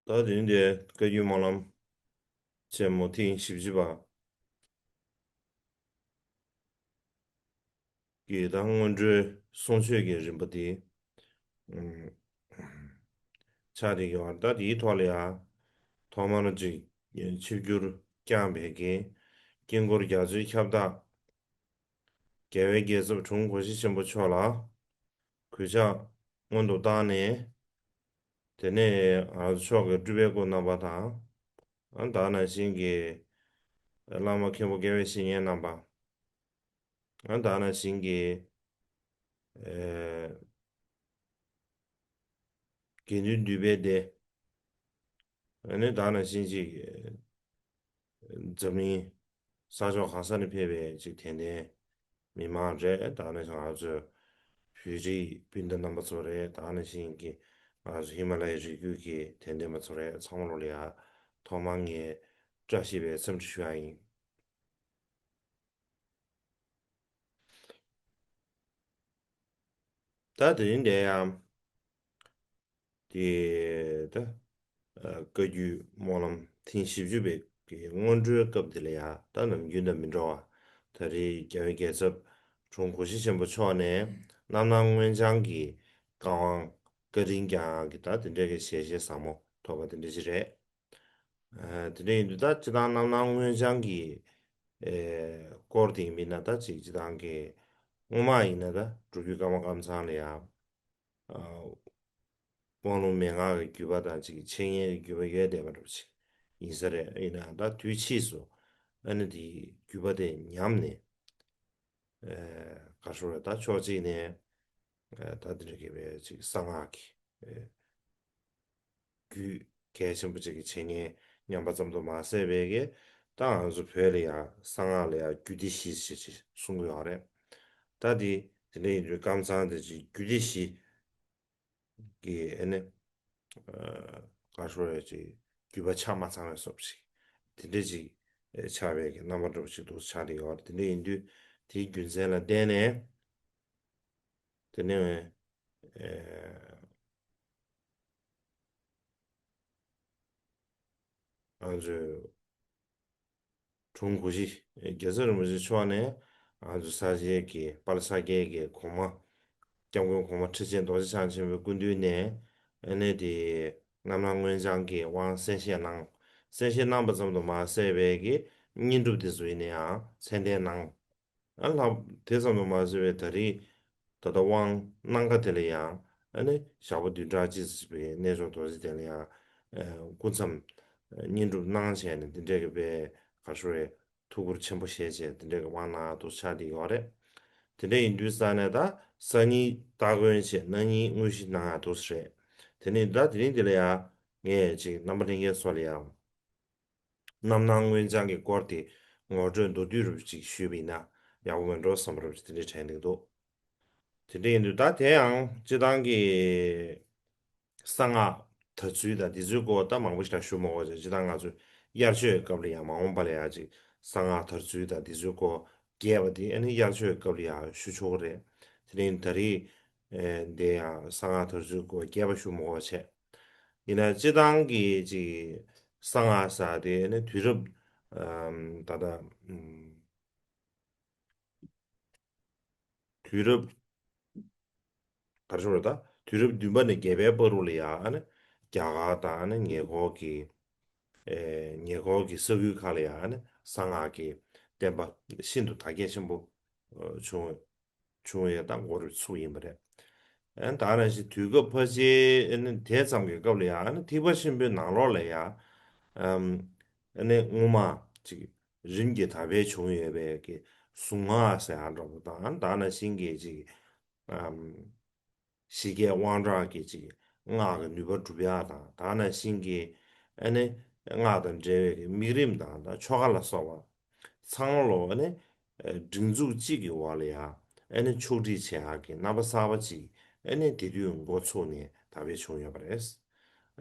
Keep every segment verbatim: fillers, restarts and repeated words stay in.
ད་དེ་ནས་བཀའ་བརྒྱུད་སྨོན་ལམ་ཆེན་མོ་ཐེངས་བཞི་བཅུ་པ་གི་ད་སྔོན་འགྲོའི་གསུང་ཆོས་ཀྱི་རིམ་པ་དེ་ཨམ་ཆགས་བསྡད་ཀྱི་ཡོད། ད་དེའི་ཐོག་ལ་ཡང་ཐོག་མར་ཅིག་ཆིབས་བསྒྱུར་བསྐྱངས་པའི་གི་དཀྱིལ་འཁོར་རྒྱ་མཚོའི་ཁྱབ་བདག་རྒྱལ་བའི་རྒྱལ་ཚབ་དྲུང་གོ་ཤྲི་ཆེན་པོ་མཆོག་ལ་གུས་ཕྱག་སྔོན་དུ་བཏང་ནས། དེ་ནས་ང་ཚོ་མཆོག་གི་སྤྲུལ་པའི་སྐུ་རྣམ་པ་དང་། ཨ་ད་ནང་བཞིན་གྱི་བླ་མ་མཁན་པོ་དགེ་བའི་བཤེས་གཉེན་རྣམ་པ། ཨ་ད་ནང་བཞིན་གྱི་ཨེ་དགེ་འདུན་འདུས་པའི་སྡེ། ཨ་ནི་ད་ནང་བཞིན་ཅིག་འཛམ་གླིང་ས་ཕྱོགས་གང་ས་ནས་ཕེབས་པའི་ཅིག་དད་ལྡན་མི་མང་རེད། ད་ནང་བཞིན་ང་ཚོའི་བོད་རིགས་སྤུན་ཟླ་རྣམ་པ་ཚོ་རེད། ད་ནང་བཞིན་གྱི་ང་ཚོ་ཧི་མ་ལ་ཡའི་རི་རྒྱུད་ཀྱི་དད་ལྡན་པ་ཚོ་རེད། ཚང་མ་ལོ་ལ་ཡ་ཐོག་མར་ངས་བཀྲ་ཤིས་པའི་འཚམས་འདྲི་ཞུ་ཡ་ཡིན། ད་དེ་རིང་འདིར་ཡང་དེ་ད་ཨ་བཀའ་བརྒྱུད་སྨོན་ལམ་ཐེངས་བཞི་བཅུ་པའི་གི་སྔོན་འགྲོའི་སྐབས་དེ་ལ་ཡང་ད་ནམ་རྒྱུན་དང་མི་འདྲ་བ། ད་རེས་རྒྱལ་བའི་རྒྱལ་ཚབ་དྲུང་གོ་ཤྲི་ཆེན་པོ་མཆོག་ནས་རྣམ་སྣང་མངོན་བྱང་གི་བཀའ་དབང་བཀའ་དྲིན་བསྐྱངས་ཀྱི་ད་དེ་འདྲའི་གི་ཞལ་བཞེས་ཟབ་མོ་ཐོབ་པ་དེ་འདྲ་ཅིག་རེད། ཨ་དེ་འདྲ་ཡིན་དུས་ད་སྤྱིར་བཏང་རྣམ་སྣང་མངོན་བྱང་གི་ཨེ་སྐོར་དེ་ཡིན་པས་ན། ད་ཅིག་སྤྱིར་བཏང་གི་སྔོན་མ་ཡིན་ན་ད་སྒྲུབ་བརྒྱུད་ཀརྨ་ཀཾ་ཚང་ལ་ཡང་ཨ་དབང་ལུང་མན་ངག་གི་བརྒྱུད་པ་དང་ཅིག་འཆད་ཉན་གྱི་བརྒྱུད་པ་ཡོད་བསྡད་པ་འདྲ་པོ་ཅིག་ཡིན་ས་རེད། ཡིན་ནའང་ད་དུས་ཕྱིས་སུ་ཨ་ནི་དེའི་བརྒྱུད་པ་དེ་ཉམས་ནས། ཨེ་ག་རེ་ཟེར་ད་ཕྱོགས་གཅིག་ནས་ཨེ་ད་དེ་འདྲ་གི་བའི་ཅིག་གསང་སྔགས་ཀྱི་ཨེ་རྒྱུད་གལ་ཆེན་པོ་ཅིག་གི་འཆད་ཉན་ཉམས་པ་ཙམ་དུ་མ་ཟད་པའི་གི་ད་ང་ཚོ་བོད་ལ་ཡང་གསང་སྔགས་ལ་ཡང་རྒྱུད་སྡེ་བཞི་ཞེས་ཅིག་གསུང་གི་ཡོད་རེད། ད་དེ་དེ་འདྲ་ཡིན་དུས་ཀཾ་ཚང་དེ་ཅིག་རྒྱུད་སྡེ་བཞི་གི་ཨེ་ནི་ཨ་ག་རེ་ཟེར་ཅིག་རྒྱུད་པ་ཆ་མ་ཚང་བའི་བཟོ་འདྲ་ཅིག་དེ་འདྲ་ཅིག་ཨེ་ཆགས་པའི་གི་རྣམ་པ་འདྲ་པོ་ཅིག་འདུག་ཆགས་བསྡད་ཡོད་རེད། དེ་འདྲ་ཡིན་དུས་དེའི་རྒྱུ་མཚན་ལ་བརྟེན་ནས་དེ་ནས་ཨེ་ང་ཚོའི་དྲུང་གོ་ཤྲི་རྒྱལ་ཚབ་རིན་པོ་ཆེ་མཆོག་ནས་ང་ཚོ་ས་སྐྱའི་གི་དཔལ་ས་སྐྱའི་གི་གོང་མ་སྐྱབས་མགོན་གོང་མ་ཁྲི་ཆེན་རྡོ་རྗེ་འཆང་ཆེན་པོའི་སྐུ་མདུན་ནས་ཨ་ནི་དེ་རྣམ་སྣང་མངོན་བྱང་གི་དབང་གསན་བཞེས་གནང་། གསན་བཞེས་གནང་བ་ཙམ་དུ་མ་ཟད་པའི་གི་བསྙེན་སྒྲུབ་དེ་ཚོ་ཡིན་ན་ཡང་མཚན་གཏན་གནང་། ཨ་ལྷག་དེ་ཙམ་དུ་མ་ཟད་པའི་ད་རེས་ད་ལྟ་དབང་གནང་ཁ་དེ་ལ་ཡང་ཨ་ནི་ཞག་པོ་བདུན་ཕྲག་གཅིག་ཙམ་པའི་གནས་མཆོག་རྡོ་རྗེ་གདན་ལ་ཡང་ཨ་སྐུ་མཚམས་བསྙེན་སྒྲུབ་གནང་བྱས་ནས་དེ་འདྲའི་གི་དཔེ་ག་ཤོ་རེ་ཐུགས་ཁུར་ཆེན་པོ་བཞེས་བྱས་དེ་འདྲའི་གི་དབང་གནང་འདུག་ཆགས་བསྡད་ཡོད་རེད། དེ་འདྲ་ཡིན་དུས་ས་ནས་ད་སང་ཉིན་སྟ་གོན་བྱས་གནངས་ཉིན་དངོས་གཞི་གནང་ཡག་འདུག་རེད། དེ་ནས་ད་དེ་རིང་འདི་ལ་ཡང་ངས་ཅིག་རྣམ་པ་ལྷན་རྒྱས་ཚོ་ལ་ཡང་། རྣམ་སྣང་མངོན་བྱང་གི་སྐོར་དེ་ངོ་སྤྲོད་མདོར་བསྡུས་རུ་ཅིག་ཞུས་པ་ཡིན་ན་ཡག་པོ་མེད་འགྲོ་བསམ་པ་རུ་ཅིག་དེ་འདྲའི་དྲན་གྱི་འདུག་དེ་འདྲ་ཡིན་དུས་ད་དེ་ཡང་སྤྱི་བཏང་གི་གསང་སྔགས་དར་ཚུལ་དང་དེ་ཚོའི་སྐོར་ད་མང་པོ་ཞིག་ད་ཞུ་མ་དགོས་ཅིག་སྤྱི་བཏང་ང་ཚོས་དབྱར་ཆོས་སྐབས་ལ་ཡང་མ་འོངས་པ་ལ་ཡང་ཅིག་གསང་སྔགས་དར་ཚུལ་དང་དེ་ཚོའི་སྐོར་རྒྱས་པ་དེ་ཨ་ནི་དབྱར་ཆོས་སྐབས་ལ་ཡང་ཞུ་ཆོག་གི་རེད། དེ་ནས་ད་རེས་ཨེ་འདི་ཡང་གསང་སྔགས་དར་ཚུལ་སྐོར་རྒྱས་པ་ཞུ་མ་དགོས་བྱས། ཡིན་ན་སྤྱི་བཏང་གི་ཅིག་གསང་སྔགས་ཟེར་དེ་ནི་དུས་རབས་ཨམ་ད་ལྟ་ཨམ་དུས་རབས་ག་རེ་ཞུ་དགོས་རེད། ད་དུས་རབས་བདུན་པ་ནས་བརྒྱད་པའི་བར་དུ་ལ་ཡང་ཨ་ནི་རྒྱ་གར་དང་ཨ་ནི་ཉེ་འཁོར་གྱི་ཨེ་ཉེ་འཁོར་གྱི་ས་ཁུལ་ཁག་ལ་ཡང་ཨ་ནི་གསང་སྔགས་ཀྱི་བསྟན་པ་ཤིན་ཏུ་དར་རྒྱས་ཆེན་པོ་ཨ་བྱུང་བ། བྱུང་བའི་ད་མགོ་རུ་ཚུགས་ཡིན་པ་རེད། ཨ་ད་ནང་བཞིན་དུས་སྐབས་ཕལ་ཆེར་ཨ་ནི་དེ་ཙམ་གྱི་སྐབས་ལ་ཡང་ཨ་ནི་ཐེག་པ་ཆེན་པོའི་ནང་ལོགས་ལ་ཡང་ཨམ་ཨ་ནི་སྔོན་མ་ཅིག་རིམ་གྱིས་དར་འཕེལ་བྱུང་ཡོད་པའི་གི་གཟུངས་སྔགས་ཟེར་ཡག་འདྲ་པོ་དང་ཨ་ད་ནང་བཞིན་གྱི་ཅིག་ཨམ་ཞི་རྒྱས་དབང་དྲག་གི་ཅིག་སྔགས་ཀྱི་ནུས་པ་སྒྲུབ་ཡག་དང་ད་ནང་བཞིན་གྱི་ཨ་ནི་སྔགས་དང་འབྲེལ་བའི་གི་དམིགས་རིམ་དང་ད་ཆོ་ག་ལ་སོགས་པ། ཚང་མ་ལོ་ཨ་ནི་སྒྲིག་འཛུགས་གཅིག་གི་འོག་ལ་ཡང་ཨ་ནི་ཕྱོགས་སྒྲིག་བྱེད་ཡག་གི་རྣམ་པ་གསར་པ་གཅིག་ཨ་ནི་དེ་དུས་འགོ་ཚུགས་ནས་དར་འཕེལ་བྱུང་ཡོད་པ་རེད།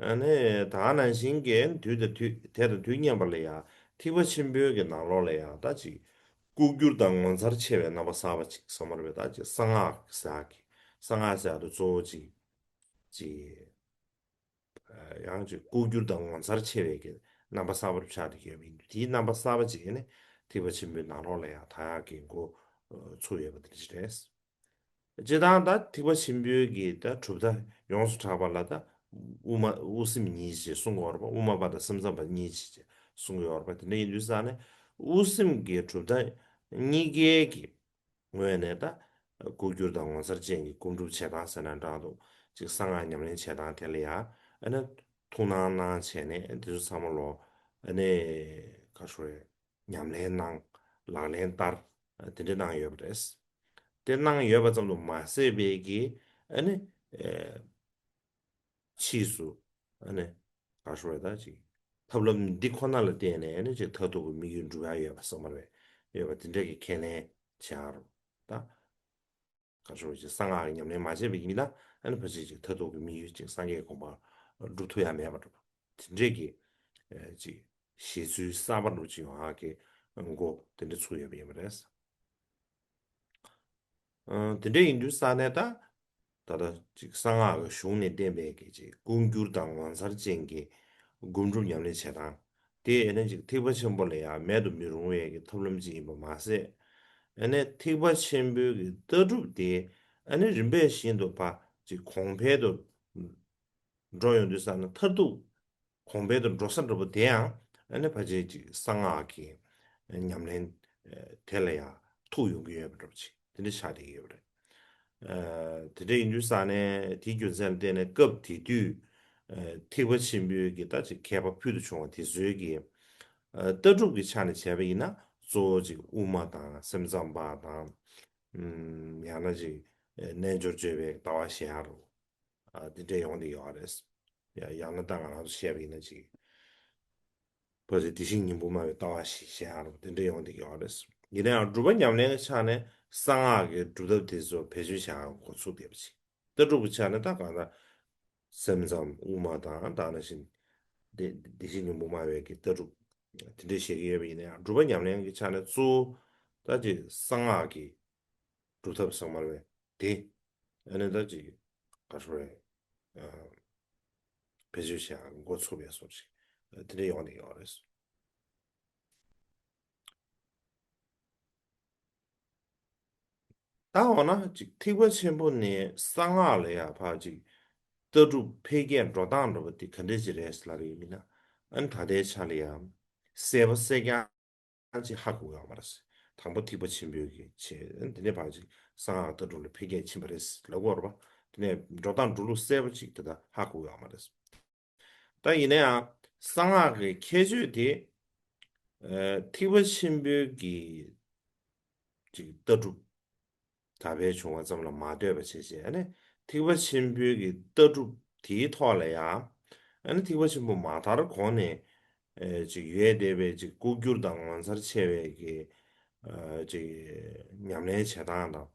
ཨ་ནི་ད་ནང་བཞིན་གྱི་དུས་དང་དུས་དེ་དང་དུས་མཉམ་པ་ལ་ཡང་ཐེག་པ་ཆེན་པོའི་གི་ནང་ལོགས་ལ་ཡང་ད་ཅིག་ལྐོག་གྱུར་དང་ངོ་མཚར་ཆེ་བའི་རྣམ་པ་གསར་པ་ཅིག་བསམ་པ་རེད་པས། ད་ཅིག་གསང་སྔགས་ཟེར་ཡག་གི་གསང་སྔགས་ཟེར་ཡག་དེ་གཙོ་བོ་ཅིག་ཅིག་ཡང་ཅིག་ལྐོག་གྱུར་དང་ངོ་མཚར་ཆེ་བའི་གི་རྣམ་པ་གསར་པ་རུ་ཆགས་ཏེ་ཡོད་པ་ཡིན་དུས། དེའི་རྣམ་པ་གསར་པ་ཅིག་ནི་ཐེག་པ་ཆེན་པོའི་ནང་ལོགས་ལ་ཡང་དར་ཡག་གི་འགོ་ཚུགས་ཡོད་པ་དེ་འདྲ་ཅིག་རེད། སྤྱིར་བཏང་ད་ཐེག་པ་ཆེན་པོའི་གི་ད་གྲུབ་མཐའ་ཡོངས་སུ་གྲགས་པ་ལ་ད་དབུ་མ་དབུ་སེམས་གཉིས་ཅེས་གསུང་གི་ཡོད་རེད་པ། དབུ་མ་པ་དང་སེམས་ཙམ་པ་གཉིས་ཅེས་གསུང་གི་ཡོད་རེད་པ། དེ་འདྲ་ཡིན་དུས་ཙང་ནས་དབུ་སེམས་ཀྱི་གྲུབ་མཐའ་གཉིས་ཀའི་གི་ངོས་ནས་ད་ལྐོག་གྱུར་དང་ངོ་མཚར་ཅན་གྱི་སྒོམ་སྒྲུབ་བྱེད་སྟངས་ཟེར་ན་འདྲ་འདུག་ཅིག་གསང་སྔགས་ཉམས་ལེན་བྱེད་སྟངས་དེ་ལ་ཡང་ཨ་ནི་ཐུགས་སྣང་གནང་བྱས་ནས་དེ་ཚོ་ཚང་མ་ལོ་ཨ་ནི་ག་ཞུ་རེད། ཉམས་ལེན་གནང་། ལག་ལེན་བསྟར། དེ་འདྲ་གནང་ཡོད་པ་རེད། དེ་གནང་ཡོད་པ་ཙམ་དུ་མ་ཟད་པའི་གི་ཨ་ནི་ཕྱིས་སུ་ཨ་ནི་ག་ཞུ་རེད། ད་ཅིག་ཐབས་ལམ་འདི་ཁོ་ན་ལ་བརྟེན་ནས་ཨ་ནི་ཅིག་མཐར་ཐུག་གི་དམིགས་ཡུལ་འགྲུབ་ཡག་ཡོད་པ་གསུངས་པ་རེད། ཡོད་པ་དེ་འདྲ་གི་ཁས་ལེན་བྱེད་ཡག་རུ་ད། ག་ཞུ་རེད། གསང་སྔགས་ཀྱི་ཉམས་ལེན་མ་བྱས་པའི་མི་ལ་ཨ་ནི་ཕལ་ཆེར་ཅིག་མཐར་ཐུག་གི་དམིགས་ཡུལ་ཅིག་སངས་རྒྱས་གོ་འཕང་སྒྲུབ་ཐུབ་ཡག་མེད་པ་འདྲ་པོ། དེ་འདྲས་ཀྱི་ཨ་ཅིག་བཞེད་ཚུལ་གསར་པ་འདྲ་པོ་ཅིག་ཡོང་ཡག་གི་འགོ་དེ་འདྲ་ཚུགས་ཡོད་པ་ཡིན་པ་རེད། ཨ་དེ་འདྲས་ཡིན་དུས་ཙང་ནས་ད་ད་ལྟ་ཅིག་གསང་སྔགས་ཀྱི་གཞུང་ནས་བསྟན་པའི་གི་ཅིག་ལྐོག་གྱུར་དང་ངོ་མཚར་ཅན་གྱི་སྒོམ་སྒྲུབ་ཉམས་ལེན་བྱེད་སྟངས་དེ་ཨ་ནི་ཅིག་ཐེག་པ་ཆེན་པོ་ལ་ཡང་མེད་དུ་མི་རུང་བའི་གི་ཐབས་ལམ་ཅིག་ཡིན་པ་མ་ཟད། ཨ་ནི་ཐེག་པ་ཆེན་པོའི་གི་ལྟ་གྲུབ་དེ་ཨ་ནི་རིམ་པས་བཞིན་དུ་ཕར་ཅིག་གོང་འཕེལ་དུ་འགྲོ་ཡོང་དུས་ཙང་ན་མཐར་ཐུག་གོང་འཕེལ་དུ་འགྲོ་ས་འདྲ་པོ་དེ་ཡང་ཨ་ནི་ཕལ་ཆེར་ཅིག་གསང་སྔགས་ཀྱི་ཉམས་ལེན་དེ་ལ་ཡང་ཐུག་ཡོང་གི་ཡོད་པ་འདྲ་པོ་ཅིག་དེ་འདྲ་ཆགས་བསྡད་ཀྱི་ཡོད་པ་རེད། ཨ་དེ་འདྲ་ཡིན་དུས་ཙང་ནས་དེའི་རྒྱུ་མཚན་ལ་བརྟེན་ནས་སྐབས་དེ་དུས་ཨ་ཐེག་པ་ཆེན་པོའི་གི་ད་ཅིག་མཁས་པ་ཕུལ་དུ་བྱུང་བ་དེ་ཚོའི་གི་ཨ་ལྟ་གྲུབ་ཀྱི་ཆ་ནས་བྱས་པ་ཡིན་ན་གཙོ་བོ་ཅིག་དབུ་མ་དང་སེམས་ཙམ་པ་དང་། ཨམ་ཡང་ན་ཅིག་ཨ་རྣལ་འབྱོར་སྤྱོད་པའི་ལྟ་བ་གཞན་ཡང་རུ། ཨ་དེ་འདྲས་ཡོང་བསྡད་ཡོད་རེད། ཡ་ཡང་ན་ད་ང་རང་ཚོ་བཤད་པ་ཡིན་ན་ཅིག་ཕལ་ཆེར་དེ་བཞིན་ཉིད་སྤོང་སྨྲ་བའི་ལྟ་བ་ཞིག་བཤད་ཡག་རུ་དེ་འདྲས་ཡོང་བསྡད་ཡོད་རེད། ཡིན་ན་ཡང་སྒྲུབ་པ་ཉམས་ལེན་གྱི་ཆ་ནས་གསང་སྔགས་ཀྱི་སྒྲུབ་ཐབས་དེ་ཚོ་བེད་སྤྱོད་བྱེད་ཡག་འགོ་ཚུགས་བསྡད་པ་ཅིག་ལྟ་གྲུབ་ཀྱི་ཆ་ནས་ད་གང་ལྟར་སེམས་ཙམ་དབུ་མ་དང་ད་ནང་བཞིན་དེ་དེ་བཞིན་ཉིད་སྤོང་སྨྲ་བའི་གི་ལྟ་གྲུབ་དེ་འདྲས་བཤད་ཀྱི་ཡོད་པ་ཡིན་ན་ཡང་སྒྲུབ་པ་ཉམས་ལེན་གྱི་ཆ་ནས་གཙོ་བོ་ད་ཅིག་གསང་སྔགས་ཀྱི་སྒྲུབ་ཐབས་ཟེར་མ་རེད་པས། དེ་ཨ་ནི་ད་ཅིག་ག་རེ་ཟེར་དགོས་རེད། ཨ་བེད་སྤྱོད་བྱེད་ཡག་འགོ་ཚུགས་པའི་བཟོ་ཅིག་དེ་འདྲ་ཡོང་བསྡད་ཡོད་རེད། ད་འོ་ན་ཅིག་ཐེག་པ་ཆེན་པོ་ནས་གསང་སྔགས་ལ་ཡང་ཕར་ཅིག་ལྟ་གྲུབ་འཕེལ་རྒྱས་འགྲོ་སྟངས་འདྲ་པོ་དེ་ག་འདྲ་ཅིག་རེད་ཟེར་ལབ་པ་ཡིན་ན། ཨ་ནི་ད་ལྟའི་ཆ་ལ་ཡང་གསལ་པོ་གསལ་རྐྱང་ཅིག་ཧ་གོ་ཡོད་མ་རེད། དང་པོ་ཐེག་པ་ཆེན་པོའི་གི་བྱས། དེ་ནས་ཕར་ཅིག་གསང་སྔགས་ལྟ་གྲུབ་ལ་འཕེལ་རྒྱས་ཕྱིན་པ་རེད་ལབ་དགོས་རེད་པ། དེ་ནས་འགྲོ་སྟངས་འགྲོ་ལུགས་གསལ་པོ་ཅིག་དེ་ལྟར་ཧ་གོ་ཡོད་མ་རེད། ད་ཡིན་ན་ཡང་གསང་སྔགས་ཀྱི་ཁྱད་ཆོས་དེ་ཨ་ཐེག་པ་ཆེན་པོའི་གི་ཅིག་ལྟ་གྲུབ་དར་འཕེལ་བྱུང་བ་ཙམ་ལ་མ་ལྟོས་པ་བྱས་བྱས། ཨ་ནི་ཐེག་པ་ཆེན་པོའི་གི་ལྟ་གྲུབ་དེའི་ཐོག་ལ་ཡང་ཨ་ནི་ཐེག་པ་ཆེན་པོ་མ་དར་གོང་ནས་ཨེ་ཅིག་ཡོད་བསྡད་པའི་ཅིག་ལྐོག་གྱུར་དང་ངོ་མཚར་ཆེ་བའི་གི་ཨ་ཅིག་ཉམས་ལེན་བྱེད་སྟངས་དང་།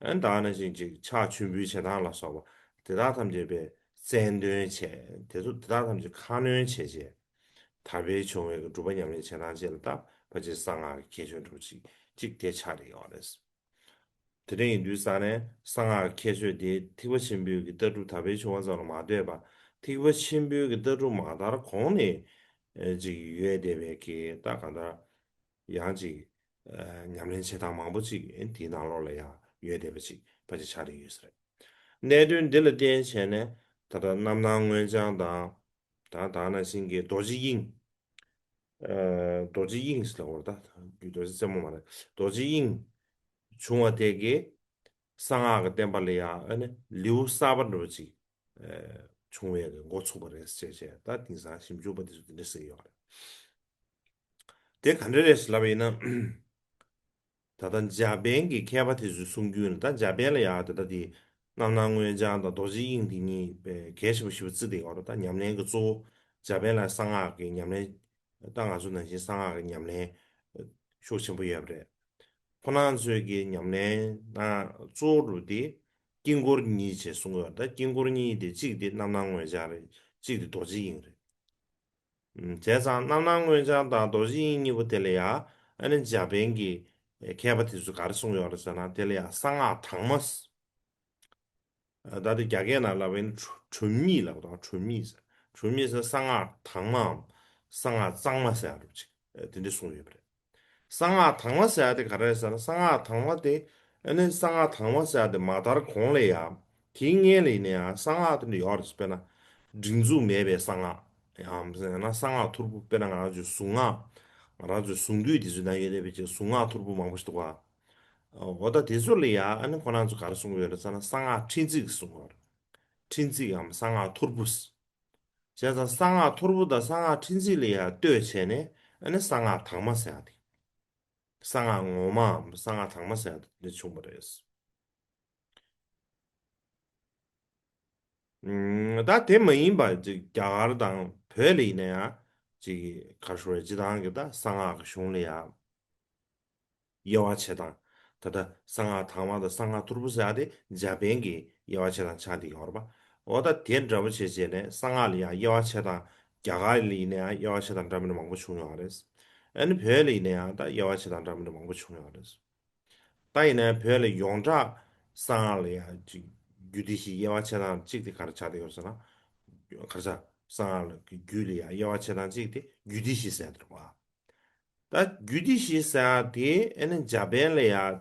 ཨ་ནི་ད་ནང་བཞིན་ཅིག་ཕྱག་མཆོད་འབུལ་བྱེད་སྟངས་ལ་སོགས་པ་དེ་དག་ཐམས་ཅད་པའི་རྩལ་འདོན་བྱས། དེ་ཚོ་དེ་དག་ཐམས་ཅད་ཁ་སྣོན་བྱས་བྱས་དར་འཕེལ་བྱུང་བའི་གི་སྒྲུབ་པ་ཉམས་ལེན་བྱེད་སྟངས་བཅས་ལ་ད་ཕལ་ཆེར་གསང་སྔགས་ཀྱི་ཁྱད་ཆོས་འདྲ་པོ་ཅིག་ཅིག་དེ་ཆགས་བསྡད་ཡོད་རེད། དེ་འདྲ་ཡིན་དུས་ཙང་ནས་གསང་སྔགས་ཀྱི་ཁྱད་ཆོས་དེ་ཐེག་པ་ཆེན་པོའི་གི་ལྟ་གྲུབ་དར་འཕེལ་བྱུང་བ་ཙམ་ལ་མ་ལྟོས་པ། ཐེག་པ་ཆེན་པོའི་གི་ལྟ་གྲུབ་མ་དར་གོང་ནས་ཨེ་ཅིག་ཡོད་བསྡད་པའི་གི་ད་གང་ལྟར་ཡང་ཅིག་ཨ་ཉམས་ལེན་བྱེད་སྟངས་མང་པོ་ཅིག་དེའི་ནང་ལོགས་ལ་ཡང་ཡོད་བསྡད་པ་ཅིག་ཕལ་ཆེར་ཆགས་བསྡད་ཡོད་ས་རེད། གནད་དོན་འདི་ལ་བརྟེན་བྱས་ནས་ད་ལྟ་རྣམ་སྣང་མངོན་བྱང་དང་། ད་ད་ནང་བཞིན་གྱི་རྡོ་རྗེ་དབྱིངས། ཨ་རྡོ་རྗེ་དབྱིངས་ལབ་དགོས་རེད། ད་རྡོ་རྗེ་རྩེ་མོ་མ་རེད། རྡོ་རྗེ་དབྱིངས་བྱུང་བ་དེ་གིས་གསང་སྔགས་ཀྱི་བསྟན་པ་ལ་ཡང་ཨ་ནི་ལེའུ་གསར་པ་འདྲ་པོ་ཅིག་ཨ་བྱུང་བའི་འགོ་ཚུགས་པ་རེད་ཟེར་བྱས། ད་དེང་སང་ཞིབ་འཇུག་པ་དེ་ཚོ་དེ་འདྲ་ཟེར་གྱི་ཡོད་རེད། དེ་ག་འདྲ་རེད་ལབ་པ་ཡིན་ན། ད་ལྟ་འཇར་པན་གྱི་མཁས་པ་དེ་ཚོའི་གསུང་རྒྱུན་ལ། ད་འཇར་པན་ལ་ཡང་ད་ལྟ་དེ་རྣམ་སྣང་མངོན་བྱང་དང་རྡོ་རྗེ་དབྱིངས་དེ་གཉིས་པའི་གལ་ཆེན་པོ་ཞེ་པོ་བརྩི་བསྡད་ཡོད་རེད། ད་ཉམས་ལེན་གྱི་གཙོ་བོ་འཇར་པན་ལ་གསང་སྔགས་ཀྱི་ཉམས་ལེན། ད་ང་ཚོ་ནང་བཞིན་གསང་སྔགས་ཀྱི་ཉམས་ལེན་ཤུགས་ཆེན་པོ་ཡོད་པ་རེད། ཁོ་རང་ཚོའི་གི་ཉམས་ལེན་ནང་གཙོ་བོ་དེ་དཀྱིལ་འཁོར་གཉིས་ཅེས་གསུང་གི་ཡོད་རེད། ད་དཀྱིལ་འཁོར་གཉིས་དེ་གཅིག་དེ་རྣམ་སྣང་མངོན་བྱང་རེད། གཅིག་དེ་རྡོ་རྗེ་དབྱིངས་རེད། ཨུམ། བྱས་ཙང་རྣམ་སྣང་མངོན་བྱང་དང་རྡོ་རྗེ་དབྱིངས་གཉིས་པོ་དེ་ལ་ཡང་ཨ་ནི་འཇར་པན་གྱི་མཁས་པ་དེ་ཚོས་ག་རེ་གསུངས་ཡོད་རེད་ཟེར་ན། དེ་ལ་ཡང་གསང་སྔགས་དྭངས་མ། ཨ་ད་དེ་རྒྱ་སྐད་ནང་ལབ་པ་ཡིན་ན་ཁྲོ་ཁྲོ་མིག་ལབ་དང་། ཁྲོ་མིག་ཟེར། གྲུབ་མིན་ཟེར་གསང་སྔགས་དྭངས་མའམ་གསང་སྔགས་གཙང་མ་ཟེར་ཡ་འདྲ་པོ་ཅིག་དེ་འདྲ་གསུངས་ཡོད་པ་རེད། གསང་སྔགས་དྭངས་མ་ཟེར་ཡ་དེ་ག་རེ་རེད་ཟེར་ན། གསང་སྔགས་དྭངས་མ་དེ་ཨ་ནི་གསང་སྔགས་དྭངས་མ་ཟེར་ཡ་དེ་མ་དར་གོང་ལ་ཡ། དེའི་སྔོན་ལ་ཡིན་ན་ཡང་གསང་སྔགས་དེ་འདྲ་ཡོད་རེད། དཔེར་ན་སྒྲིག་འཛུགས་མེད་པའི་གསང་སྔགས། ཡང་ན་གསང་སྔགས་ཐོར་བུ། དཔེར་ན་ང་རང་ཚོའི་གཟུངས་སྔགས། ང་རང་ཚོའི་གཟུངས་བསྡུས་དེ་ཚོའི་ནང་ཡོད་བསྡད་པའི་ཅིག་གཟུངས་སྔགས་ཐོར་བུ་མང་པོ་ཞིག་འདུག་ག་འོ་ད་དེ་ཚོ་ལ་ཡ་ཨ་ནི་ཁོ་རང་ཚོ་ག་རེ་གསུང་གི་ཡོད་རེད་ཟེར་ན། གསང་སྔགས་ཕྲེང་ཚེག་གསུང་གི་ཡོད་རེད། ཕྲེང་ཚེག་གམ་གསང་སྔགས་ཐོར་བུ། བྱས་ཙང་གསང་སྔགས་ཐོར་བུ་དང་གསང་སྔགས་ཕྲེང་ཚེག་ལ་ཡ་ལྟོས་བྱས་ནས་ཨ་ནི་གསང་སྔགས་དྭངས་མ་ཟེར་ཡ་དེ། གསང་སྔགས་ངོ་མའམ་གསང་སྔགས་དྭངས་མ་ཟེར་ཡ་དེ་འདྲ་བྱུང་བ་རེད། ཨུམ། ད་དེ་མ་ཡིན་པ་ཅིག་རྒྱ་གར་དང་བོད་ལ་ཡིན་ན་ཡང་ཅིག་ག་རེ་ཞུ་དགོས་རེད། སྤྱིར་བཏང་གི་ད་གསང་སྔགས་ཀྱི་གཞུང་ལ་ཡང་དབྱེ་བ་ཕྱེ་སྟངས། ད་ལྟ་གསང་སྔགས་དྭངས་མ་དང་གསང་སྔགས་ཐོར་བུ་ཟེར་ཡ་དེ་འཇར་པན་གྱི་དབྱེ་བ་ཕྱེ་སྟངས་ཆགས་བསྡད་ཡོད་རེད་པ། འོ་ད་དེ་འདྲ་པོ་བྱས་བྱས་ནས་གསང་སྔགས་ལ་ཡང་དབྱེ་བ་ཕྱེ་སྟངས། རྒྱ་གར་ལ་ཡིན་ན་ཡང་དབྱེ་བ་ཕྱེ་སྟངས་འདྲ་མི་འདྲ་མང་པོ་བྱུང་ཡོད་རེད། ཨ་ནི་བོད་ལ་ཡིན་ན་ཡང་ད་དབྱེ་བ་ཕྱེ་སྟངས་འདྲ་མི་འདྲ་མང་པོ་བྱུང་ཡོད་རེད། ད་ཡིན་ན་བོད་ལ་ཡོངས་གྲགས་གསང་སྔགས་ལ་ཡང་ཅིག་རྒྱུད་སྡེ་བཞི་དབྱེ་བ་ཕྱེ་སྟངས་གཅིག་དེ་ག་རེ་ཆགས་བསྡད་ཡོད་ཟེར་ན། ག་རེ་ཆགས། གསང་སྔགས་ལ་རྒྱུད་ལ་ཡང་དབྱེ་བ་ཕྱེ་སྟངས་གཅིག་དེ་རྒྱུད་སྡེ་བཞི་ཟེར་དེ་རེད་པ། ད་རྒྱུད་སྡེ་བཞི་ཟེར་ཡ་དེ་ཨ་ནི་འཇར་པན་ལ་ཡང་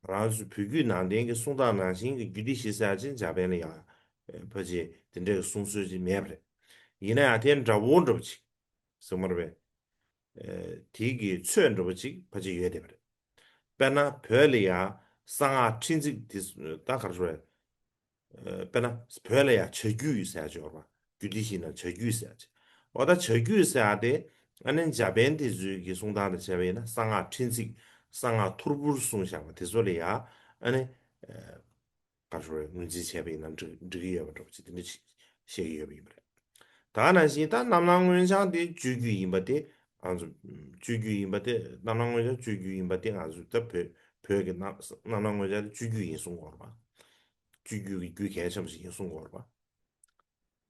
རང་ཚོའི་བོད་བརྒྱུད་ནང་བསྟན་གྱི་གསུང་སྟངས་ནང་བཞིན་གྱི་རྒྱུད་སྡེ་བཞི་ཟེར་ཡ་ཅིག་འཇར་པན་ལ་ཡང་ཕལ་ཆེར་དེ་འདྲའི་གསུང་སྲོལ་ཅིག་མེད་པ་རེད། ཡིན་ན་ཡང་དེ་འདྲ་བོ་འདྲ་པོ་ཅིག་ཟེར་མ་རེད་པས། ཨ་དེ་གི་ཚོད་འདྲ་པོ་ཅིག་ཕལ་ཆེར་ཡོད་བསྡད་པ་རེད། དཔེར་ན་བོད་ལ་ཡང་གསང་སྔགས་ཕྲེང་ཚེག་དེ་ད་ག་རེ་ཞུ་དགོས་རེད། ཨ་དཔེར་ན་བོད་ལ་ཡང་བྱ་རྒྱུད་ཟེར་ཡ་ཅིག་ཡོད་རེད་པ། རྒྱུད་སྡེ་བཞི་ནང་བྱ་རྒྱུད་ཟེར་ཡ་ཅིག་འོ་ད་བྱ་རྒྱུད་ཟེར་ཡ་དེ་ཨ་ནི་འཇར་པན་དེ་ཚོའི་གི་གསུང་སྟངས་དང་བྱས་པ་ཡིན་ན་གསང་སྔགས་ཕྲེང་ཚེག་གསང་སྔགས་ཐོར་བུར་གསུངས་བཞག་པ་དེ་ཚོ་ལ་ཡང་ཨ་ནི་ཨ་ག་རེ་ཞུ་དགོས་རེད། ངོས་འཛིན་བྱས་པ་ཡིན་ན་འགྲིག་འགྲིག་གི་ཡོད་པ་འདྲ་པོ་ཅིག་དེ་འདྲ་ཅིག་བཤད་ཀྱི་ཡོད་པ་ཡིན་པ་རེད། ད་ནང་བཞིན་ད་རྣམ་སྣང་མངོན་བྱང་དེ་སྤྱོད་རྒྱུད་ཡིན་པ་དེ་ང་ཚོ། སྤྱོད་རྒྱུད་ཡིན་པ་དེ། རྣམ་སྣང་མངོན་བྱང་སྤྱོད་རྒྱུད་ཡིན་པ་དེ་ང་ཚོ་ད་བོད་བོད་ཀྱི་རྣམ་རྣམ་སྣང་མངོན་བྱང་དེ་སྤྱོད་རྒྱུད་ཡིན་གསུང་གི་ཡོད་རེད་པ། སྤྱོད་རྒྱུད་ཀྱི་རྒྱུད་གལ་ཆེན་པོ་ཞིག་ཡིན་གསུང་གི་ཡོད་རེད་པ།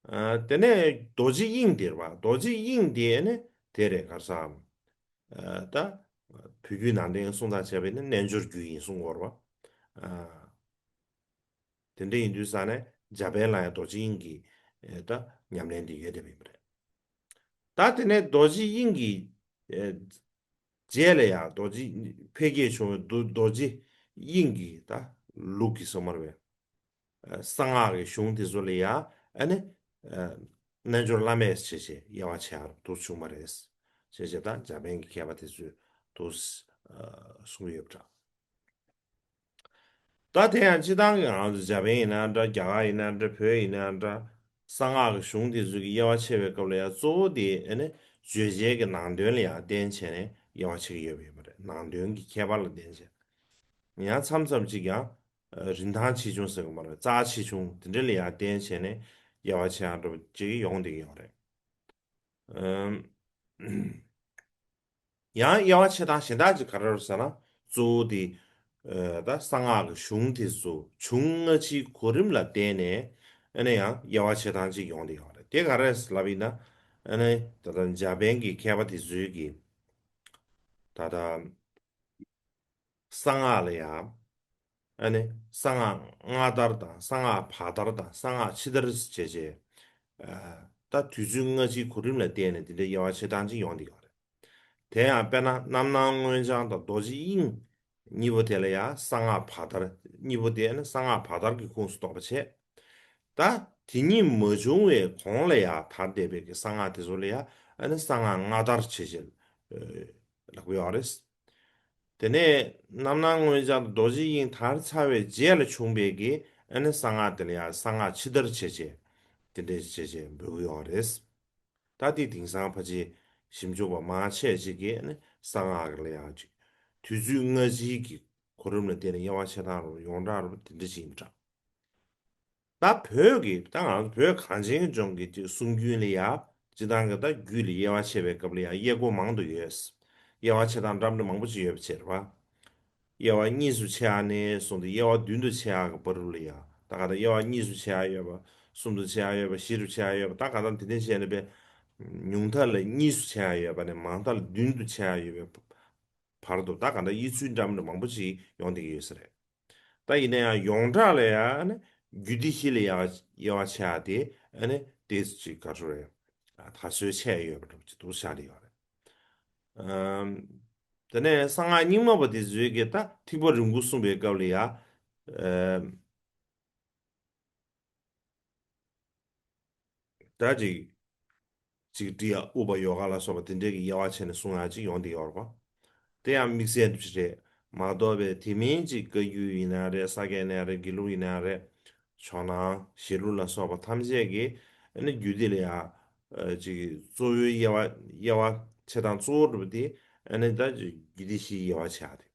ཨ་དེ་ནས་རྡོ་རྗེ་དབྱིངས་དེ་རེད་པ། རྡོ་རྗེ་དབྱིངས་དེ་ནི་དེ་རེད། ག་རེ་ཟེར། ཨ་ད་བོད་བརྒྱུད་ནང་བསྟན་གསུང་སྟངས་བྱས་པ་ཡིན་ན་རྣལ་འབྱོར་རྒྱུད་ཡིན་གསུང་གི་ཡོད་རེད་པ། ཨ། དེ་འདྲ་ཡིན་དུས་ཙང་ནས་འཇར་པན་ལ་ཡང་རྡོ་རྗེ་དབྱིངས་ཀྱི་ཨེ་ད་ཉམས་ལེན་དེ་ཡོད་བསྡད་པ་ཡིན་པ་རེད། ད་དེ་ནས་རྡོ་རྗེ་དབྱིངས་ཀྱི་ཨེ་རྗེས་ལ་ཡང་རྡོ་རྗེ་འཕེལ་རྒྱས་བྱུང་བའི་རྡོ་རྡོ་རྗེ་དབྱིངས་ཀྱི་ད་ལུགས་ཀྱི་ཟེར་མ་རེད་པས། ཨེ་གསང་སྔགས་ཀྱི་གཞུང་དེ་ཚོ་ལ་ཡང་ཨ་ནི་ཨེ་རྣལ་འབྱོར་བླ་མེད་ཅེས་བྱས་དབྱེ་བ་ཕྱེ་ཡག་འདུག་བྱུང་བ་རེད། ཅེས་བྱས་ད་འཇར་པན་གྱི་མཁས་པ་དེ་ཚོས་འདུག་ཨེ་གསུངས་ཡོད་པ་འདྲ། ད་དེ་ཡང་སྤྱིར་བཏང་གི་ང་ཚོ་འཇར་པན་ཡིན་ན་འདྲ། རྒྱ་གར་ཡིན་ན་འདྲ། བོད་ཡིན་ན་འདྲ། གསང་སྔགས་ཀྱི་གཞུང་དེ་ཚོ་གི་དབྱེ་བ་ཕྱེ་བའི་སྐབས་ལ་ཡང་གཙོ་བོ་དེ་ཨ་ནི་བརྗོད་བྱའི་གི་ནང་དོན་ལ་ཡང་བརྟེན་བྱས་ནས་དབྱེ་བ་ཕྱེ་གི་ཡོད་པ་ཡིན་པ་རེད། ནང་དོན་གྱི་ཁྱད་པར་ལ་བརྟེན་བྱས། ཡང་མཚམས་མཚམས་ཅིག་ཡང་རིན་ཐང་ཆེ་ཆུང་ཟེར་གི་མ་རེད། རྩ་ཆེ་ཆུང་དེ་འདྲ་ལ་ཡང་བརྟེན་བྱས་ནས་དབྱེ་བ་ཕྱེ་ཡག་འདྲ་པོ་ཅིག་ཡོང་བསྡད་ཀྱི་ཡོད་རེད། ཨམ། ཡང་དབྱེ་བ་ཕྱེ་སྟངས་གཞན་དག་ཅིག་ག་རེ་རེད་ཟེར་ན། གཙོ་བོ་དེ་ཨ་ད་གསང་སྔགས་ཀྱི་གཞུང་དེ་ཚོ་བྱུང་སྔ་ཕྱིའི་གོ་རིམ་ལ་བརྟེན་ནས་ཨ་ནི་ཡང་དབྱེ་བ་ཕྱེ་སྟངས་ཅིག་ཡོང་བསྡད་ཡོད་རེད། དེ་ག་རེ་རེད་ལབ་ཡིན་ན། ཨ་ནི་ད་ལྟ་འཇར་པན་གྱི་མཁས་པ་དེ་ཚོས་ཀྱིས་ད་ལྟ་གསང་སྔགས་ལ་ཡང་ཨ་ནི་གསང་སྔགས་སྔ་དར་དང་གསང་སྔགས་བར་དར་དང་གསང་སྔགས་ཕྱི་དར་བྱས་བྱས། ཨ་ད་དུས་ཚོད་སྔ་ཕྱིའི་གོ་རིམ་ལ་བརྟེན་ནས་དེ་འདྲའི་དབྱེ་བ་ཕྱེ་སྟངས་ཅིག་ཡོང་བསྡད་ཡོད་རེད། དེ་ཡང་དཔེར་ན་རྣམ་སྣང་མངོན་བྱང་དང་རྡོ་རྗེ་དབྱིངས་གཉིས་པོ་དེ་ལ་ཡང་གསང་སྔགས་བར་དར། གཉིས་པོ་དེ་ནི་གསང་སྔགས་བར་དར་གྱི་ཁོངས་སུ་གཏོགས་པ་བྱས། ད་དེ་གཉིས་མ་བྱུང་བའི་གོང་ལ་ཡང་དར་བསྡད་པའི་གི་གསང་སྔགས་དེ་ཚོ་ལ་ཡང་ཨ་ནི་གསང་སྔགས་སྔ་དར་བྱས་བྱས་ལབ་ཀྱི་ཡོད་རེད། དེ་ནས་རྣམ་སྣང་མངོན་བྱང་དང་རྡོ་རྗེ་དབྱིངས་དར་ཚར་བའི་རྗེས་ལ་བྱུང་བའི་གི་ཨ་ནི་གསང་སྔགས་དེ་ལ་ཡང་གསང་སྔགས་ཕྱི་དར་བྱས་བྱས་དེ་འདྲས་བྱས་བྱས་འབོད་ཀྱི་ཡོད་རེད། ད་དེ་དེང་སང་ཕལ་ཆེར་ཞིབ་འཇུག་པ་མང་ཆེ་ཅིག་གིས་ནི་གསང་སྔགས་ལ་ཡང་ཅིག་དུས་ཚོད་སྔ་ཕྱིའི་གི་གོ་རིམ་ལ་བརྟེན་ནས་དབྱེ་བ་ཕྱེ་སྟངས་རུ་ཡོངས་གྲགས་རུ་དེ་འདྲ་ཅིག་ཡིན་འདྲ། ད་བོད་ཀྱི་ད་ང་ཚོ་བོད་གངས་ཅན་གྱི་ལྗོངས་ཀྱི་ཅིག་གསུང་རྒྱུན་ལ་ཡང་སྤྱིར་བཏང་གི་ད་རྒྱུད་ལ་དབྱེ་བ་ཕྱེ་བའི་སྐབས་ལ་ཡང་དབྱེ་སྒོ་མང་དུ་ཡོད། དབྱེ་བ་ཕྱེ་སྟངས་འདྲ་མི་འདྲ་མང་པོ་ཅིག་ཡོད་པ་བྱས་རེད་པ། དབྱེ་བ་གཉིས་སུ་ཕྱེ་ཡག་ནས་བཟུང་སྟེ་དབྱེ་བ་བདུན་དུ་ཕྱེ་ཡག་གི་བར་རུ་ལ་ཡང་ད་ག་ད་དབྱེ་བ་གཉིས་སུ་ཕྱེ་ཡག་ཡོད་པ། གསུམ་དུ་ཕྱེ་ཡག་ཡོད་པ། བཞི་རུ་ཕྱེ་ཡག་ཡོད་པ། ད་ག་ད་དེ་འདྲ་བྱས་ནས་པས་ཉུང་མཐའ་ལ་གཉིས་སུ་ཕྱེ་ཡག་ཡོད་པ་ནས་མང་མཐའ་ལ་བདུན་དུ་ཕྱེ་ཡག་ཡོད་པའི་བར་དུ་ད་ག་ད་དབྱེ་ཚུལ་འདྲ་མི་འདྲ་མང་པོ་ཅིག་ཡོང་བསྡད་ཀྱི་ཡོད་ས་རེད། ད་ཡིན་ན་ཡང་ཡོངས་གྲགས་ལ་ཡང་ནི་རྒྱུད་སྡེ་བཞི་ལ་ཡང་དབྱེ་བ་ཕྱེ་ཡག་དེ་ཨ་ནི་ ཏོག་ཙམ་ཅིག་ག་རེ་ཟེར་རེད། ད་གཟོད་ཆད་ཡོད་པ་འདྲ་པོ་ཅིག་འདུག་ཆགས་བསྡད་ཡོད་རེད། ཨམ། དེ་ནས་གསང་སྔགས་རྙིང་མ་པ་དེ་ཚོས་ཀྱི་ད་ཐེག་པ་རིམ་དགུ་གསུངས་པའི་སྐབས་ལ་ཡ། ཨམ། ད་ཅིག་ཅིག་ཀྲི་ཡ་ཨུ་པ་ཡོ་ག་ལ་སོགས་པ་དེ་འདྲའི་གི་དབྱེ་བ་ཕྱེ་ནས་གསུང་ཡ་ཅིག་ཡོང་བསྡད་ཡོད་རེད་པ། དེ་ཡང་དམིགས་བསལ་འདྲ་ཞིག་རེད་མ་གཏོགས་པའི་དེ་མིན་ཅིག་བཀའ་བརྒྱུད་ཡིན་ན་རེད། ས་སྐྱ་ཡིན་ན་རེད། དགེ་ལུགས་ཡིན་ན་རེད། ཇོ་ནང་ཞི་ལུགས་ལ་སོགས་པ་ཐམས་ཅད་ཀྱིས་ཨ་ནི་རྒྱུད་སྡེ་ལ་ཡ་ཅིག་གཙོ་བོའི་དབྱེ་བ་དབྱེ་བ་ཕྱེ་སྟངས་གཙོ་བོ་འདྲ་པོ་དེ་ཨ་ནི་ད་རྒྱུད་སྡེ་བཞིའི་དབྱེ་བ་ཕྱེ་ཡ་དེ།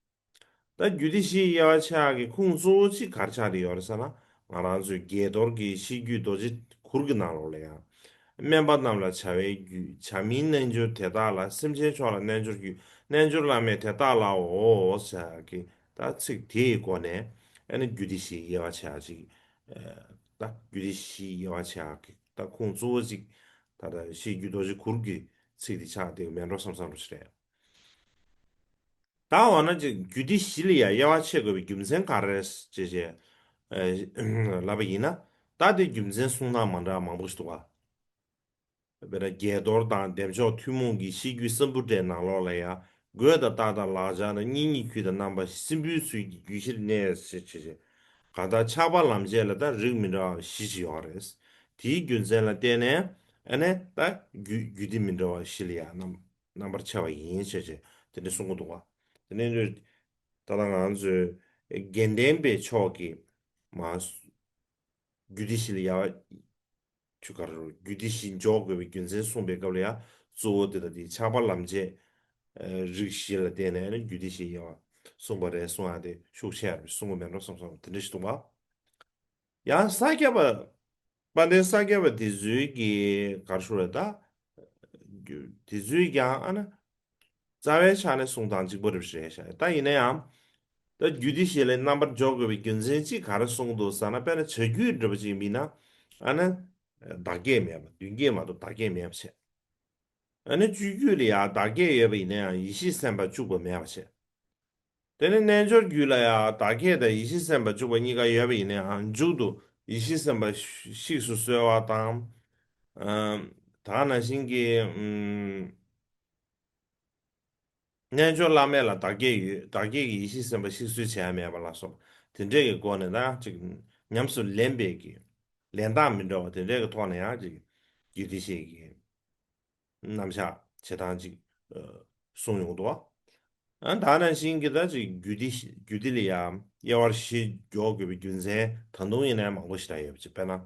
ད་རྒྱུད་སྡེ་བཞིའི་དབྱེ་བ་ཕྱེ་ཡག་གི་ཁུངས་གཙོ་བོ་གཅིག་ག་རེ་ཆགས་བསྡད་ཡོད་རེད་ཟེར་ན། ང་རང་ཚོའི་བརྒྱད་རྡོར་གྱི་ཤེས་རྒྱུད་རྡོ་རྗེ་གུར་གྱི་ནང་ལོགས་ལ་ཡང་། དམན་པ་རྣམས་ལ་བྱ་བའི་རྒྱུད། བྱ་མིན་རྣལ་འབྱོར་དེ་དག་ལ། སེམས་ཅན་མཆོག་ལ་རྣལ་འབྱོར་རྒྱུད། རྣལ་འབྱོར་བླ་མེད་དེ་དག་ལའོ་ཟེར་ཡག་གི་ད་ཚིག་དེའི་སྒོ་ནས་ཨ་ནི་རྒྱུད་སྡེ་བཞིའི་དབྱེ་བ་ཕྱེ་ཡག་ཅིག་ད་རྒྱུད་སྡེ་བཞིའི་དབྱེ་བ་ཕྱེ་ཡག་གི་ད་ཁུངས་གཙོ་བོ་གཅིག་ད་ལྟ་ཤེས་རྒྱུད་རྡོ་རྗེ་གུར་གྱི་ཚིག་དེ་ཆགས་བསྡད་ཀྱི་མེད་འགྲོ་བསམ་བསམ་འདྲ་ཞིག་རེད། ད་འོ་ན་ཅིག་རྒྱུད་སྡེ་བཞི་ལ་ཡང་དབྱེ་བ་ཕྱེ་དགོས་པའི་རྒྱུ་མཚན་ག་རེ་རེད་ཅེས་བྱས། ཨ། ལབ་པ་ཡིན་ན། ད་དེ་རྒྱུ་མཚན་གསུང་སྟངས་མ་འདྲ་མང་པོ་ཞིག་འདུག་ག་དཔེར་ན་བརྒྱད་རྡོར་དང་བདེ་མཆོག་ཐུན་མོང་གི་ཤེས་རྒྱུད་སམ་བྷོ་ཊའི་ནང་ལོགས་ལ་ཡང་། རྒོད་དང་ལྟག་དང་ལག་ཆ་དང་། གཉིས་གཉིས་འཁྱུད་དང་རྣམ་པ་བཞི། སྲིན་བུའི་ཚུལ་གྱིས་རྒྱུད་བཞིར་གནས་ཞེས་བྱས། གང་ལྟར་ཆགས་པ་ལམ་བྱེད་ལ་ད་རིགས་མི་འདྲ་བ་བཞི་ཞིག་ཡོད་རེད། དེའི་རྒྱུ་མཚན་ལ་བརྟེན་ནས་ཨ་ནི་ད་རྒྱུད་རྒྱུད་སྡེ་མི་འདྲ་བ་བཞི་ལ་ཡང་རྣམ་རྣམ་པར་ཕྱེ་བ་ཡིན་ཞེས་བྱས་དེ་འདྲ་གསུང་གི་འདུག་ག་དེ་ནས་ད་ལྟ་ང་ཚོའི་དགེ་ལྡན་པའི་ཕྱོགས་ཀྱི་མ་རྒྱུད་སྡེ་བཞི་ལ་ཡང་ཆུ་ཁར་རྒྱུད་སྡེ་བཞི་འཇོག་དགོས་པའི་རྒྱུ་མཚན་གསུངས་པའི་སྐབས་ལ་ཡང་གཙོ་བོ་དེ་དང་དེའི་ཆགས་པ་ལམ་བྱེད་རིགས་བཞི་ལ་བརྟེན་ནས་རྒྱུད་སྡེ་བཞི་ཡང་གསུངས་པ་རེད་གསུང་ཡ་དེ་ཤུགས་ཆེ་བར་གསུང་གི་མེད་འགྲོ་བསམ་སོང་དེ་འདྲ་ཞིག་འདུག་ག་ཡང་ས་སྐྱ་པ། དཔལ་ལྡན་ས་སྐྱ་པ་དེ་ཚོའི་གི་ག་རེ་ཞུ་རེད་ད། དེ་ཚོའི་ཀྱང་ཨ་ན། རྩ་བའི་ཆ་ནས་གསུང་སྟངས་གཅིག་པ་རེད་ཤག་ད་ཡིན་ན་ཡང་། ད་རྒྱུད་སྡེ་བཞི་ལ་རྣམ་པར་འཇོག་དགོས་པའི་རྒྱུ་མཚན་གཅིག་ག་རེ་གསུང་འདུག་ཟེར་ན། དཔེར་ན་བྱ་རྒྱུད་འདྲ་པོ་གཅིག་ཡིན་ན། ཨ་ན། བདག་བསྐྱེད་མེད་པ། མདུན་བསྐྱེད་མ་གཏོགས་བདག་བསྐྱེད་མེད་པ་བྱས། ཨ་ནི་སྤྱོད་རྒྱུད་ལ་ཡང་བདག་བསྐྱེད་ཡོད་པ་ཡིན་ན་ཡང་ཡེ་ཤེས་སེམས་དཔའ་བཅུག་པ་མེད་པ་བྱས། དེ་ནས་རྣལ་འབྱོར་རྒྱུད་ལ་ཡང་བདག་བསྐྱེད་དང་ཡེ་ཤེས་སེམས་དཔའ་བཅུག་པ་གཉིས་ཀ་ཡོད་པ་ཡིན་ན་ཡང་མཇུག་ཏུ་ཡེ་ཤེས་སེམས་དཔའ་གཤེགས་སུ་གསོལ་བ་དང་། ཨམ། ད་ག་ནང་བཞིན་གྱི། ཨམ། རྣལ་འབྱོར་བླ་མེད་ལ་བདག་བསྐྱེད་ཡོད། བདག་བསྐྱེད་ཀྱི་ཡེ་ཤེས་སེམས་དཔའ་གཤེགས་གསོལ་བྱེད་ཡ་མེད་པ་ལ་སོགས་དེ་འདྲའི་གི་སྒོ་ནས་ད་ཅིག་ཉམས་སུ་ལེན་པའི་གི་ལེན་སྟངས་མི་འདྲ་བ་དེ་འདྲའི་གི་ཐོག་ནས་ཡང་ཅིག་རྒྱུད་སྡེ་བཞི་གི་རྣམ་གཞག་བྱེད་སྟངས་ཅིག་ཨ། གསུངས་ཡོང་འདུག་ཨ། ད་ནང་བཞིན་གྱི་ད་ཅིག་རྒྱུད་སྡེ་རྒྱུད་སྡེ་ལ་ཡང་དབྱེ་བ་བཞི་འཇོག་དགོས་པའི་རྒྱུ་མཚན་ད་དུང་ཡིན་ནའི་མང་པོ་ཞིག་ད་ཡོད་པ་ཅིག་དཔེར་ན།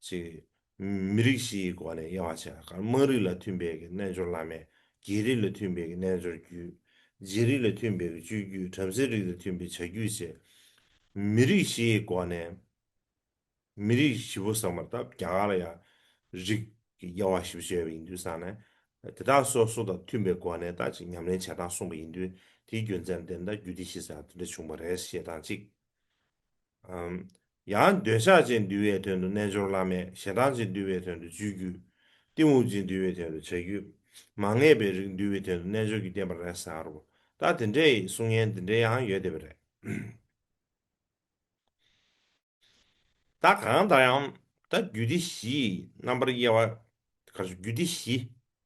ཅིག་མི་རིགས་བཞིའི་སྒོ་ནས་དབྱེ་བ་ཕྱེ་ཡ། དམངས་རིགས་ལ་མཐུན་པའི་གི་རྣལ་འབྱོར་བླ་མེད། རྒྱལ་རིགས་ལ་མཐུན་པའི་གི་རྣལ་འབྱོར་རྒྱུད། རྗེ་རིགས་ལ་མཐུན་པའི་གི་སྤྱོད་རྒྱུད། བྲམ་ཟེ་རིགས་ལ་མཐུན་པའི་བྱ་རྒྱུད་བཅས། མི་རིགས་བཞིའི་སྒོ་ནས། མི་རིགས་བཞི་པོ་ཟེར་བ་ད་རྒྱ་གར་ལ་ཡང་རིགས་ཀྱི་དབྱེ་བ་བཞི་པོ་ཅིག་ཡོད་པ་ཡིན་དུས་ཙང་ནས། དེ་དག་སོ་སོ་དང་མཐུན་པའི་སྒོ་ནས་ད་ཅིག་ཉམས་ལེན་བྱེད་སྟངས་གསུངས་པ་ཡིན་དུས། དེའི་རྒྱུ་མཚན་ལ་བརྟེན་ད་རྒྱུད་སྡེ་བཞི་ཟེར་དེ་འདྲ་བྱུང་བ་རེད་ཞེས་དང་གཅིག་ཨམ། ཡང་འདོད་ཆགས་ཅན་འདུལ་བའི་དོན་དུ་རྣལ་འབྱོར་བླ་མེད། ཞེ་སྡང་ཅན་འདུལ་བའི་དོན་དུ་སྤྱོད་རྒྱུད། གཏི་མུག་ཅན་འདུལ་བའི་དོན་དུ་བྱ་རྒྱུད། མ་ངེས་པའི་རིགས་འདུལ་བའི་དོན་དུ་རྣལ་འབྱོར་གྱི་བསྟན་པ་རེད་ཟེར་རོ། ད་དེ་འདྲའི་གསུང་ཡན་དེ་འདྲའི་ཡང་ཡོད་བསྡད་པ་རེད། ད་གང་ལྟར་ཡང་ད་རྒྱུད་སྡེ་བཞིའི་རྣམ་པར་དབྱེ་བ། ག་རེ་ཟེར། རྒྱུད་སྡེ་བཞི་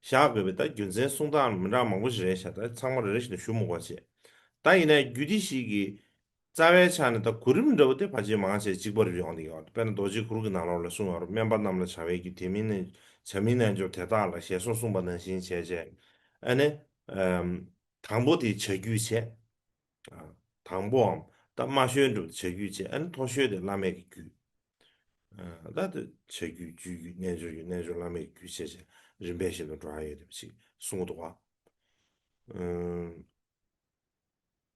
བཞག་དགོས་པའི་ད་རྒྱུ་མཚན་གསུང་སྟངས་མི་འདྲ་མང་པོ་ཞིག་རེད་ཤག་ད་ཚང་མ་རེ་རེ་བཞིན་དུ་ཞུ་མི་དགོས་བྱས། ད་ཡིན་ན་རྒྱུད་སྡེ་བཞི་གི་རྩ་བའི་ཆ་ནས་ད་གོ་རིམ་འདྲ་བོ་དེ་ཕལ་ཆེར་མང་ཆེ་གཅིག་པ་རེ་ཡོང་བསྡད་ཡོད། དཔེར་ན་རྡོ་རྗེ་གུར་གྱི་ནང་ལོགས་ལ་གསུངས་ཡོད་རེད། དམན་པ་རྣམས་ལ་བྱ་བའི་རྒྱུད། དེ་མིན་ནི་བྱ་མིན་རྣལ་འབྱོར་དེ་དག་ལ་ཞེས་སོགས་གསུངས་པ་ནང་བཞིན་བྱས་བྱས། ཨ་ནི། ཨམ། དང་པོ་དེ་བྱ་རྒྱུད་བྱས། ཨ། དང་པོའམ་ད་མ་ཤོལ་འགྲོ་བྱ་རྒྱུད་བྱས། ཨ་ནི་མཐོ་ཤོས་དེ་བླ་མེད་ཀྱི་རྒྱུད། ཨ། ད་དེ་བྱ་རྒྱུད་སྤྱོད་རྒྱུད་རྣལ་འབྱོར་རྒྱུད། རྣལ་འབྱོར་བླ་མེད་ཀྱི་རྒྱུད་བྱས་བྱས་རིམ་པས་བཞིན་དུ་འགྲོ་ཡ་ཡོད་དེ་ཅིག་གསུང་གི་འདུག་ག་ཨུམ།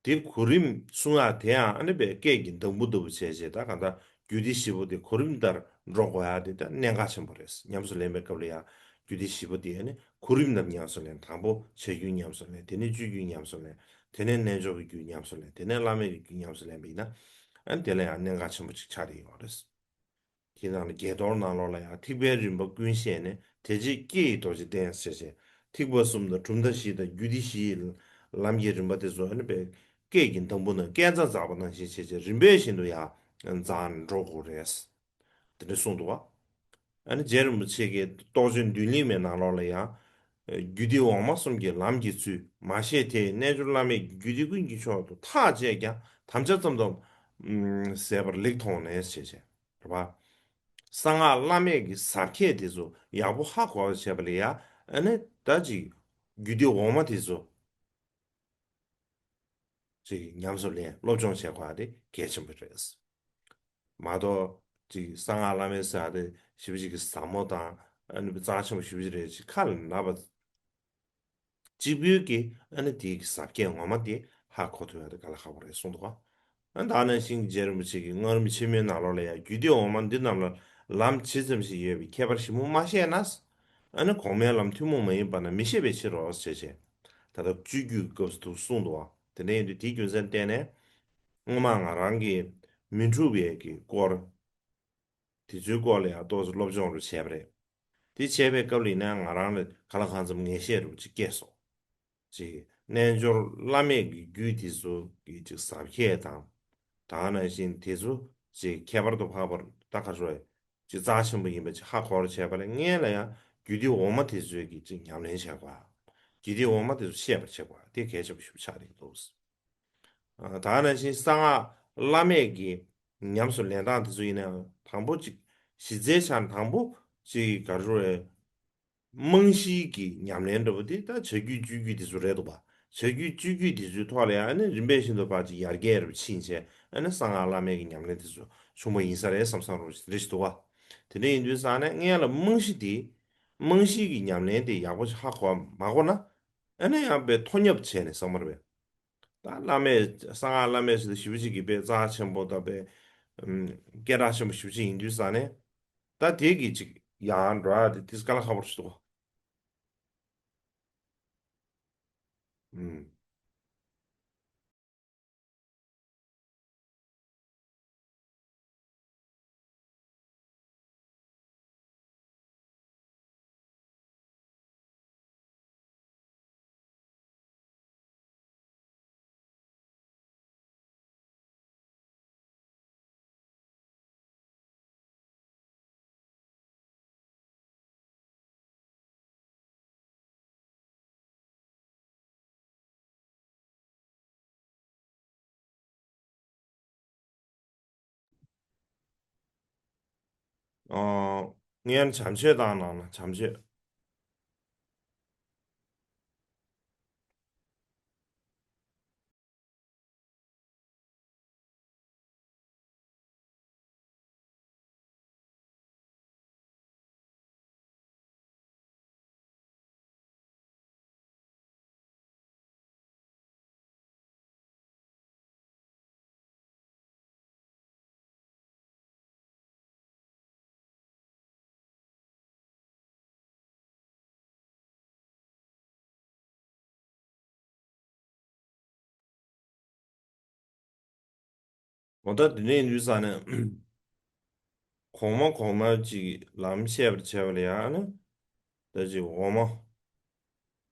དེ་གོ་རིམ་གསུང་ཡ་དེ་ཡང་ཨ་ནི་པའི་སྐད་ཀྱི་འདང་བུ་ལྟ་བུ་བྱས་བྱས། ད་གང་ལྟར་རྒྱུད་སྡེ་བཞི་པོ་དེ་གོ་རིམ་ལྟར་འགྲོ་དགོས་ཡ་དེ་ད་གནད་འགག་ཆེན་པོ་རེད། ཉམས་སུ་ལེན་པའི་སྐབས་ལ་ཡང་རྒྱུད་སྡེ་བཞི་པོ་དེ་ཨ་ནི་གོ་རིམ་ལྟར་ཉམས་སུ་ལེན། དང་པོ་བྱ་རྒྱུད་ཉམས་སུ་ལེན། དེ་ནས་སྤྱོད་རྒྱུད་ཉམས་སུ་ལེན། དེ་ནས་རྣལ་འབྱོར་གྱི་རྒྱུད་ཉམས་སུ་ལེན། དེ་ནས་བླ་མེད་ཀྱི་རྒྱུད་ཉམས་སུ་ལེན་པ་ཡིན་ན། ཨ་ནི་དེ་ལ་ཡང་གནད་འགག་ཆེན་པོ་ཅིག་ཆགས་བསྡད་ཡོད་རེད། དེའི་ནང་ལ་བརྒྱད་རྡོར་ནང་ལོགས་ལ་ཡང་ཐེག་པའི་རིམ་པ་ཀུན་བཤད་ནས། དེ་རྗེས་སྐྱེ་ཡི་རྡོ་རྗེ་གདན་ཟེར་བྱས། ཐེག་པ་གསུམ་དང་གྲུབ་མཐའ་བཞི་དང་རྒྱུད་སྡེ་བཞིའི་ལམ་གྱི་རིམ་པ་དེ་ཚོ་ཨ་ནི་པའི་སྐད་ཀྱི་འདང་བུ་ནང་སྐས་འཛེག་འཛེགས་པ་ནང་བཞིན་བྱས་བྱས་རིམ་པས་བཞིན་དུ་ཡང་འཛེགས་འགྲོ་དགོས་རེད། དེ་འདྲ་གསུངས་འདུག་བ། ཨ་ནི་རྗེ་རིན་པོ་ཆེ་གི་རྟོགས་བརྗོད་མདུན་ལེགས་མའི་ནང་ལོགས་ལ་ཡང་། རྒྱུད་སྡེ་འོག་མ་གསུམ་གྱི་ལམ་གྱི་ཚུལ་མ་ཤེས་ཏེ། རྣལ་འབྱོར་བླ་མེད་ཀྱི་རྒྱུད་སྡེ་ཀུན་གྱི་མཆོག་ཏུ་ཐག་བཅད་ཀྱང་དམ་བཅའ་ཙམ་དུ་ཟད་པར་ལེགས་མཐོང་ནས་ཞེས་བྱས། རེད་པ། གསང་སྔགས་བླ་མེད་ཀྱི་ཟབ་ཁྱད་དེ་ཚོ་ཡག་པོ་ཧ་གོ་བར་བྱས་པ་ལ་ཡང་། ཨ་ནི་ད་ཅིག་རྒྱུད་སྡེ་འོག་མ་དེ་ཚོ་ཅིག་ཉམས་སུ་ལེན་སློབ་སྦྱོང་བྱེད་དགོས་པ་དེ་གལ་ཆེན་པོ་རེད། མ་གཏོགས་ཅིག་གསང་སྔགས་བླ་མེད་ཟེར་ཡ་དེ་ཞེ་པོ་ཅིག་གི་ཟབ་མོ་དང་། ཨ་ནི་རྩ་ཆེན་པོ་ཞེ་པོ་ཅིག་རེད། ཅིག་ཁ་ལ་ན་བ་གཅིག་པུའི་གི། ཨ་ནི་དེའི་གི་ཟབ་ཁྱད་ངོ་མ་དེ་ཧ་གོ་ཐུབ་ཡ་དེ་དཀའ་ལས་ཁག་པོ་རེད་གསུངས་འདུག་ག་ཨ་ནི་ད་ག་ནང་བཞིན་རྗེ་རིན་པོ་ཆེ་གི་སྔགས་རིམ་ཆེན་མོའི་ནང་ལོགས་ལ་ཡང་རྒྱུད་སྡེ་འོག་མ་འདི་རྣམས་ལ་ལམ་ཇི་ཙམ་ཞིག་ཡོད་པའི་ཁྱད་པར་ཞིབ་མོ་མ་ཤེས་ན། ཨ་ནི་གོང་མའི་ལམ་ཐུན་མོང་མ་ཡིན་པ་ན་མི་ཤེས་པའི་ཕྱིར་རོ་ཞེས་བྱས། ད་ལྟ་སྤྱོད་བརྒྱུད་ཀྱི་སྐབས་སུ་གསུངས་འདུག་ག་དེ་འདྲ་ཡིན་དུས་དེའི་རྒྱུ་མཚན་བརྟེན་ནས། སྔོན་མ་ང་རང་གིས་མི་འཁྲུགས་པའི་གི་སྐོར། དེ་ཚོའི་སྐོར་ལ་ཡང་ཏོག་ཙམ་སློབ་སྦྱོང་རུ་བྱས་པ་རེད། དེ་བྱས་པའི་སྐབས་ལ་ཡིན་ན་ང་རང་ལ་ག་ལ་གང་འཚམ་ངེས་ཤེས་རུ་ཅིག་སྐྱེས་སོང་། ཅིག་རྣལ་འབྱོར་བླ་མེད་ཀྱི་རྒྱུད་དེ་ཚོ་གི་ཅིག་ཟབ་ཁྱད་དང་། ད་ག་ནང་བཞིན་དེ་ཚོ་ཅིག་ཁྱད་པར་དུ་འཕགས་པར་ད་ག་ཚོད་ཅིག་རྩ་ཆེན་པོ་ཡིན་པ་ཅིག་ཧ་གོ་བར་བྱས་པ་ལ། སྔོན་ལ་ཡང་རྒྱུད་སྡེ་འོག་མ་དེ་ཚོའི་གི་ཅིག་ཉམས་ལེན་བྱས་པ། རྒྱུད་སྡེ་འོག་མ་དེ་ཚོ་ཤེས་པར་བྱེད་དགོས་པ་དེ་གལ་ཆེན་པོ་ཞིག་ཆགས་ཀྱི་འདུག་ཨ། ད་ག་ནང་བཞིན་གསང་སྔགས་བླ་མེད་ཀྱི་ཉམས་སུ་ལེན་སྟངས་དེ་ཚོ་ཡིན་ན་ཡང་། དང་པོ་ཅིག་གཞི་རྩའི་ཆ་ནས་དང་པོ་ཅིག་ག་རེ་ཟེར། རྨང་གཞིའི་གི་ཉམས་ལེན་འདྲ་པོ་དེ་ད་བྱ་རྒྱུད་སྤྱོད་རྒྱུད་དེ་ཚོ་རེད་འདུག་པ། བྱ་རྒྱུད་སྤྱོད་རྒྱུད་དེ་ཚོའི་ཐོག་ལ་ཡང་ཨ་ནི་རིམ་པས་བཞིན་དུ་ཕར་ཅིག་ཡར་རྒྱས་རུ་ཕྱིན་བྱས། ཨ་ནི་གསང་སྔགས་བླ་མེད་ཀྱི་ཉམས་ལེན་དེ་ཚོ་བྱུང་བ་ཡིན་ས་རེད་བསམ་བསམ་རུ་རེ་ཞིག་འདུག་པ། དེ་འདྲ་ཡིན་དུས་ཙང་ནས་སྔོན་ལ་རྨང་གཞི་དེ། རྨང་གཞིའི་གི་ཉམས་ལེན་དེ་ཡག་པོ་ཞིག་ཧ་གོ་མ་གོ་ན། ཨ་ནི་ཡང་དཔེ་མཐོ་བསྙབ་བྱས་ནས་བསམ་པ་རེད་པས། ད་བླ་མེད་གསང་སྔགས་བླ་མེད་ཟེར་དུས་ཞེ་པོ་ཅིག་གི་དཔེ་རྩ་ཆེན་པོ་དང་དཔེ། ཨམ། སྐད་གྲགས་ཆེན་པོ་ཞེ་པོ་ཅིག་ཡིན་དུས་ཙང་ནས། ད་དེ་གི་ཅིག་ཡང་འགྲོ་ཡ་དེ་དེ་དཀའ་ལས་ཁག་པོ་ཞིག་འདུག་ཨམ། ཨོ། ངས་བྱམས་ཆོས་དང་ནང་ན་བྱམས་ཆོས། འོ་ད་དེ་ནས་ཡིན་དུས་ཙང་ནས། གོང་མ་གོང་མ་ཅིག་ལམ་བཤད་པར་བྱས་པ་ལ་ཡང་ནི། ད་ཅིག་འོག་མ།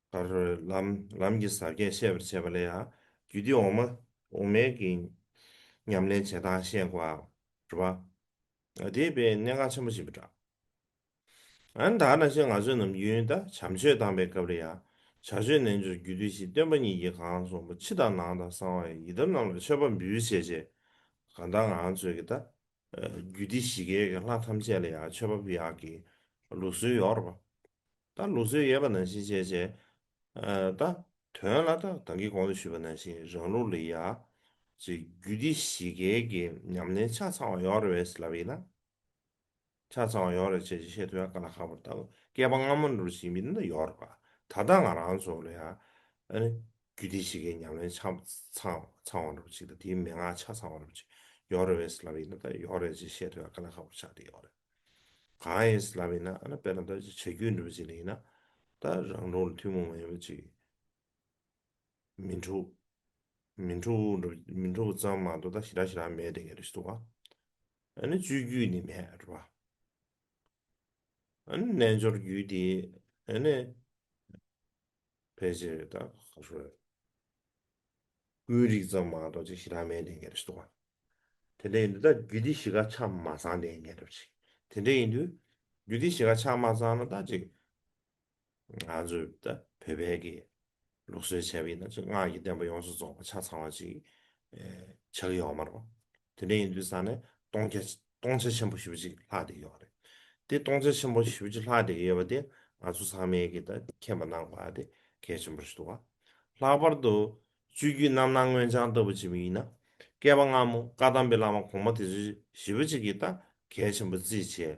ག་རེ་ལམ་ལམ་གྱི་ཟབ་ཁྱད་བཤད་པར་བྱས་པ་ལ་ཡང་། རྒྱུད་སྡེ་འོག་མ་འོག་མའི་གི་ཉམས་ལེན་བྱེད་སྟངས་བཤད་དགོས་པ་རེད་པ། དེ་དཔེ་གནད་འགག་ཆེན་པོ་ཞིག་རེད། ཨ་ནི་ད་ག་ནང་བཞིན་ང་ཚོའི་ནམ་རྒྱུན་ད་བྱམས་ཆོས་བཏང་པའི་སྐབས་ལ་ཡང་། བྱ་སྤྱོད་རྣལ་འབྱོར་རྒྱུད་སྡེ་བཞི། སྟོན་པ་ཉིད་ཀྱིས་གང་གསུངས་པ། ཕྱི་དང་ནང་དང་གསང་བ་ཡི། ཡི་དམ་རྣམས་ལ་མཆོད་པ་འབུལ་ཞེས་བྱས། གང་ལྟར་ང་ཚོས་ཀྱི་ད་རྒྱུད་སྡེ་བཞི་ཀའི་གི་ལྷ་ཐམས་ཅད་ལ་ཡང་མཆོད་པ་འབུལ་ཡག་གི་ལུགས་སྲོལ་ཡོད་རེད་པ། ད་ལུགས་སྲོལ་ཡོད་པ་ནང་བཞིན་བྱས་བྱས། ཨ། ད་དོན་ལ་ད་ད་གིན་གོང་དུ་ཞུས་པ་ནང་བཞིན་རང་ལུགས་ལ་ཡ། ཅིག་རྒྱུད་སྡེ་བཞི་ཀའི་གི་ཉམས་ལེན་ཆ་ཚང་བ་ཡོད་རེད་པས་ལབ་ཡིན་ན། ཆ་ཚང་བ་ཡོད་རེད་ཅེས་བཤད་ཐུབ་ཡ་དཀའ་ལས་ཁག་པོ་རེད། ད་བསྐལ་པ་སྔ་མ་འདྲ་བོ་ཞིག་མིན་ན་ཡོད་རེད་པ། ད་ལྟ་ང་རང་ཚོ་ལ་ཡ། ཨ་ནི་རྒྱུད་སྡེ་བཞི་ཀའི་ཉམས་ལེན་ཆ་ཚང་ཚང་བ་འདྲ་བོ་ཅིག་དང་། དེའི་མན་ངག་ཆ་ཚང་བ་འདྲ་བོ་ཅིག་ཡོད་རེད་པས་ལབ་ཡིན་ན། ད་ཡོད་རེད་ཅེས་བཤད་ཐུབ་ཡ་དཀའ་ལས་ཁག་པོ་ཆགས་བསྡད་ཡོད་རེད། གང་ཡིན་ལབ་ཡིན་ན། ཨ་ནི་དཔེར་ན་ད་བྱ་རྒྱུད་འདྲ་བོ་ཅིག་ལ་ཡིན་ན། ད་རང་ལུགས་ལ་ཐུན་མོང་མ་ཡིན་པ་ཅིག་མི་འཁྲུགས། མི་འཁྲུགས་འདྲ་བོ། མི་འཁྲུགས་ཙམ་མ་གཏོགས་ད་ཞེ་དྲག་ཞེ་དྲག་མེད་དེ་ངེས་རེད་ཞུ་བ། ཨ་ནི་སྤྱོད་རྒྱུད་ནི་མེད་རེད་བ། ཨ་ནི་རྣལ་འབྱོར་རྒྱུད་དེ། ཨ་ནི་ཕལ་ཆེར་ད་ག་ཚོད། ཀུན་རིག་ཙམ་མ་གཏོགས་ཅིག་ཞེ་དྲག་མེད་དེ་ངེས་རེད་ཞུ་བ། དེ་འདྲ་ཡིན་དུས་ད་རྒྱུད་སྡེ་བཞི་ཀ་ཆ་མ་ཚང་དེ་ངེས་རེད་ཅིག་དེ་འདྲ་ཡིན་དུས། རྒྱུད་སྡེ་བཞི་ཀ་ཆ་མ་ཚང་ན་ད་ཅིག་ང་ཚོས་ད་བོད་པའི་གི་ལུགས་སྲོལ་བྱས་པ་ཡིན་ན་ཅིག་སྔགས་ཀྱི་བསྟན་པ་ཡོངས་སུ་རྫོགས་པ་ཆ་ཚང་བ་ཅིག་ཨེ་ཆགས་ཀྱི་ཡོད་མ་རེད་པ། དེ་འདྲ་ཡིན་དུས་ཙང་ནས་སྟོང་ཆ་སྟོང་ཆ་ཆེན་པོ་ཞེ་པོ་ཅིག་ལྷག་བསྡད་ཀྱི་ཡོད་རེད། དེ་སྟོང་ཆ་ཆེན་པོ་ཞེ་པོ་ཅིག་ལྷག་བསྡད་ཀྱི་ཡོད་པ་དེ་ང་ཚོ་ཚང་མས་གི་ད་མཁྱེན་པ་གནང་དགོས་པ་དེ་གལ་ཆེན་པོ་ཞིག་འདུག་པ། ལྷག་པར་དུ་སྤྱོད་བརྒྱུད་རྣམ་སྣང་མངོན་བྱང་ལྟ་བུ་བྱེད་པ་ཡིན་ན། བསྐལ་པ་སྔ་མོ་བཀའ་གདམས་པའི་བླ་མ་གོང་མ་དེ་ཚོས་ཞེ་པོ་ཅིག་གིས་ད་གལ་ཆེན་པོ་བརྩིས་བྱས།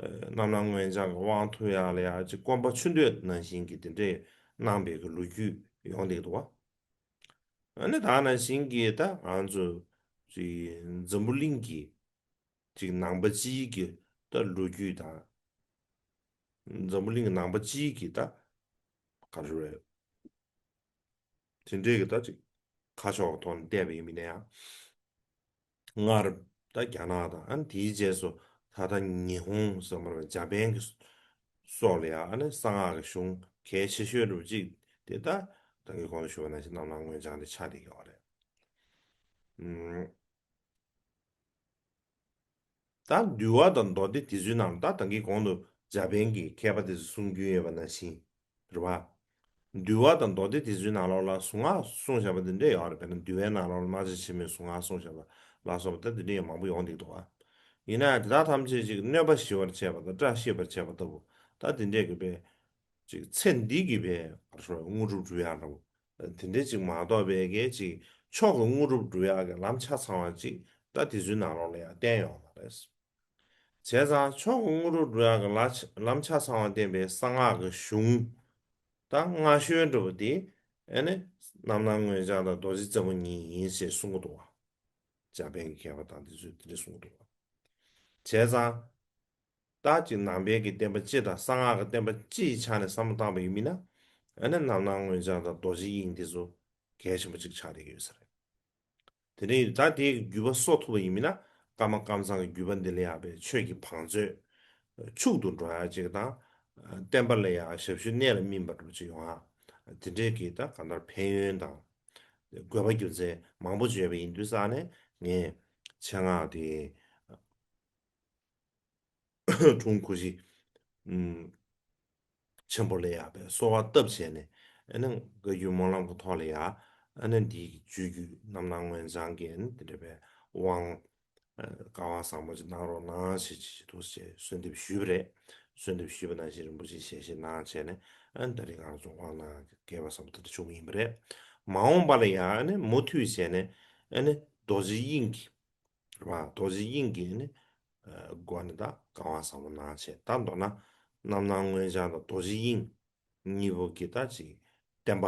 རྣམ་སྣང་མངོན་བྱང་གི་དབང་ཐོབ་ཡག་ལ་ཡང་ཅིག་སྐོམ་པ་ཆུ་འདོད་ནང་བཞིན་གྱི་དེ་འདྲས་གནང་པའི་གི་ལོ་རྒྱུས་ཡོང་བསྡད་འདུག་པ། ཨ་ནི་ད་ནང་བཞིན་གྱི་ད་ང་ཚོ་ཅིག་འཛམ་བུ་གླིང་གི་ཅིག་ནང་པ་སྤྱིའི་གི་ད་ལོ་རྒྱུས་དང་། འཛམ་བུ་གླིང་གི་ནང་པ་སྤྱིའི་གི་ད་ག་རེ་རེད། དེ་འདྲའི་གི་ད་ཅིག་ཁ་ཕྱོགས་ཐོག་ནས་བལྟས་པ་ཡིན་པ་ཡིན་ན་ཡང་། སྔར་ད་རྒྱ་ནག་དང་ཨ་ནི་དེའི་རྗེས་སུ་ད་ལྟ་ཉི་ཧོང་ཟེར་བ་རེད། འཇར་པན་གྱི་སོགས་ལ་ཡང་ཨ་ནི་གསང་སྔགས་ཀྱི་གཞུང་གལ་ཆེ་ཤོས་རུ་གཅིག་དེ་ད་ད་གིན་གོང་དུ་ཞུས་པ་ནང་བཞིན་རྣམ་སྣང་མངོན་བྱང་དེ་ཆགས་བསྡད་ཡོད་རེད། ཨུམ། ད་འདུལ་བ་དང་མདོ་སྡེ་དེ་ཚོའི་ནང་ད་ད་གིན་གོང་དུ་འཇར་པན་གྱི་མཁས་པ་དེ་ཚོས་གསུང་རྒྱུན་ཡོད་པ་ནང་བཞིན་རེད་པ། འདུལ་བ་དང་མདོ་སྡེ་དེ་ཚོའི་ནང་ལོགས་ལ་གཟུངས་སྔགས་གསུངས་བཞག་པ་དེ་འདྲས་ཡོད་རེད། དཔེར་ན་འདུལ་བའི་ནང་ལོགས་ལ་རྨ་བྱ་ཆེན་མོའི་གཟུངས་སྔགས་གསུངས་བཞག་པ་ལ་སོགས་པ་ད་དེ་འདྲས་ཡང་མང་པོ་ཡོང་བསྡད་འདུག་པ། ཡིན་ན་ཡང་དེ་དག་ཐམས་ཅད་ཅིག་གནོད་པ་ཞི་བར་བྱེད་པ་དང་སྐྲ་ཤད་པར་བྱེད་པ་ལྟ་བུ། ད་དེ་འདྲས་ཀྱི་དཔེ་ཅིག་ཚེ་འདི་གི་དཔེ་དངོས་གྲུབ་སྒྲུབ་ཡག་འདྲ་བོ། དེ་འདྲས་ཅིག་མ་གཏོགས་པའི་གི་ཅིག་མཆོག་གི་དངོས་གྲུབ་སྒྲུབ་ཡག་གི་ལམ་ཆ་ཚང་བ་ཅིག་ད་དེ་ཚོའི་ནང་ལོགས་ལ་ཡང་བསྟན་ཡོད་མ་རེད། བྱས་ཙང་མཆོག་གི་དངོས་གྲུབ་སྒྲུབ་ཡག་གི་ལ་ལམ་ཆ་ཚང་བ་བསྟན་པའི་གསང་སྔགས་ཀྱི་གཞུང་ད་སྔ་ཤོས་འདྲ་བོ་དེ་ཨ་ནི་རྣམ་སྣང་མངོན་བྱང་དང་རྡོ་རྗེ་རྩེ་མོ་གཉིས་ཡིན་ཞེས་གསུང་གི་འདུག་པ། འཇར་པན་གྱི་མཁས་པ་དང་དེ་ཚོས་དེ་འདྲས་གསུང་གི་འདུག་པ། བྱས་ཙང་། ད་ཅིག་ནང་པའི་གི་བསྟན་པ་སྤྱི་དང་གསང་སྔགས་ཀྱི་བསྟན་པ་སྤྱི་ཡི་ཆ་ནས་བསམ་བློ་བཏང་པ་ཡིན་མིན་ན། ཨ་ནི་རྣམ་སྣང་མངོན་བྱང་དང་རྡོ་རྗེ་དབྱིངས་དེ་ཚོ་གལ་ཆེན་པོ་ཅིག་ཆགས་བསྡད་ཀྱི་ཡོད་ས་རེད། དེ་ནས་ད་དེའི་བརྒྱུད་པ་གསོ་ཐུབ་པ་ཡིན་མིན་ན། ཀརྨ་ཀཾ་ཚང་གི་བརྒྱུད་པ་འདི་ལ་ཡང་པའི་ཆོས་ཀྱི་བང་མཛོད་ཕྱུག་ཏུ་འགྲོ་ཡག་ཅིག་དང་། བསྟན་པ་ལ་ཡང་ཞབས་ཞུ་གནད་ལ་སྨིན་པ་འདྲ་པོ་ཅིག་ཡོང་ཡག་དེ་འདྲའི་གི་ད་གང་ལྟར་ཕན་ཡོན་དང་། དགོས་པ་རྒྱུ་མཚན་མང་པོ་ཅིག་ཡོད་པ་ཡིན་དུས་ཙང་ནས་ངས་ཆེད་མངགས་དེ། དྲུང་གོ་ཤྲི་ཆེན་པོ་ལ་ཡང་པའི་གསོལ་བ་བཏབ་བྱས་ནས། ཨ་ནི་བཀའ་བརྒྱུད་སྨོན་ལམ་གྱི་ཐོག་ལ་ཡང་ཨ་ནི་འདིའི་གི་སྤྱོད་བརྒྱུད་རྣམ་སྣང་མངོན་བྱང་གི་ཨ་ནི་དེ་འདྲ་བའི་དབང་། བཀའ་དབང་བཟང་པོ་ཅིག་གནང་རོགས་གནང་ཞེས་ཅིག་ཅིག་འདུག་ཅེས་གསོལ་འདེབས་ཞུས་པ་རེད། གསོལ་འདེབས་ཞུས་པ་ནང་བཞིན་རིན་པོ་ཆེས་ཞལ་བཞེས་གནང་བྱས་ནས། ཨ་ནི་ད་རེས་ང་རང་ཚོ་དབང་གནང་གི་སྐལ་བ་བཟང་པོ་དེ་འདྲ་བྱུང་བ་ཡིན་པ་རེད། མ་འོངས་པ་ལ་ཡང་ཨ་ནི་མུ་མཐུད་བྱས་ནས་ཨ་ནི་རྡོ་རྗེ་དབྱིངས་ཀྱི། རེད་པ། རྡོ་རྗེ་དབྱིངས་ཀྱི་ནི་སྒོ་ནས་ད་བཀའ་དབང་བཟང་པོ་གནང་བྱས། ད་མདོར་ན་རྣམ་སྣང་མངོན་བྱང་དང་རྡོ་རྗེ་དབྱིངས་གཉིས་པོ་གི་ད་ཅིག་བསྟན་པ།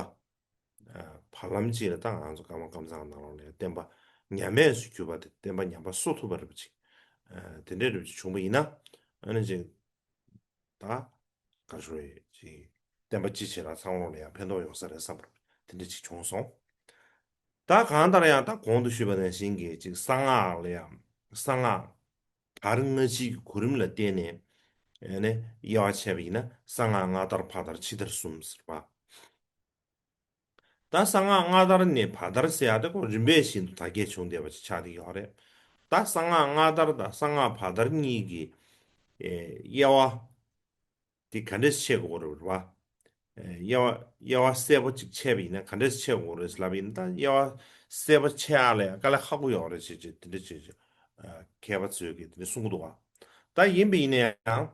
བར་ལམ་གཅིག་ལ་ད་ང་ཚོ་ཀརྨ་ཀཾ་ཚང་ནང་ལོགས་ལ་བསྟན་པ་ཉམས་དམས་སུ་གྱུར་པ་དེ། བསྟན་པ་ཉམས་པ་གསོ་ཐུབ་པ་རེད་པ་ཅིག་དེ་འདྲའི་རེད་པ་ཅིག་བྱུང་པ་ཡིན་ན། ཨ་ནི་ཅིག་ད་ག་རེ་ཞུ་དགོས་རེད། ཅིག་བསྟན་པ་སྤྱི་བྱེ་བྲག་ཚང་ལོགས་ལ་ཡང་ཕན་ཐོགས་ཡོང་ས་རེད་བསམ་པ་དེ་འདྲ་ཅིག་བྱུང་སོང་། ད་གང་ལྟར་ཡང་ད་གོང་དུ་ཞུས་པ་ནང་བཞིན་གྱི་ཅིག་གསང་སྔགས་ལ་ཡང་། གསང་སྔགས་དར་སྔ་ཕྱིའི་གོ་རིམ་ལ་བརྟེན་ནས། ཨ་ནི་དབྱེ་བ་ཕྱེ་བ་ཡིན་ན་གསང་སྔགས་སྔ་དར་བར་དར་ཕྱི་དར་གསུམ་ཟེར་བ། ད་གསང་སྔགས་སྔ་དར་ནས་བར་དར་ཟེར་ཡག་དེ་ཁོ་རིམ་པས་བཞིན་དུ་དར་རྒྱས་བྱུང་བསྡད་པ་ཅིག་ཆགས་བསྡད་ཡོད་རེད། ད་གསང་སྔགས་སྔ་དར་དང་གསང་སྔགས་བར་དར་གཉིས་ཀྱི་ཨེ་དབྱེ་བ་དེ་ག་འདྲས་ཕྱེ་དགོས་རེད་པ། ཨེ་དབྱེ་བ་དབྱེ་བ་གསལ་པོ་ཅིག་ཕྱེ་བ་ཡིན་ན་ག་འདྲས་ཕྱེ་དགོས་རེད་ལབ་ཡིན་ན། ད་དབྱེ་བ་གསལ་པོ་ཕྱེ་ཡག་ལ་ཡང་དཀའ་ལས་ཁག་པོ་ཡོད་རེད་ཅེས་ཅེས་དེ་འདྲས་ཅེས་ཅེས་མཁས་པ་ཚོས་ཀྱིས་དེ་འདྲས་གསུང་གི་འདུག་པ། ད་ཡིན་པ་ཡིན་ན་ཡང་།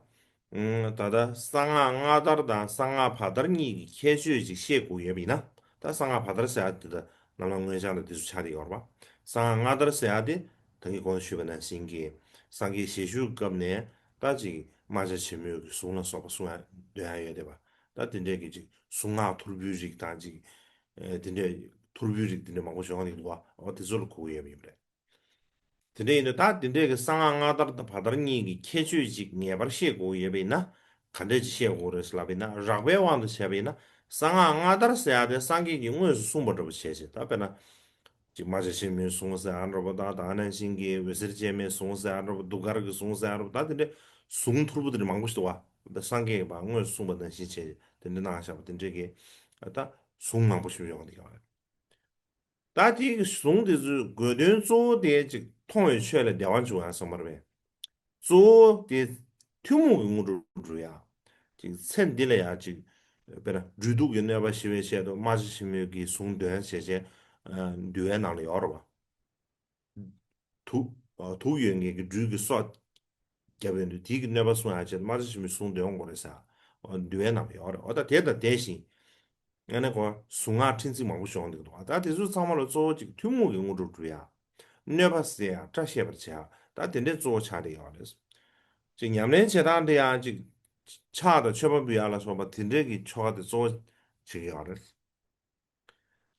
ཨང་། ད་ལྟ་གསང་སྔགས་སྔ་དར་དང་གསང་སྔགས་བར་དར་གཉིས་ཀྱི་ཁྱད་ཆོས་ཅིག་ཤེས་དགོས་ཡོད་པ་ཡིན་ན། ད་གསང་སྔགས་བར་དར་ཟེར་ཡག་དེ་ད་རྣམ་སྣང་མངོན་བྱང་དང་དེ་ཚོ་ཆགས་བསྡད་ཡོད་རེད་པ། གསང་སྔགས་སྔ་དར་ཟེར་ཡག་དེ་ད་གིན་གོང་དུ་ཞུས་པ་ནང་བཞིན་གྱི་སངས་རྒྱས་ཞལ་བཞུགས་སྐབས་ནས་ད་ཅིག་རྨ་བྱ་ཆེན་མོའི་གི་གཟུངས་ལ་སོགས་པ་གསུང་ཡག་འདོན་ཡག་ཡོད་བསྡད་པ། ད་དེ་འདྲའི་གི་ཅིག་གཟུངས་སྔགས་ཐོར་བུའི་རིགས་དང་ཅིག་ཨེ་དེ་འདྲའི་ཐོར་བུའི་རིགས་དེ་འདྲ་མང་པོ་ཞིག་ཡོང་བསྡད་འདུག་པ། འོ་དེ་ཚོ་ལ་གོ་གི་ཡོད་པ་ཡིན་པ་རེད། དེ་འདྲ་ཡིན་དུས་ད་དེ་འདྲའི་གི་གསང་སྔགས་སྔ་དར་དང་བར་དར་གཉིས་ཀྱི་ཁྱད་ཆོས་ཅིག་ངེས་པར་ཤེས་དགོས་ཡོད་པ་ཡིན་ན། ག་འདྲས་ཅིག་ཤེས་དགོས་རེད་ལབ་པ་ཡིན་ན། རགས་པའི་དབང་དུ་བྱས་པ་ཡིན་ན། གསང་སྔགས་སྔ་དར་ཟེར་ཡག་དེ་སངས་རྒྱས་ཀྱིས་དངོས་སུ་གསུངས་པ་འདྲ་པོ་བྱས་བྱས། ད་དཔེར་ན། ཅིག་རྨ་བྱ་ཆེན་མོའི་གཟུངས་ཟེར་ཡག་འདྲ་པོ་དང་། ད་ནང་བཞིན་གྱི་འོད་ཟེར་ཅན་མའི་གཟུངས་ཟེར་ཡག་འདྲ་པོ། གདུགས་དཀར་གྱི་གཟུངས་ཟེར་ཡག་འདྲ་པོ། ད་དེ་འདྲའི་གཟུངས་ཐོར་བུ་དེ་འདྲ་མང་པོ་ཞིག་འདུག་པ། ད་སངས་རྒྱས་ཀྱིས་ཕར་དངོས་སུ་གསུངས་པ་ནང་བཞིན་བྱས་དེ་འདྲ་གནང་བཞག་པ་དེ་འདྲའི་གི་ད་གཟུངས་མང་པོ་ཞིག་ཡོང་བསྡད་ཡོད་རེད། ད་དེའི་གི་གཟུངས་དེ་ཚོའི་དགོས་དོན་གཙོ་བོ་དེ་ཅིག་མཐོང་བའི་ཆོས་ལ་བདེ་བ་འབྱུང་ཡག་བསམ་པ་རེད་པས། གཙོ་བོ་དེ་ ཐུན་མོང་གི་དངོས་གྲུབ་སྒྲུབ་ཡ། ཅིག་ཚེ་འདི་ལ་ཡ་ཅིག་དཔེར་ན་སྦྲུལ་གདུག་གི་གནོད་པ་ཞི་བའི་ཆེད་དུ་རྨ་བྱ་ཆེན་མོའི་གི་གཟུངས་འདོན་བྱས་བྱས་འདུལ་བའི་ནང་ལ་ཡོད་རེད་བ། དུག་དུག་ཡོད་མཁན་གྱི་སྦྲུལ་གྱི་སྲོག་བརྒྱབ་ཡོང་དུས་དེའི་གི་གནོད་པ་སྲུང་ཡ་ཆེད་དུ་རྨ་བྱ་ཆེན་མོའི་གཟུངས་འདོན་དགོས་རེད་ཟེར། འདུལ་བའི་ནང་ལ་ཡོད་རེད། འོ་ད་དེ་དང་དེ་བཞིན། ཨ་ནི་ཁོ་གཟུངས་སྔགས་ཕྲན་ཚེགས་མང་པོ་ཤོང་འདུག་ད་དེ་ཚོ་ཚང་མ་ལ་གཙོ་བོ་གཅིག་ཐུན་མོང་གི་དངོས་གྲུབ་སྒྲུབ་ཡ། གནོད་པ་སེལ་ཡ། སྐྲ་བཤད་པར་བྱ་ཡ། ད་དེ་འདྲའི་གཙོ་བོ་ཆགས་བསྡད་ཡོད་རེད། གཅིག་ཉམས་ལེན་བྱེད་སྟངས་དེ་ཡང་གཅིག་ཕྱག་དང་མཆོད་པ་འབུལ་ཡ་ལ་སོགས་པ་དེ་འདྲའི་གི་ཆོ་ག་དེ་གཙོ་བོ་བྱེད་ཀྱི་ཡོད་རེད།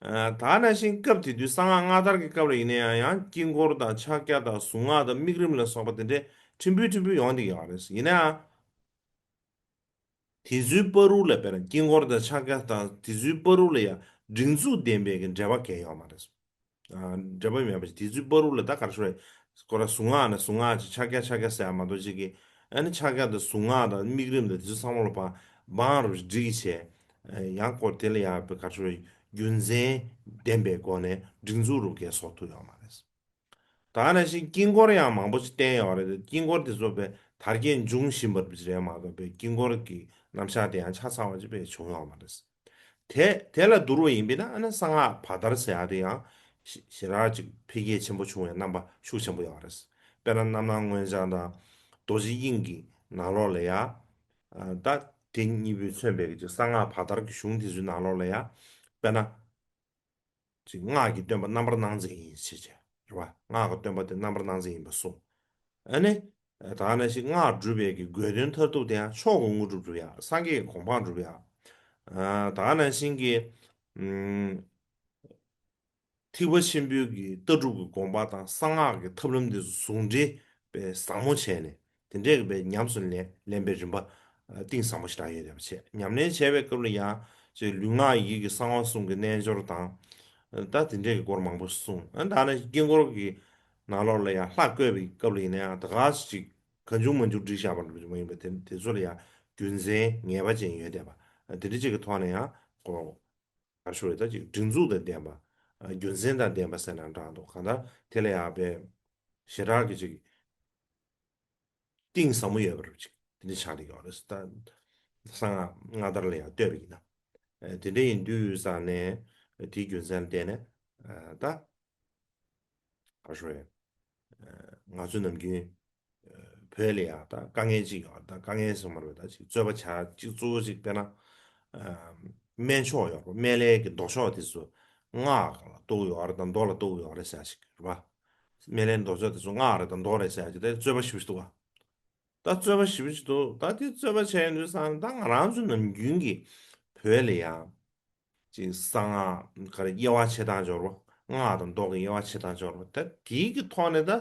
ད་ནང་བཞིན་སྐབས་དེ་དུས་གསང་སྔགས་སྔ་དར་གྱི་སྐབས་ལ་ཡིན་ན་ཡང་ཡང་དཀྱིལ་འཁོར་དང་ཕྱག་རྒྱ་དང་གཟུངས་སྔགས་དང་དམིགས་རིམ་ལ་སོགས་པ་དེ་འདྲའི་ཕྲན་བུ་ཕྲན་བུ་ཡོང་བསྡད་ཀྱི་ཡོད་རེད། ཡིན་ན་ཡང་། དེ་ཚོའི་བར་དུ་ལ་དཔེར་ན་དཀྱིལ་འཁོར་དང་ཕྱག་རྒྱ་དང་དེ་ཚོའི་བར་དུ་ལ་ཡང་སྒྲིག་འཛུགས་ལྡན་པའི་གི་འབྲེལ་བ་གང་ཡང་ཡོད་མ་རེད། འབྲེལ་བ་མེད་པ་ཞིག་དེ་ཚོའི་བར་དུ་ལ་ད་ག་རེ་ཞུ་རེད། ཁོ་ར་གཟུངས་སྔགས་ན་གཟུངས་སྔགས་ཀྱི་ཕྱག་རྒྱ་ཕྱག་རྒྱ་ཟེར་ཡ་མ་གཏོགས་ཅིག་གི། ཨ་ནི་ཕྱག་རྒྱ་དང་གཟུངས་སྔགས་དང་དམིགས་རིམ་དང་དེ་ཚོ་ཚང་མ་ལ་བང་བང་རུ་སྒྲིག་བྱས། ཡང་ཁོ་དེ་ལ་ཡང་ག་རེ་ཞུ་རེད། རྒྱུ་མཚན་ལྡན་པའི་སྒོ་ནས་སྒྲིག་འཛུགས་རུ་གས་བཟོ་ཐུབ་ཡོད་མ་རེད། ད་ནང་བཞིན་དཀྱིལ་འཁོར་ཡང་མང་པོ་ཞིག་བསྟན་ཡོད་རེད། དཀྱིལ་འཁོར་དེ་ཚོ་དཔེ་དར་རྒྱས་འབྱུང་བཞིན་པ་རེད་མ་གཏོགས་དཔེ་དཀྱིལ་འཁོར་གྱི་རྣམ་གཞག་དེ་ཡང་ཆ་ཚང་བ་ཅིག་དཔེ་བྱུང་ཡོད་མ་རེད། དེ་དེ་ལ་བསྡུར་བ་ཡིན་པས་ན་ཨ་ནི་གསང་སྔགས་བར་དར་ཟེར་ཡ་དེ་ཡང་ཞེ་ཞེ་དྲག་ཅིག་འཕེལ་རྒྱས་ཆེན་པོ་བྱུང་བའི་རྣམ་པ་ཤུགས་ཆེན་པོ་ཡོད་རེད། དཔེར་ན་རྣམ་སྣང་མངོན་བྱང་དང་རྡོ་རྗེ་དབྱིངས་ཀྱི་ནང་ལོགས་ལ་ཡ། ད་དེ་གཉིས་པོས་མཚོན་པའི་གི་ཅིག་གསང་སྔགས་བར་དར་གྱི་གཞུང་དེ་ཚོའི་ནང་ལོགས་ལ་ཡ། དཔེར་ན། ཅིག་སྔགས་ཀྱི་སྟོན་པ་རྣམ་པར་སྣང་མཛད་ཡིན་ཞེས་བྱས་རེད་བ། སྔགས་ཀྱི་སྟོན་པ་དེ་རྣམ་པར་སྣང་མཛད་ཡིན་པ་གསུངས། ཨ་ནི། ད་ག་ནང་བཞིན་སྔགས་སྒྲུབ་པའི་གི་དགོས་དོན་མཐར་ཐུག་དེ་ཡང་མཆོག་གི་དངོས་གྲུབ་སྒྲུབ་ཡ། སངས་རྒྱས་ཀྱི་གོ་འཕང་སྒྲུབ་ཡ། ད་ག་ནང་བཞིན་གྱི། ཐེག་པ་ཆེན་པོའི་གི་ལྟ་གྲུབ་ཀྱི་དགོངས་པ་དང་གསང་སྔགས་ཀྱི་ཐབས་ལམ་དེ་ཚོ་ཟུང་འབྲེལ་དཔེ་ཟབ་མོ་བྱས་ནས། དེ་འདྲས་ཀྱི་དཔེ་ཉམས་སུ་ལེན་ལེན་པའི་རིམ་པ་གཏིང་ཟབ་མོ་ཞིག་རག་ཡོད་པ་བྱས། ཉམས་ལེན་བྱས་པའི་སྐབས་ལ་ཡང་ཅིག་ལུས་ངག་ཡིད་ཀྱི་གསང་བ་གསུམ་གྱི་རྣལ་འབྱོར་དང་། ད་དེ་འདྲས་ཀྱི་སྐོར་མང་པོ་གསུངས། ཨ་ད་ནི་དཀྱིལ་འཁོར་གྱི་ནང་ལོགས་ལ་ཡང་ལྷ་བཀོད་པའི་སྐབས་ལ་ཡིན་ན་ཡང་ད་ག་ཅིག་གང་བྱུང་མང་བྱུང་བསྒྲིགས་བཞག་པ་མ་ཡིན་པ་དེ་དེ་ཚོ་ལ་ཡང་རྒྱུ་མཚན་ངེས་པ་ཅན་ཡོད་བསྡད་པ། དེ་འདྲ་ཅིག་གི་ཐོག་ནས་ཡང་ཁོ་ག་རེ་ཞུ་རེད། ད་ཅིག་སྒྲིག་འཛུགས་དང་ལྡན་པ། རྒྱུ་མཚན་དང་ལྡན་པ་ཟེར་ན་འདྲ་འདུག་གང་ལྟར་དེ་ལ་ཡང་དཔེ་ཞེ་དྲག་གི་ཅིག་གཏིང་ཟབ་མོ་ཡོད་པ་རེད། ཅིག་དེ་འདྲ་ཆགས་བསྡད་ཡོད་རེད། ད་གསང་སྔགས་སྔ་དར་ལ་ཡང་ལྟོས་པ་ཡིན་ན། དེ་འདྲ་ཡིན་དུས་ཙང་ནས་དེའི་རྒྱུ་མཚན་ལ་བརྟེན་ནས་ད། ག་རེ་ཞུ་རེད། ང་ཚོ་ནམ་རྒྱུན་བོད་ལ་ཡང་ད་དཀའ་ངལ་ཅིག་ཡོད། ད་དཀའ་ངལ་ཟེར་མ་རེད། ད་ཅིག་རྩོད་པ་བྱ་ཅིག་གཙོ་བོ་ཅིག་དཔེར་ན། སྨན་མཆོག་ཡོད་རེད། སྨན་བླའི་གི་མདོ་ཆོག་དེ་ཚོ་སྔགས་ལ་གཏོགས་ཡོད་རེད་དང་མདོ་ལ་གཏོགས་ཡོད་རེད་ཟེར་ཞིག་རེད་པ། སྨན་བླའི་མདོ་ཆོག་དེ་ཚོ་སྔགས་རེད་དང་མདོ་རེད་ཟེར་ཞིག་དེ་རྩོད་པ་ཞེ་པོ་ཞིག་འདུག་བ། ད་རྩོད་པ་ཞེ་པོ་ཞིག་འདུག་ད་དེ་རྩོད་པ་བྱས་ཡོང་དུས་ཙང་ད་ང་རང་ཚོ་ནམ་རྒྱུན་གྱི་བོད་ལ་ཡང་། ཅིག་གསང་སྔགས་ག་རེ་དབྱེ་བ་ཕྱེ་སྟངས་སྦྱོར་བ། སྔགས་དང་མདོ་གི་དབྱེ་བ་ཕྱེ་སྟངས་སྦྱོར་བ། ད་དེའི་གི་ཐོག་ནས་ད་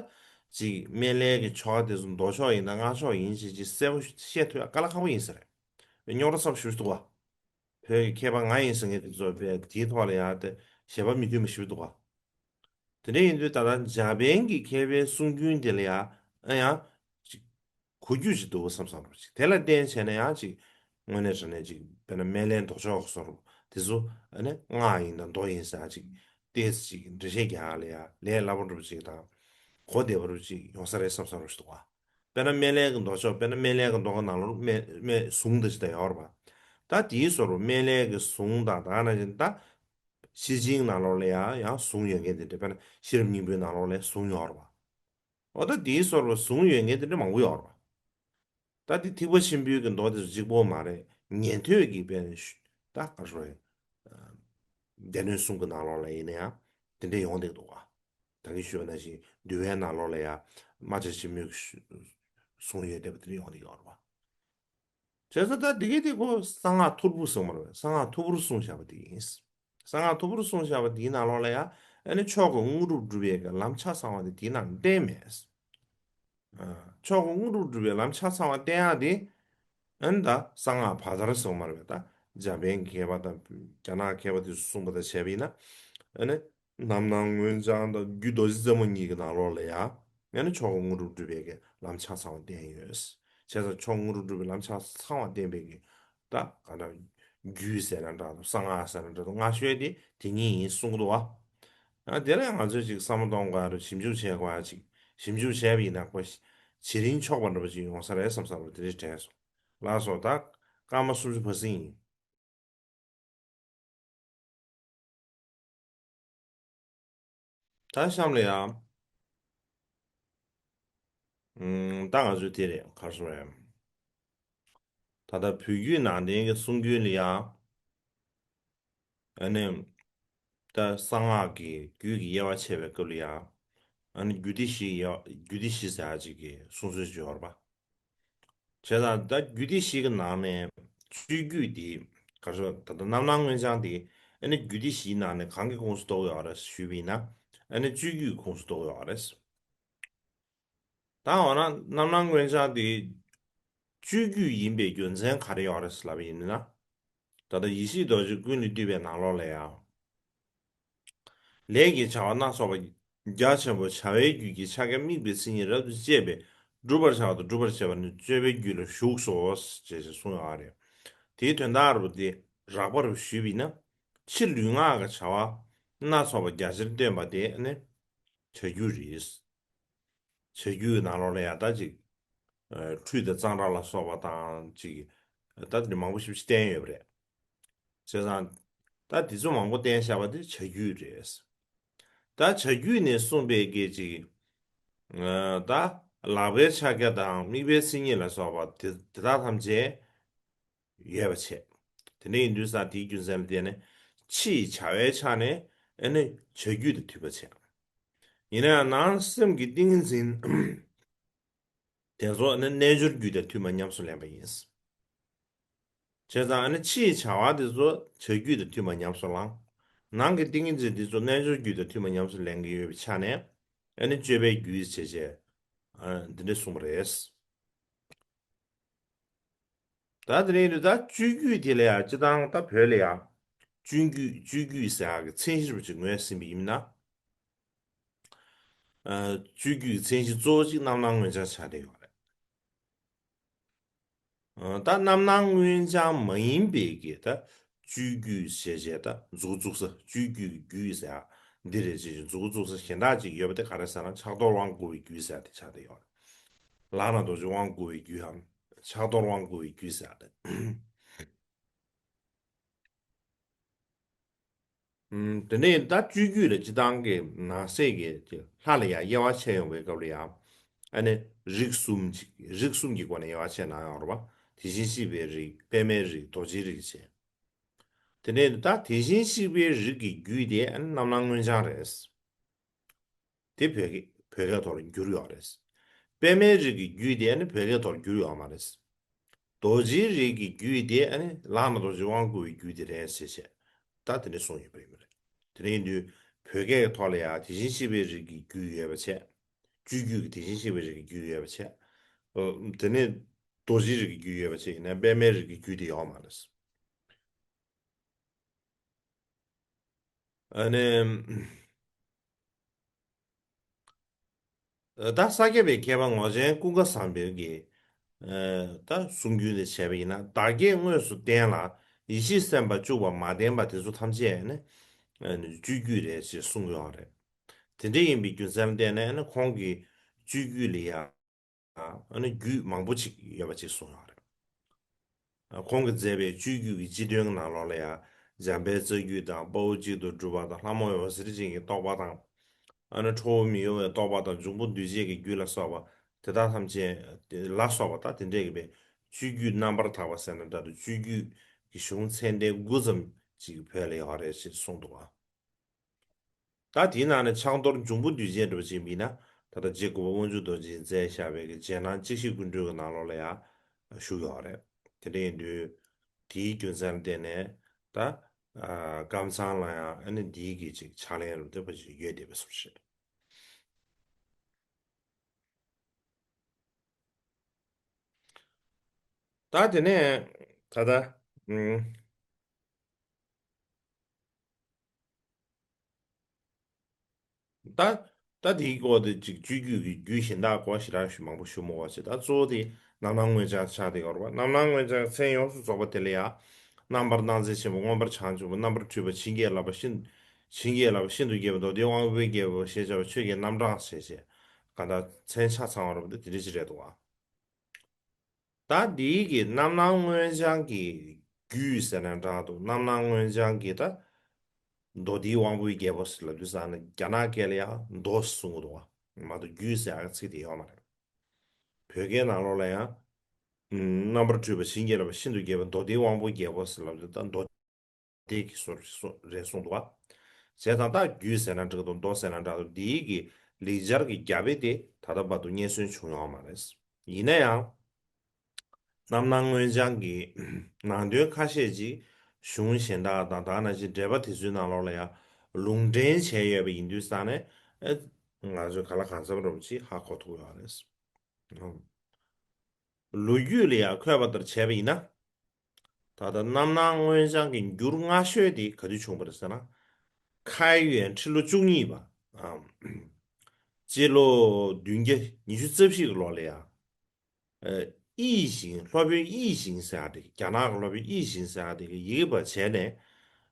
ཅིག་སྨན་བླའི་གི་ཆོ་ག་དེ་ཚོ་མདོ་ཆོག་ཡིན་ན་སྔགས་ཆོག་ཡིན་ཞེས་ཅིག་གསལ་པོ་བཤད་ཐུབ་ཡ་དཀའ་ལས་ཁག་པོ་ཡིན་ས་རེད། རྙོག་དྲ་ཚ་པོ་ཞེ་པོ་ཞིག་འདུག་བ། བོད་ཀྱི་མཁས་པ་ང་ཡིན་ཟེར་མཁན་དེ་ཚོ་བས་དེའི་ཐོག་ལ་ཡང་དེ་བཞེད་པ་མི་མཐུན་པ་ཞེ་པོ་འདུག་བ། དེ་འདྲ་ཡིན་དུས་ད་ལྟ་འཇར་པན་གྱི་མཁས་པའི་གསུང་རྒྱུན་དེ་ལ་ཡང་ཨ་ཡང་ཅིག་གོ་རྒྱུ་ཅིག་འདུག་བསམ་བསམ་རོགས་ཅིག་དེ་ལ་བརྟེན་བྱས་ན་ཡང་ཅིག་དངོས་གནས་དྲང་གནས་ཅིག་དཔེར་ན་སྨན་བླའི་མདོ་ཆོག་སོགས་དེ་ཚོ་ཨ་ནི་སྔགས་ཡིན་དང་མདོ་ཡིན་ཟེར་ཅིག་ཏོག་ཙམ་ཅིག་འགྲེལ་བཤད་རྒྱག་ཡ་ལ་ཡང་ལས་སླ་པོ་འདྲ་པོ་ཅིག་དང་གོ་བདེ་བོ་འདྲ་པོ་ཅིག་ཡོང་ས་རེད་བསམ་བསམ་རོགས་ཞིག་འདུག་བ། དཔེར་ན་སྨན་བླའི་གི་མདོ་ཆོག་དཔེར་ན་སྨན་བླའི་གི་མདོ་གི་ནང་ལོགས་སྨན་སྨན་གཟུངས་དང་ཅི་ལྟར་ཡོད་རེད་པ། ད་དེའི་ཟུར་སྨན་བླའི་གི་གཟུངས་དང་ད་ག་ནང་བཞིན་ད། ཤེར་ཕྱིན་ནང་ལོགས་ལ་ཡང་ཡང་གཟུངས་ཡོད་མཁན་དེ་འདྲ། དཔེར་ན་ཤེས་རབ་སྙིང་པོའི་ནང་ལོགས་ལ་གཟུངས་ཡོད་རེད་པ། འོ་ད་དེའི་ཟུར་པ་གཟུངས་ཡོད་མཁན་དེ་འདྲ་མང་པོ་ཡོད་རེད་པ། ད་དེ་ཐེག་པ་ཆེན་པོའི་གི་མདོ་དེ་ཚོ་གཅིག་པོ་མ་རེད། ཉན་ཐོས་ཀྱི་དཔེར་ན་ད་ག་རེ་ཞུ་དགོས་རེད། སྡེ་སྣོད་གསུམ་གྱི་ནང་ལོགས་ལ་ཡིན་ན་ཡང་དེ་འདྲ་ཡོང་བསྡད་འདུག་ག་ད་གིན་ཞུས་པ་ནང་བཞིན་འདུལ་བའི་ནང་ལོགས་ལ་ཡང་རྨ་བྱ་ཆེན་མོའི་གི་གཟུངས་ཡོད་བསྡད་པ་དེ་འདྲ་ཡོང་བསྡད་ཡོད་རེད་པ། བྱས་ཙང་ད་འདི་གའི་དེ་ཁོ་གསང་སྔགས་ཐོར་བུ་གསུངས་པ་རེད། གསང་སྔགས་ཐོར་བུར་གསུངས་བཞག་པ་དེ་ཡིན། གསང་སྔགས་ཐོར་བུར་གསུངས་བཞག་པ་དེའི་ནང་ལོགས་ལ་ཡང་ཨ་ནི་མཆོག་གི་དངོས་གྲུབ་སྒྲུབ་པའི་གི་ལམ་ཆ་ཚང་བ་དེ་དེའི་ནང་བསྟན་མེད། མཆོག་གི་དངོས་གྲུབ་སྒྲུབ་པའི་ལམ་ཆ་ཚང་བ་བསྟན་ཡག་དེ་ཨ་ནི་ད་གསང་སྔགས་བར་དར་གསུངས་པ་རེད་པས། ད་འཇར་པན་གྱི་མཁས་པ་དང་རྒྱ་ནག་མཁས་པ་དེ་ཚོ་གསུངས་པ་དང་བྱས་པ་ཡིན་ན་ཨ་ནི། རྣམ་སྣང་མངོན་བྱང་དང་རྒྱུད་རྡོ་རྗེ་རྩེ་མོ་གཉིས་ཀྱི་ནང་ལོགས་ལ་ཡང་ཡང་ན་མཆོག་གི་དངོས་གྲུབ་སྒྲུབ་པའི་གི་ལམ་ཆ་ཚང་བ་བསྟན་ཡོད། བྱས་ཙང་མཆོག་དངོས་གྲུབ་སྒྲུབ་པའི་ལམ་ཆ་ཚང་བ་བསྟན་པའི་གི་ད་ག་འདྲ་རྒྱུད་ཟེར་ན་འདྲ་འདུག་གསང་སྔགས་ཟེར་ན་འདྲ་འདུག་སྔགས་ཤོད་དེ་དེ་གཉིས་ཡིན་གསུང་གི་འདུག་བ། ཡང་དེ་ལ་ཡང་ང་ཚོས་ཅིག་བསམ་བློ་གཏོང་དགོས་ཡ་རེད། ཞིབ་འཇུག་བྱེད་དགོས་ཡ་ཅིག་ཞིབ་འཇུག་བྱས་པ་ཡིན་ན་ཁོ་ བྱེད་རིན་ཆོག་པ་འདྲ་པོ་ཅིག་ཡོང་ས་རེད་བསམ་ས་རེད། དེ་འདྲ་དྲན་སོང་། ལགས་སོ། ད་སྐར་མ་སུམ་ཅུ་ཕ་ཟིན་ཡིན། ད་གཤམ་ལ་ཡང་། ཨུམ། ད་ང་ཚོས་དེ་རེད། ག་རེ་ཟེར་རེད། ད་ལྟ་བོད་བརྒྱུད་ནང་བསྟན་གྱི་གསུང་རྒྱུན་ལ་ཡང་། ཨ་ནི། ད་གསང་སྔགས་ཀྱི་རྒྱུད་ཀྱི་དབྱེ་བ་ཕྱེ་བའི་སྐབས་ལ་ཡང་། ཨ་ནི་རྒྱུད་སྡེ་བཞི་ཡི་དབྱེ་བ། རྒྱུད་སྡེ་བཞི་ཟེར་ཡག་ཅིག་གི་གསུང་སྲོལ་ཅིག་ཡོད་རེད་པ། བྱས་ཙང་ད་རྒྱུད་སྡེ་བཞི་གི་ནང་ནས་སྤྱོད་རྒྱུད་དེ། ག་རེ་ཟེར། ད་ལྟ་རྣམ་སྣང་མངོན་བྱང་དེ། ཨ་ནི་རྒྱུད་སྡེ་བཞིའི་ནང་ནས་གང་གི་ཁོངས་སུ་གཏོགས་ཡོད་རེད་ཞུས་པ་ཡིན་ན། ཨ་ནི་སྤྱོད་རྒྱུད་ཀྱི་ཁོངས་སུ་གཏོགས་ཡོད་རེད། ད་འོ་ན་རྣམ་སྣང་མངོན་བྱང་དེ་སྤྱོད་རྒྱུད་ཡིན་པའི་རྒྱུ་མཚན་ག་རེ་ཡོད་རེད་ལབ་པ་ཡིན་ན། ད་ལྟ་ཡེ་ཤེས་རྡོ་རྗེ་ཀུན་ལས་བཏུས་པའི་ནང་ལོགས་ལ་ཡང་། ལས་ཀྱི་བྱ་བ་སྣ་ཚོགས་པ་རྒྱ་ཆེན་པོ་བྱ་བའི་རྒྱུད་ཀྱི་ཕྱག་རྒྱ་དམིགས་པའི་མཚན་ཉིད་རབ་ཏུ་བསྐྱེད་པས་བསྒྲུབ་པར་བྱ་བ་དང་སྒྲུབ་པར་བྱེད་པ་ནི་སྤྱོད་པའི་རྒྱུད་ལ་ཞུགས་སོ། ཞེས་གསུངས་ཡོད་རེད། དེའི་དོན་དག་རུ་དེ་རགས་པ་རུ་ཞུས་པ་ཡིན་ན། ཕྱི་ལུས་ངག་གི་བྱ་བ་སྣ་ཚོགས་པ་རྒྱ་ཆེར་སྟོན་པ་དེ་ནི་བྱ་རྒྱུད་རེད། བྱ་རྒྱུད་ནང་ལོགས་ལ་ཡང་ད་ཅིག་ཁྲུས་དང་གཙང་སྦྲ་ལ་སོགས་པ་དང་ཅིག་ད་དེ་མང་པོ་ཞིག་བསྟན་ཡོད་པ་རེད། བྱས་ཙང་ད་དེ་ཚོ་མང་པོ་བསྟན་བཞག་པ་དེ་བྱ་རྒྱུད་རེད། ད་བྱ་རྒྱུད་ནས་གསུངས་པའི་སྐད་ཅིག་ད་ལག་པའི་ཕྱག་རྒྱ་དང་དམིགས་པའི་མཚན་ཉིད་ལ་སོགས་པ་དེ་དེ་དག་ཐམས་ཅད་ཡོད་པ་བྱས། དེ་འདྲ་ཡིན་དུས་ཙང་དེའི་རྒྱུ་མཚན་ལ་བརྟེན་ནས་ཕྱིའི་བྱ་བའི་ཆ་ནས་ཨ་ནི་བྱ་རྒྱུད་དང་མཐུན་པ་བྱས། ཡིན་ན་ཡང་ནང་སེམས་ཀྱི་ཏིང་ངེ་འཛིན་དེ་ཚོ་ནི་རྣལ་འབྱོར་རྒྱུད་དང་མཐུན་པ་ཉམས་སུ་ལེན་པ་ཡིན། བྱས་ཙང་ཨ་ནི་ཕྱིའི་བྱ་བ་དེ་ཚོ་བྱ་རྒྱུད་དང་མཐུན་པ་ཉམས་སུ་བླང་། ནང་གི་ཏིང་ངེ་འཛིན་དེ་ཚོ་རྣལ་འབྱོར་རྒྱུད་དང་མཐུན་པ་ཉམས་སུ་ལེན་གྱི་ཡོད་པའི་ཆ་ནས་ཨ་ནི་སྤྱོད་པའི་རྒྱུད་བྱས་བྱས་འདི་འདྲ་གསུངས་པ་རེད། ད་དེ་རིང་དུ་ད་སྤྱོད་རྒྱུད་དེ་ལ་ཡང་སྤྱི་བཏང་ད་བོད་ལ་ཡང་སྤྱོད་རྒྱུད་སྤྱོད་རྒྱུད་ཟེར་ཡག་གི་མཚན་གཞི་རུ་ཅིག་ངོས་ཟིན་པ་ཡིན་ན། སྤྱོད་རྒྱུད་ཀྱི་མཚན་གཞི་གཙོ་བོ་གཅིག་རྣམ་སྣང་མངོན་བྱང་ཆགས་བསྡད་ཡོད་རེད། ད་རྣམ་སྣང་མངོན་བྱང་མ་ཡིན་པའི་གི་ད་སྤྱོད་རྒྱུད་ཞེས་བྱས་ད་མཛུབ་བཙུགས་ས་སྤྱོད་རྒྱུད་ཀྱི་རྒྱུད་ཟེར་ཡ་འདི་རེད་ཅེས་མཛུབ་བཙུགས་ས་གཞན་དག་ཅིག་ཡོད་པ་དེ་ག་རེ་ཟེར་ན་ཕྱག་རྡོར་དབང་བསྐུར་བའི་རྒྱུད་ཟེར་ཡ་དེ་ཆགས་བསྡད་ཡོད་རེད། ལག་ན་རྡོ་རྗེ་དབང་བསྐུར་བའི་རྒྱུད་འམ་ཕྱག་རྡོར་དབང་བསྐུར་བའི་རྒྱུད་ཟེར་ཡ་དེ། དེ་ནས་ད་སྤྱོད་རྒྱུད་ལ་སྤྱི་བཏང་གི་ནང་གསེས་ཀྱི་ལྷ་ལ་ཡང་དབྱེ་བ་ཕྱེ་ཡོང་བའི་སྐབས་ལ་ཡང་ཨ་ནི་རིགས་གསུམ་ཅིག་རིགས་གསུམ་གྱི་སྒོ་ནས་དབྱེ་བ་ཕྱེ་གནང་ཡོང་རེད་པ། དེ་བཞིན་གཤེགས་པའི་རིགས་པདྨའི་རིགས་རྡོ་རྗེའི་རིགས་བྱས། དེ་ནས་ད་དེ་བཞིན་གཤེགས་པའི་རིགས་ཀྱི་རྒྱུད་དེ་ཨ་ནི་རྣམ་སྣང་མངོན་བྱང་རེད། དེ་བོད་སྐད་བོད་སྐད་ཐོག་ལ་བསྒྱུར་ཡོད་རེད། པདྨའི་རིགས་ཀྱི་རྒྱུད་དེ་ཨ་ནི་བོད་སྐད་ཐོག་ལ་བསྒྱུར་ཡོད་མ་རེད། རྡོ་རྗེའི་རིགས་ཀྱི་རྒྱུད་དེ་ཨ་ནི་ལག་ན་རྡོ་རྗེ་དབང་བསྐུར་བའི་རྒྱུད་དེ་རེད་ཟེར་བྱས། ད་དེ་འདྲ་གསུངས་ཡོད་པ་ཡིན་པ་རེད། དེ་འདྲ་ཡིན་དུས་བོད་སྐད་ཀྱི་ཐོག་ལ་ཡང་དེ་བཞིན་གཤེགས་པའི་རིགས་ཀྱི་རྒྱུད་ཡོད་པ་བྱས། སྤྱོད་རྒྱུད་ཀྱི་དེ་བཞིན་གཤེགས་པའི་རིགས་ཀྱི་རྒྱུད་ཡོད་པ་བྱས། ཨོ། དེ་ནས་རྡོ་རྗེའི་རིགས་ཀྱི་རྒྱུད་ཡོད་པ་བྱས་ཡིན་ན་པདྨའི་རིགས་ཀྱི་རྒྱུད་དེ་ཡོད་མ་རེད། ཨ་ནི། ད་ས་སྐྱ་པའི་མཁས་པ་ངོར་ཆེན་ཀུན་དགའ་བཟང་པོའི་གི་ད་གསུང་རྒྱུན་དེ་བྱས་པ་ཡིན་ན་བདག་བསྐྱེད་དངོས་སུ་བསྟན་ལ་ཡེ་ཤེས་སེམས་དཔའ་བཅུག་པ་མ་བསྟན་པ་དེ་ཚོ་ཐམས་ཅད་ནི་སྤྱོད་རྒྱུད་རེད་ཅེས་གསུངས་ཡོད་རེད། དེ་འདྲ་ཡིན་པའི་རྒྱུ་མཚན་ལ་བརྟེན་ནས་ནི་ཁོང་གི་སྤྱོད་རྒྱུད་ལ་ཡང་ཨ་ནི་རྒྱུད་མང་པོ་ཅིག་ཡོད་པ་ཅིག་གསུངས་ཡོད་རེད། ཁོང་གིས་མཛད་པའི་སྤྱོད་རྒྱུད་ཀྱི་སྤྱི་དོན་གྱི་ནང་ལོགས་ལ་ཡང་འཇམ་དཔལ་རྩ་རྒྱུད་དང་དཔའ་བོ་གཅིག་ཏུ་སྒྲུབ་པ་དང་ལྷ་མོ་འོད་ཟེར་ཅན་གྱི་རྟོགས་པ་དང་། ཨ་ནི་ཁྲོ་བོ་མི་གཡོ་བའི་རྟོགས་པ་དང་འབྱུང་པོ་འདུས་བྱས་ཀྱི་རྒྱུད་ལ་སོགས་པ་དེ་དག་ཐམས་ཅད་ལ་སོགས་པ་ད་དེ་འདྲས་ཀྱི་པའི་སྤྱོད་རྒྱུད་རྣམ་པར་དག་པ་ཟེར་ན་འདྲ་འདུག་སྤྱོད་རྒྱུད་ཀྱི་གཞུང་ཚད་ལྡན་དགུ་ཙམ་ཅིག་བོད་ལ་ཡོད་རེད་ཅེས་གསུངས་འདུག་ཨ། ད་དེའི་ནང་ནས་ཕྱག་རྡོར་འབྱུང་པོ་འདུས་བྱས་འདྲ་བོ་ཅིག་ཡིན་ན་ད་ལྟ་རྗེ་དགུ་པ་དབང་ཕྱུག་རྡོ་རྗེས་མཛད་བཞག་པའི་གི་རྗེས་གནང་གཅིག་ཤེས་ཀུན་གྲོལ་གྱི་ནང་ལོགས་ལ་ཡང་བཞུགས་ཡོད་རེད། དེ་འདྲ་ཡིན་དུས་དེའི་རྒྱུ་མཚན་ལ་བརྟེན་ནས་ད་ཀམ་ཚང་ལ་ཡང་ཨ་ནི་འདིའི་གི་ཅིག་ཕྱག་ལེན་རུ་འདེབས་པ་ཞིག་ཡོད་བསྡད་པའི་བཟོ་ཞིག་རེད། ད་དེ་ནས་ད་ལྟ་ཨུམ། ད་ད་དེའི་སྐོར་དེ་ཅིག་སྤྱོད་རྒྱུད་ཀྱི་རྒྱུད་གཞན་དག་སྐོར་ཞེ་དྲག་ཞུ་མང་པོ་ཞུ་མི་དགོས་ཅེས་ད་གཙོ་བོ་དེ་རྣམ་སྣང་མངོན་བྱང་ཆགས་བསྡད་ཡོད་རེད་པ། རྣམ་སྣང་མངོན་བྱང་མཚན་ཡོངས་སུ་རྫོགས་པ་དེ་ལ་ཡང་རྣམ་པར་སྣང་མཛད་ཆེན་པོ་མངོན་པར་བྱང་ཆུབ་པ་རྣམ་པར་འཕྲུལ་པ་བྱིན་གྱིས་བརླབས་པ་ཤིན་བྱིན་གྱིས་བརླབས་པ་ཤིན་ཏུ་རྒྱས་པ་མདོ་སྡེའི་དབང་པོའི་རྒྱལ་པོ་ཞེས་བྱ་བ་ཆོས་ཀྱི་རྣམ་གྲངས་ཞེས་བྱས། གང་ལྟར་མཚན་ཆ་ཚང་བ་རུ་དེ་འདྲ་ཅིག་རེད་འདུག་བ། ད་འདིའི་གི་རྣམ་སྣང་མངོན་བྱང་གི་རྒྱུད་ཟེར་ན་འདྲ་འདུག་རྣམ་སྣང་མངོན་བྱང་གི་ད་མདོ་སྡེའི་དབང་པོའི་རྒྱལ་པོ་ཟེར་ལབ་དུས་ཙང་ནས་རྒྱ་ནག་སྐད་ལ་ཡང་མདོ་གསུང་གི་འདུག་བ། མ་གཏོགས་རྒྱུད་ཟེར་ཡག་ཚིག་དེ་ཡོད་མ་རེད། བོད་སྐད་ནང་ལོགས་ལ་ཡང་། ཨུམ། རྣམ་པར་འཕྲུལ་པ་བྱིན་གྱིས་རློབ་པ་ཤིན་ཏུ་རྒྱས་པ་མདོ་སྡེའི་དབང་པོའི་རྒྱལ་པོ་ཟེར་ལབ་དུས་ད་མདོ་སྡེ་གི་སོ་སོ་རེད་གསུངས་འདུག་བ། བྱས་ཙང་ད་རྒྱུད་ཟེར་ན་འགྲིག་འདུག་མདོ་ཟེར་ན་འདྲ་འདུག་འདིའི་གི་ལེགས་སྦྱར་གྱི་རྒྱ་དཔེ་དེ་ད་ལྟ་བར་དུ་རྙེད་སོན་བྱུང་ཡོད་མ་རེད། ཡིན་ན་ཡང་། རྣམ་སྣང་མངོན་བྱང་གི་ནང་དོན་ཁ་ཤས་ཅིག་གཞུང་གཞན་དག་དང་ད་ནང་བཞིན་འགྲེལ་པ་དེ་ཚོའི་ནང་ལོགས་ལ་ཡང་ལུང་འདྲེན་བྱས་ཡོད་པ་ཡིན་དུས་ཙང་ནས་ཨེ། ང་ཚོས་གང་ལ་གང་འཚམ་རུ་ཅིག་ཧ་གོ་ཐུབ་ཡོད་རེད། ལོ་རྒྱུས་ལ་ཡང་འཁོད་པ་ལྟར་བྱས་པ་ཡིན་ན། ད་ལྟ་རྣམ་སྣང་མངོན་བྱང་གི་འགྱུར་སྔ་ཤོས་དེ་ག་དུས་བྱུང་བ་རེད་ཟེར་ན། ཁཱ་ཧུ་ཡན་ཁྲི་ལོ་བཅུ་གཉིས་པ། ཨམ། སྤྱི་ལོ་བདུན་བརྒྱ་ཉི་ཤུ་རྩ་བཞི་གི་ལོ་ལ་ཡང་། ཨ། དབྱི་ཞིང་སློབ་དཔོན་དབྱི་ཞིང་ཟེར་ཡག་དེ་རྒྱ་ནག་གི་སློབ་དཔོན་དབྱི་ཞིང་ཟེར་ཡག་དེ་གིས་ཡི་གེ་པར་བྱས་ནས།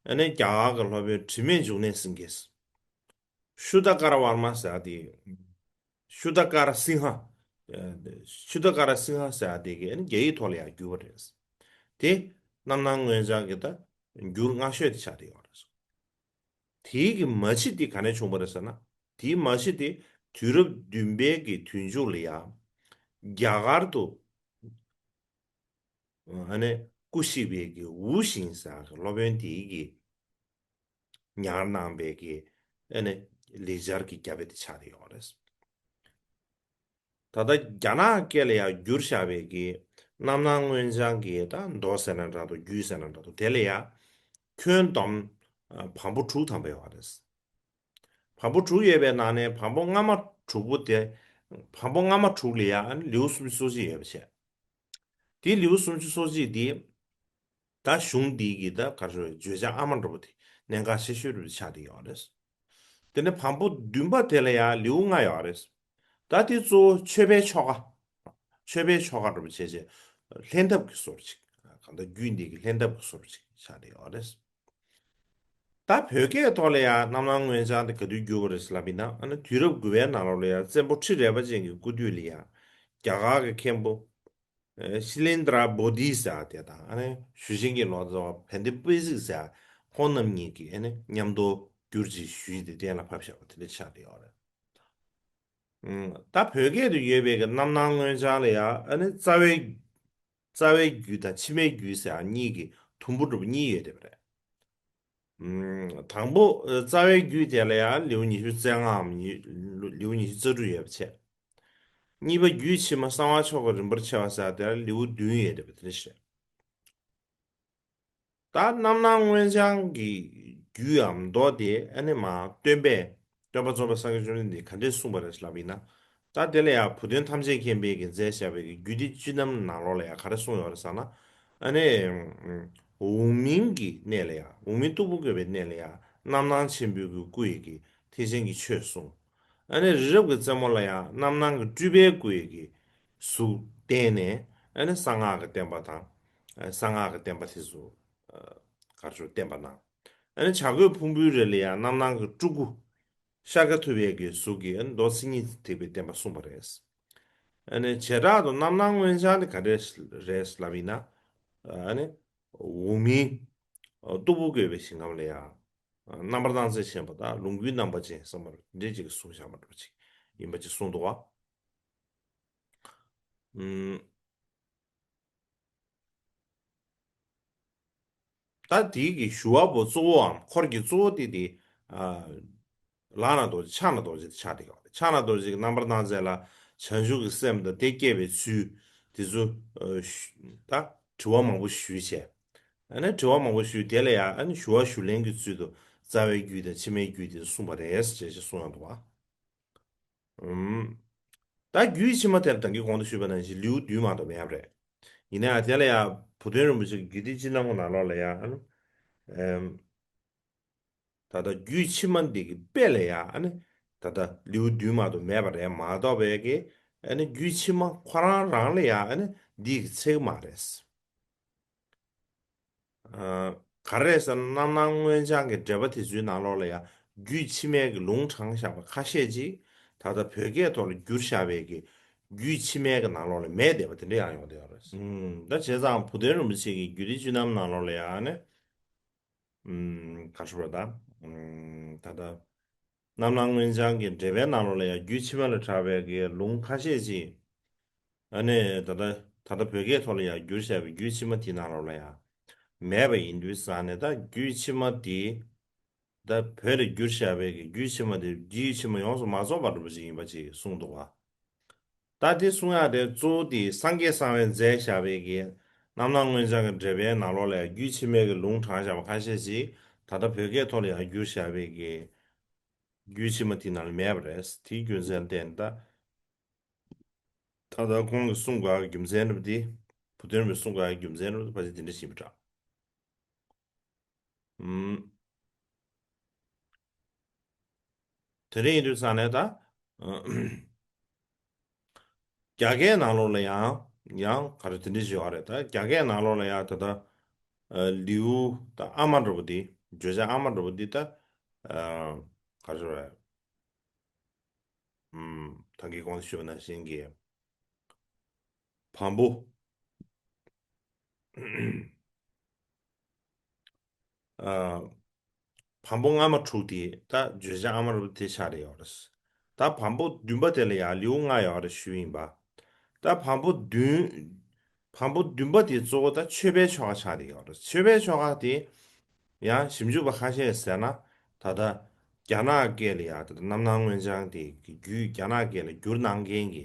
ཨ་ནི་རྒྱ་གར་གྱི་སློབ་དཔོན་དྲི་མེད་འབྱུང་གནས་སེང་གེ། ཤུ་ད་ཀ་ར་ཝར་མ་ཟེར་ཡག་དེ། ཤུ་ད་ཀ་ར་སིང་ཧ། ཨ། ཤུ་ད་ཀ་ར་སིང་ཧ་ཟེར་ཡག་དེ་གིས་ཨ་ནི་རྒྱ་ཡིག་ཐོག་ལ་ཡང་བསྒྱུར་བ་རེད། དེ་རྣམ་སྣང་མངོན་བྱང་གི་ད་འགྱུར་སྔ་ཤོས་དེ་ཆགས་བསྡད་ཡོད་རེད། དེའི་གི་མ་ཕྱི་དེ་ག་ནས་བྱུང་བ་རེད་ཟེར་ན། དེའི་མ་ཕྱི་དེ་དུས་རབས་བདུན་པའི་གི་དུས་མཇུག་ལ་ཡང་རྒྱ་གར་དུ། ཨ་ནི་སྐུ་གཤེགས་པའི་གི་ཝུ་ཞིང་ཟེར་གི་སློབ་དཔོན་དེའི་གི་ཉར་གནང་བའི་གི་ཨ་ནི་ལེགས་སྦྱར་གྱི་རྒྱ་དཔེ་དེ་ཆགས་བསྡད་ཡོད་རེད། ད་ལྟ་རྒྱ་ནག་སྐད་ལ་ཡང་བསྒྱུར་བཞག་པའི་གི་རྣམ་སྣང་མངོན་བྱང་གི་ད་མདོ་ཟེར་ན་འདྲ་འདུག་རྒྱུད་ཟེར་ན་འདྲ་འདུག་དེ་ལ་ཡང་ཁྱོན་བསྡོམས་བམ་པོ་དྲུག་ཐམ་པ་ཡོད་རེད། བམ་པོ་དྲུག་ཡོད་པའི་ནང་ནས་བམ་པོ་སྔ་མ་དྲུག་པོ་དེ། བམ་པོ་སྔ་མ་དྲུག་ལ་ཡང་ལེའུ་སུམ་ཅུ་སོ་གཅིག་ཡོད་པ་བྱས། དེའི་ལེའུ་སུམ་ཅུ་སོ་གཅིག་འདི། ད་གཞུང་འདི་གི་ད་ག་རེ་བརྗོད་བྱ་ཨ་མ་འདྲ་པོ་དེ་གནད་འགག་ཆེ་ཤོས་འདྲ་པོ་ཆགས་བསྡད་ཡོད་རེད། དེ་ནས་བམ་པོ་བདུན་པ་དེ་ལ་ཡང་ལེའུ་ལྔ་ཡོད་རེད། ད་དེ་གཙོ་བོ་མཆོད་པའི་ཆོ་ག་མཆོད་པའི་ཆོ་ག་འདྲ་པོ་བྱས་བྱས་ལྷན་ཐབས་ཀྱི་བཟོ་འདྲ་ཅིག་གང་ལྟར་རྒྱུད་འདི་གི་ལྷན་ཐབས་ཀྱི་བཟོ་འདྲ་ཅིག་ཆགས་བསྡད་ཡོད་རེད། ད་བོད་སྐད་ཐོག་ལ་ཡང་རྣམ་སྣང་མངོན་བྱང་དེ་ག་དུས་བསྒྱུར་བ་རེད་ལབ་ཡིན་ན། ཨ་ནི་དུས་རབས་དགུ་པའི་ནང་ལོགས་ལ་ཡང་བཙན་པོ་ཁྲི་རལ་པ་ཅན་གྱི་སྐུ་དུས་ལ་ཡང་རྒྱ་གར་གྱི་མཁན་པོ་ཤི་ལིན་དྲ་བོ་དྷི་ཟེར་བ་དེ་དང་། ཨ་ནི་ཞུ་ཆེན་གྱི་ལོ་ཙཱ་བ་བན་དེ་པི་སིག་ཟེར་བ་ཁོང་རྣམ་གཉིས་ཀྱིས་ཨ་ནི་མཉམ་དུ་བསྒྱུར་ཅིག་ཞུས་ཏེ་གཏན་ལ་ཕབ་བཞག་པ་དེ་འདྲ་ཆགས་བསྡད་ཡོད་རེད། ཨུམ། ད་བོད་སྐད་དུ་ཡོད་པའི་གི་རྣམ་སྣང་མངོན་བྱང་ལ་ཡང་ཨ་ནི་རྩ་བའི། རྩ་བའི་རྒྱུད་དང་ཕྱི་མའི་རྒྱུད་ཟེར་ཡང་གཉིས་ཀྱི་དུམ་བུ་འདྲ་པོ་གཉིས་ཡོད་བསྡད་པ་རེད། ཨུམ། དང་པོ་རྩ་བའི་རྒྱུད་དེ་ལ་ཡང་ལེའུ་ཉི་ཤུ་རྩ་ལྔའམ་ཉི་ལེའུ་ཉི་ཤུ་རྩ་དྲུག་ཡོད་པ་བྱས། གཉིས་པ་རྒྱུད་ཕྱི་མ་གསང་བ་མཆོག་གི་རིམ་པར་ཕྱེ་བ་ཟེར་དེ་ལ་ལེའུ་བདུན་ཡོད་བསྡད་པ་དེ་འདྲ་ཞིག་རེད། ད་རྣམ་སྣང་མངོན་བྱང་གི་རྒྱུད་འམ་མདོ་དེ་ཨ་ནི་མ་སྟོན་པས། སྟོན་པ་རྫོགས་པའི་སངས་རྒྱས་བཅོམ་ལྡན་འདས་ཀྱིས་ག་འདྲས་གསུངས་པ་རེད་ལབ་ཡིན་ན། ད་དེ་ལ་ཡང་བུ་སྟོན་ཐམས་ཅད་མཁྱེན་པས་ཀྱིས་མཛད་བཞག་པའི་རྒྱུད་སྡེ་བཅུ་རྣམས་ནང་ལོགས་ལ་ཡང་ག་རེ་གསུངས་ཡོད་རེད་ཟེར་ན། ཨ་ནི། འོག་མིན་གྱི་གནས་ལ་ཡང་འོག་མིན་སྟུག་པོ་བཀོད་པའི་གནས་ལ་ཡང་རྣམ་སྣང་ཆེན་པོའི་གི་སྐུ་ཡི་གི་ཐེག་ཆེན་གྱི་ཆོས་གསུངས། ཨ་ནི་རི་རབ་ཀྱི་རྩེ་མོ་ལ་ཡང་རྣམ་སྣང་གི་སྤྲུལ་པའི་སྐུ་ཡི་གི་གཟུགས་བསྟན་ནས། ཨ་ནི་གསང་སྔགས་ཀྱི་བསྟན་པ་དང་། གསང་སྔགས་ཀྱི་བསྟན་པ་དེ་ཚོ་གར་ཆུ་བསྟན་པ་གནང་། ཨ་ནི་བྱ་རྒོད་ཕུང་པོའི་རི་ལ་ཡང་རྣམ་སྣང་གི་སྤྲུལ་སྐུ་ཤཱཀྱ་ཐུབ་པའི་གི་གཟུགས་ཀྱིས་ཨ་ནི་མདོ་མཚན་ཉིད་ཐེག་པའི་བསྟན་པ་གསུངས་པ་རེད། ཨ་ནི་བྱེ་བྲག་ཏུ་རྣམ་སྣང་མངོན་བྱང་དེ་ག་འདྲས་རེད་ལབ་ཡིན་ན། ཨ་ནི་འོག་མིན་སྟུག་པོ་བཀོད་པའི་ཞིང་ཁམས་ལ་ཡང་རྣམ་པར་སྣང་མཛད་ཆེན་པོ་དང་ལོངས་སྐུའི་རྣམ་པ་ཅན་གསུམ་པར་འདྲེས་ཅིག་གསུངས་བཞག་པ་འདྲ་པོ་ཅིག་ཡིན་པ་ཅིག་གསུངས་འདུག་བ། ཨུམ། ད་དེའི་གི་ཞུ་བ་པོ་གཙོ་བོའམ་འཁོར་གྱི་གཙོ་བོ་དེ་དེ། ཨ། ལག་ན་རྡོ་རྗེ་ཕྱག་ན་རྡོ་རྗེ་དེ་ཆགས་བསྡད་ཡོད་རེད། ཕྱག་ན་རྡོ་རྗེ་གི་རྣམ་པར་སྣང་མཛད་ལ་བྱང་ཆུབ་ཀྱི་སེམས་དང་དེ་སྐྱེ་བའི་ཚུལ་དེ་ཚོ། ཨ། ཞུ། ད་དྲི་བ་མང་པོ་ཞུས་བྱས། ཨ་ནི་དྲི་བ་མང་པོ་ཞུས་དེ་ལ་ཡང་ཨ་ནི་ཞུ་བ་ཞུ་ལེན་གྱི་ཚུལ་དུ་རྩ་བའི་རྒྱུད་དང་ཕྱི་མའི་རྒྱུད་དེ་ཚོ་གསུངས་པ་རེད་ཅེས་ཞེས་གསུངས་ཡོང་འདུག་བ། ཨུམ། ད་རྒྱུད་ཕྱི་མ་དེར་ད་གིན་གོང་དུ་ཞུས་པ་ནང་བཞིན་ལེའུ་བདུན་མ་གཏོགས་མེད་པ་རེད། ཡིན་ན་ཡང་དེ་ལ་ཡང་བུ་སྟོན་རིན་པོ་ཆེ་གི་རྒྱུད་སྡེ་སྤྱི་ནང་གི་ནང་ལོགས་ལ་ཡང་། ཨུམ། ད་ལྟ་རྒྱུད་ཕྱི་མ་འདི་གི་དཔེ་ལ་ཡང་ཨ་ནི་ད་ལྟ་ལེའུ་བདུན་མ་གཏོགས་མེད་པ་རེད་མ་གཏོགས་པའི་གི་ཨ་ནི་རྒྱུད་ཕྱི་མ་ཁོ་རང་རང་ལ་ཡང་ཨ་ནི་འདི་གི་ཚིག་མ་རེད། ཨ། ག་རེ་ཟེར་ན་རྣམ་སྣང་མངོན་བྱང་གི་འགྲེལ་པ་དེ་ཚོའི་ནང་ལོགས་ལ་ཡང་རྒྱུད་ཕྱི་མའི་གི་ལུང་དྲངས་བཞག་པ་ཁ་ཤས་ཅིག་ ད་ལྟ་བོད་སྐད་ཐོག་ལ་བསྒྱུར་བཞག་པའི་གི་རྒྱུད་ཕྱི་མའི་གི་ནང་ལོགས་ལ་མེད་བསྡད་པ་དེ་འདྲ་ཡང་ཡོང་བསྡད་ཡོད་རེད། ཨུམ། ད་བྱས་ཙང་བུ་སྟོན་རིན་པོ་ཆེ་གི་རྒྱུད་སྡེ་བཅུ་རྣམས་ནང་ལོགས་ལ་ཡང་ནི། ཨུམ། ག་རེ་ཞུ་དགོས་རེད་ད། ཨུམ། ད་ལྟ་རྣམ་སྣང་མངོན་བྱང་གི་འགྲེལ་པའི་ནང་ལོགས་ལ་ཡང་རྒྱུད་ཕྱི་མ་ལ་གྲགས་པའི་གི་ལུང་ཁ་ཤས་ཅིག་ཨ་ནི་ད་ལྟ་ད་ལྟ་བོད་སྐད་ཐོག་ལ་ཡང་བསྒྱུར་བཞག་པའི་རྒྱུད་ཕྱི་མ་དེའི་ནང་ལོགས་ལ་ཡང་མེད་པ་ཡིན་དུས་ཙང་ནས། ད་རྒྱུད་ཕྱི་མ་དེ་ད་བོད་ལ་བསྒྱུར་བཞག་པའི་གི་རྒྱུད་ཕྱི་མ་དེ་རྒྱུད་ཕྱི་མ་ཡོངས་སུ་མ་རྫོགས་པ་འདྲ་པོ་ཅིག་ཡིན་པ་ཅིག་གསུངས་འདུག་བ། ད་དེ་གསུང་ཡག་དེ་གཙོ་བོ་དེ་སངས་རྒྱས་གསང་བས་མཛད་བཞག་པའི་གི་རྣམ་སྣང་མངོན་བྱང་གི་འགྲེལ་པའི་ནང་ལོགས་ལ་རྒྱུད་ཕྱི་མའི་གི་ལུང་དྲངས་བཞག་པ་ཁ་ཤས་ཤིག་ད་ལྟ་བོད་སྐད་ཐོག་ལ་ཡང་བསྒྱུར་བཞག་པའི་གི་རྒྱུད་ཕྱི་མ་དེ་ནང་ལ་མེད་པ་རེད། དེའི་རྒྱུ་མཚན་བརྟེན་ད། ད་ལྟ་ཁོང་གིས་གསུང་དགོས་པའི་རྒྱུ་མཚན་འདྲ་པོ་དེ། བུ་སྟོན་པས་གསུང་དགོས་པའི་རྒྱུ་མཚན་འདྲ་པོ་དེ་ཕལ་ཆེར་དེ་འདྲ་ཞིག་ཡིན་པ་འདྲ། ཨུམ། དེ་འདྲ་ཡིན་དུས་ཙང་ནས་ད། རྒྱ་སྐད་ནང་ལོགས་ལ་ཡང་ཡང་ག་རེ་དེ་འདྲ་ཞིག་ཡོད་རེད། ད་རྒྱ་སྐད་ནང་ལོགས་ལ་ཡང་ད་ལྟ་ཨ་ལེའུ་ད་ཨ་མ་འདྲ་པོ་དེ། བརྗོད་བྱ་ཨ་མ་འདྲ་པོ་འདི་ད་ཨ་ག་རེ་ཞུ་དགོས་རེད། ཨུམ། ད་གིན་གོང་དུ་ཞུས་པ་ནང་བཞིན་གྱི་བམ་པོ། ཨ། བམ་པོ་སྔ་མ་དྲུག་དེ་ད་བརྗོད་བྱ་ཨ་མ་རུ་དེ་ཆགས་བསྡད་ཡོད་རེད། ད་བམ་པོ་བདུན་པ་དེ་ལ་ཡང་ལེའུ་ལྔ་ཡོད་རེད་ཞུས་ཡིན་པ། ད་བམ་པོ་བདུན། བམ་པོ་བདུན་པ་དེ་གཙོ་བོ་ད་མཆོད་པའི་ཆོ་ག་ཆགས་བསྡད་ཡོད་རེད། མཆོད་པའི་ཆོ་ག་དེ་ཡང་ཞིབ་འཇུག་པ་ཁ་ཤས་ཟེར་ན། ད་ལྟ་རྒྱ་ནག་སྐད་ལ་ཡང་ད་ལྟ་རྣམ་སྣང་མངོན་བྱང་དེ་གི་རྒྱུད་རྒྱ་ནག་སྐད་ལ་བསྒྱུར་གནང་མཁན་གྱི།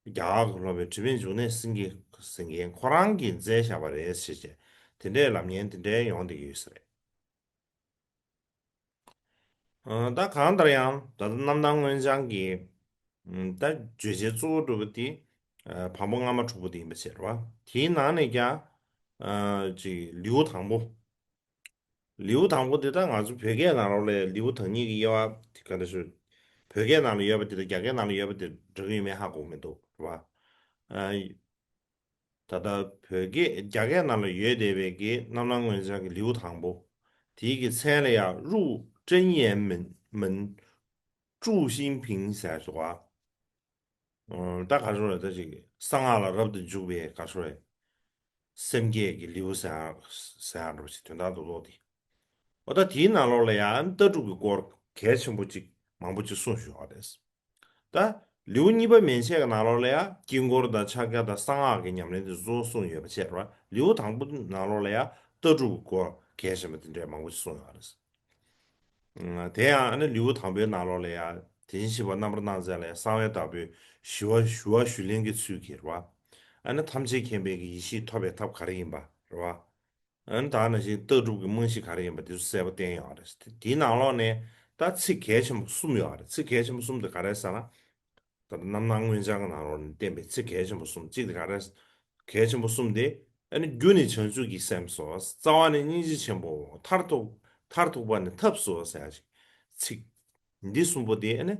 རྒྱ་གར་གྱི་སློབ་དཔོན་དྲི་མེད་འབྱུང་གནས་སེང་གེ་ཟེར་མཁན་ཁོ་རང་གིས་མཛད་བཞག་པ་རེད་ཟེར་བྱས། དེ་འདྲའི་ལབ་མཁན་དེ་འདྲའི་ཡོང་བསྡད་ཀྱི་ཡོད་ས་རེད། ཨ། ད་གང་ལྟར་ཡང་ད་ལྟ་རྣམ་སྣང་མངོན་བྱང་གི་ཨ་ད་བརྗོད་བྱའི་གཙོ་བོ་གྲུབ་པ་དེ་ཨ་བམ་པོ་སྔ་མ་དྲུག་པོ་དེ་ཡིན་པ་བྱས་རེད་བ། དེའི་ནང་ནས་ཀྱང་ཨ་ཅིག་ལེའུ་དང་པོ། ལེའུ་དང་པོ་འདི་དག་ང་ཚོ་བོད་སྐད་ནང་ལོགས་ལ་ལེའུ་དང་ཉིད་ཀྱི་དབྱེ་བ་དེ་ག་འདྲ་ཞུ། བོད་སྐད་ནང་ལ་ཡོད་པ་དེ་དང་རྒྱ་སྐད་ནང་ལ་ཡོད་པ་དེ་འདྲ་གི་ཡོད་མེད་ཧ་གོ་མི་འདུག་རེད་བ། ཨ། ད་ལྟ་བོད་སྐད་རྒྱ་སྐད་ནང་ལ་ཡོད་བསྡད་པའི་གི་རྣམ་སྣང་མངོན་བྱང་གི་ལེའུ་དང་པོ། དེའི་གི་མཚན་ལ་ཡང་入真言门། 入心平ཟེར་ཡག་འདུག་བ། ཨོ། ད་ག་རེ་ཟེར་རེད། ད་ཅིག་གསང་སྔགས་ལ་རབ་ཏུ་འཇུག་པའི་ག་རེ་ཟེར་རེད། སེམས་བསྐྱེད་ཀྱི་ལེའུ་ཟེར་ཡག་ཟེར་ཡག་འདྲ་པོ་ཞིག་དོན་དག་རྡོག་རྡོག་དེ། ཨོ། ད་དེའི་ནང་ལོགས་ལ་ཡང་ལྟ་གྲུབ་ཀྱི་སྐོར་གལ་ཆེན་པོ་ཅིག་མང་པོ་ཅིག་གསུངས་བཞག་པ་རེད། ད་ལེའུ་གཉིས་པ་མན་ཆད་ཀྱི་ནང་ལོགས་ལ་ཡང་དཀྱིལ་འཁོར་དང་ཕྱག་རྒྱ་དང་གསང་སྔགས་ཀྱི་ཉམས་ལེན་དེ་གཙོ་བོ་གསུངས་ཡོད་པ་བྱས་རེད་བ། ལེའུ་དང་པོའི་ནང་ལོགས་ལ་ཡང་ལྟ་གྲུབ་ཀྱི་སྐོར་གལ་ཆེན་པོ་དེ་འདྲས་མང་པོ་ཞིག་གསུངས་ཡོད་རེད། ཨ། དེ་ཡང་ཨ་ནི་ལེའུ་དང་པོའི་ནང་ལོགས་ལ་ཡང་དེ་བཞིན་གཤེགས་པ་རྣམ་པར་སྣང་མཛད་ལ་ཡང་གསང་བའི་བདག་པོས་ཞི་བ་ཞུ་བ་ཞུ་ལེན་གྱི་ཚུལ་གྱིས་རེད་བ། ཨ་ནི་ཐམས་ཅད་མཁྱེན་པའི་གི་ཡེ་ཤེས་ཐོབ་པའི་ཐབས་ག་རེ་ཡིན་པ་རེད་བ། ཨ་ནི་ད་ནང་བཞིན་ལྟ་གྲུབ་ཀྱི་རྨང་གཞི་ག་རེ་ཡིན་པ་དེ་ཚོ་གསལ་པོ་བསྟན་ཡོད་རེད། དེའི་ནང་ལོགས་ནས་ད་ཚིག་གལ་ཆེན་པོ་གསུམ་ཡོད་རེད། ཚིག་གལ་ཆེན་པོ་གསུམ་དེ་ག་རེ་ཟེར་ན། ད་ལྟ་རྣམ་སྣང་མངོན་བྱང་གི་ནང་ལོགས་ནས་བསྟན་པའི་ཚིག་གལ་ཆེན་པོ་གསུམ། གཅིག་དེ་ག་རེ། གལ་ཆེན་པོ་གསུམ་དེ། ཨ་ནི་རྒྱུ་ནི་བྱང་ཆུབ་ཀྱི་སེམས་སོ། རྩ་བ་ནི་སྙིང་རྗེ་ཆེན་པོའོ། མཐར་ཐུག་མཐར་ཐུག་པ་ནི་ཐབས་སོ་ཟེར་ཡག་ཅིག་ཚིག་འདི་གསུམ་པོ་དེ་ཨ་ནི་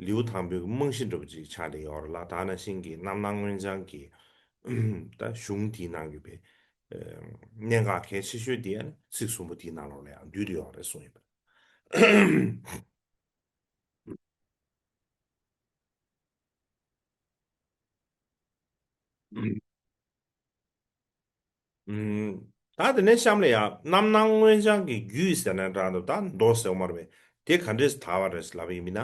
ལེའུ་དང་པོའི་རྨང་གཞི་འདྲ་པོ་ཅིག་ཆགས་བསྡད་ཡོད་རེད་ལ། ད་ནང་བཞིན་གྱི་རྣམ་སྣང་མངོན་བྱང་གི་ད་གཞུང་དེའི་ནང་གི་པའི་གནད་འགག་གལ་ཆེ་ཤོས་དེ་ཨ་ནི་ཚིག་གསུམ་པོ་དེའི་ནང་ལོགས་ལ་ཡང་འདུས་ཏེ་ཡོད་རེད་གསུངས་ཡོད་པ། ཨུམ། ད་དེ་ནས་གཤམ་ལ་ཡང་རྣམ་སྣང་མངོན་བྱང་གི་རྒྱུད་ཟེར་ན་འདྲ་འདུག་ད་མདོ་ཟེར་བ་མ་རེད་པས། དེ་ག་འདྲས་དར་བ་རེད་ལབ་པ་ཡིན་ན།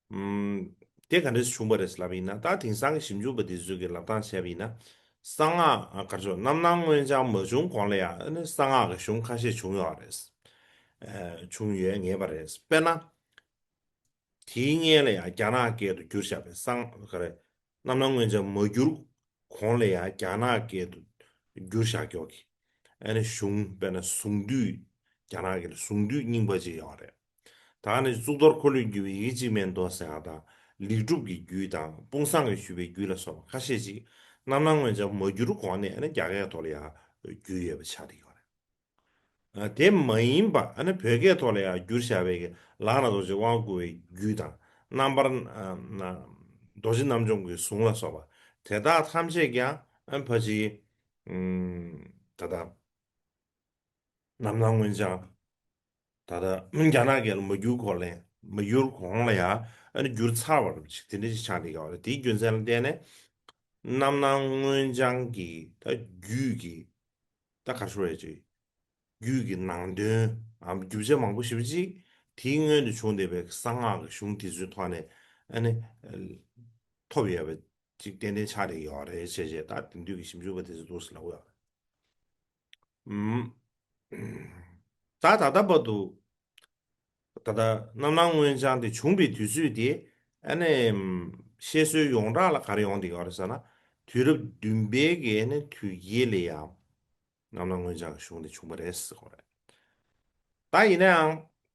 ཨུམ། དེ་ག་འདྲས་བྱུང་བ་རེད་ལབ་པ་ཡིན་ན། ད་དེང་སང་གི་ཞིབ་འཇུག་པ་དེ་ཚོས་ཀྱི་ལབ་སྟངས་བྱས་པ་ཡིན་ན། གསང་སྔགས་ག་རེ་ཟེར། རྣམ་སྣང་མངོན་བྱང་མ་བྱུང་གོང་ལ་ཡང་ཨ་ནི་གསང་སྔགས་ཀྱི་གཞུང་ཁ་ཤས་བྱུང་ཡོད་རེད། ཨ། བྱུང་ཡོད་ངེས་པ་རེད། དཔེར་ན། དེའི་སྔོན་ལ་ཡང་རྒྱ་ནག་སྐད་དུ་བསྒྱུར་བཞག་པའི་གསང་ག་རེ། རྣམ་སྣང་མངོན་བྱང་མ་བསྒྱུར་གོང་ལ་ཡང་རྒྱ་ནག་སྐད་དུ་བསྒྱུར་བཞག་ཀྱོག་གི། ཨ་ནི་གཞུང་དཔེར་ན་གཟུངས་བསྡུས། རྒྱ་ནག་གི་གཟུངས་བསྡུས་རྙིང་པ་ཅིག་ཡོད་རེད། ད་ནི་གཙུག་ཏོར་འཁོར་ལོས་སྒྱུར་བའི་ཡི་གེ་གཅིག་མའི་མདོ་ཟེར་ཡག་དང་། ལེགས་གྲུབ་ཀྱི་རྒྱུད་དང་དཔུང་བཟང་གིས་ཞུས་པའི་རྒྱུད་ལ་སོགས་པ་ཁ་ཤས་ཅིག་རྣམ་སྣང་མངོན་བྱང་མ་བསྒྱུར་གོང་ནས་ཨ་ནི་རྒྱ་སྐད་ཐོག་ལ་ཡང་བསྒྱུར་ཡོད་པ་ཆགས་བསྡད་ཡོད་རེད། ཨ། དེ་མ་ཡིན་པ་ཨ་ནི་བོད་སྐད་ཐོག་ལ་ཡང་བསྒྱུར་བཞག་པའི་ལག་ན་རྡོ་རྗེས་དབང་བསྐུར་བའི་རྒྱུད་དང་། རྣམ་པར། ཨ། རྡོ་རྗེ་རྣམ་འཇོམས་ཀྱི་གཟུངས་ལ་སོགས་པ་དེ་དག་ཐམས་ཅད་ཀྱང་ཨ་ཕ་ཅིག་ཨུམ། ད་ལྟ་རྣམ་སྣང་མངོན་བྱང་། ད་ལྟ་རྒྱ་ནག་སྐད་ལ་མ་བསྒྱུར་གོང་ལ། མ་བསྒྱུར་གོང་ལ་ཡང་ ཨ་ནི་འགྱུར་ཚར་བ་རུ་ཅིག་དེ་འདྲ་ཞིག་ཆགས་བསྡད་ཡོད་རེད། དེའི་རྒྱུ་མཚན་ལ་བརྟེན་ནས་རྣམ་སྣང་མངོན་བྱང་གི་ད་རྒྱུད་ཀྱི་ད་ག་རེ་ཞུ་དགོས་རེད་ཅིག་རྒྱུད་ཀྱི་ནང་དོན་ཨམ་རྒྱུ་ཆ་མང་པོ་ཞེ་པོ་ཅིག་དེའི་སྔོན་དུ་བྱུང་བསྡད་པའི་གསང་སྔགས་ཀྱི་གཞུང་དེ་ཚོའི་ཐོག་ནས་ཨ་ནི་ཐོབ་ཡོད་པ་ཅིག་ཏན་ཏན་ཆགས་བསྡད་ཡོད་རེད་ཅེས་བྱས་ད་དེང་དུས་ཀྱི་ཞིབ་འཇུག་པ་དེ་ཚོས་འདུག་སེ་ལབ་ཡོད་རེད། ཨམ། ད་ད་ལྟ་བར་དུ་ད་ལྟ་རྣམ་སྣང་མངོན་བྱང་དེ་བྱུང་བའི་དུས་ཚོད་དེ་ཨ་ནི་བཤད་སྲོལ་ཡོངས་གྲགས་ལ་ག་རེ་ཡོང་བསྡད་ཡོད་རེད་ཟེར་ན། དུས་རབས་བདུན་པའི་གི་ཨ་ནི་དུས་དཀྱིལ་ལ་ཡང་རྣམ་སྣང་མངོན་བྱང་གི་གཞུང་དེ་བྱུང་བ་རེད་ཟེར་གོ་རེད། ད་ཡིན་ན་ཡང་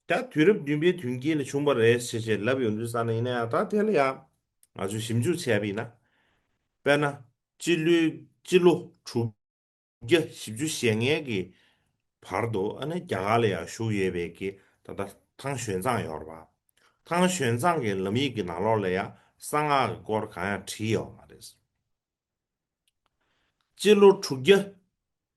ད་དུས་རབས་བདུན་པའི་དུས་དཀྱིལ་ལ་བྱུང་བ་རེད་ཟེར་བྱས་ལབ་ཡོང་དུས་ཙ་ན། ཡིན་ན་ཡང་ད་དེ་ལ་ཡང་ང་ཚོས་ཞིབ་འཇུག་བྱས་པ་ཡིན་ན། དཔེར་ན་སྤྱི་ལོ་སྤྱི་ལོ་དྲུག་བརྒྱ་བཞི་བཅུ་ཞེ་ལྔའི་གི་བར་དུ་ཨ་ནི་རྒྱ་གར་ལ་ཡང་བཞུགས་ཡོད་པའི་གི་ད་ལྟ་ཐང་ཞོན་ཙང་ཡོད་རེད་པ། ཐང་ཞོན་ཙང་གི་ལམ་ཡིག་གི་ནང་ལོགས་ལ་ཡང་གསང་སྔགས་ཀྱི་སྐོར་གང་ཡང་བྲིས་ཡོད་མ་རེད། སྤྱི་ལོ་དྲུག་བརྒྱ་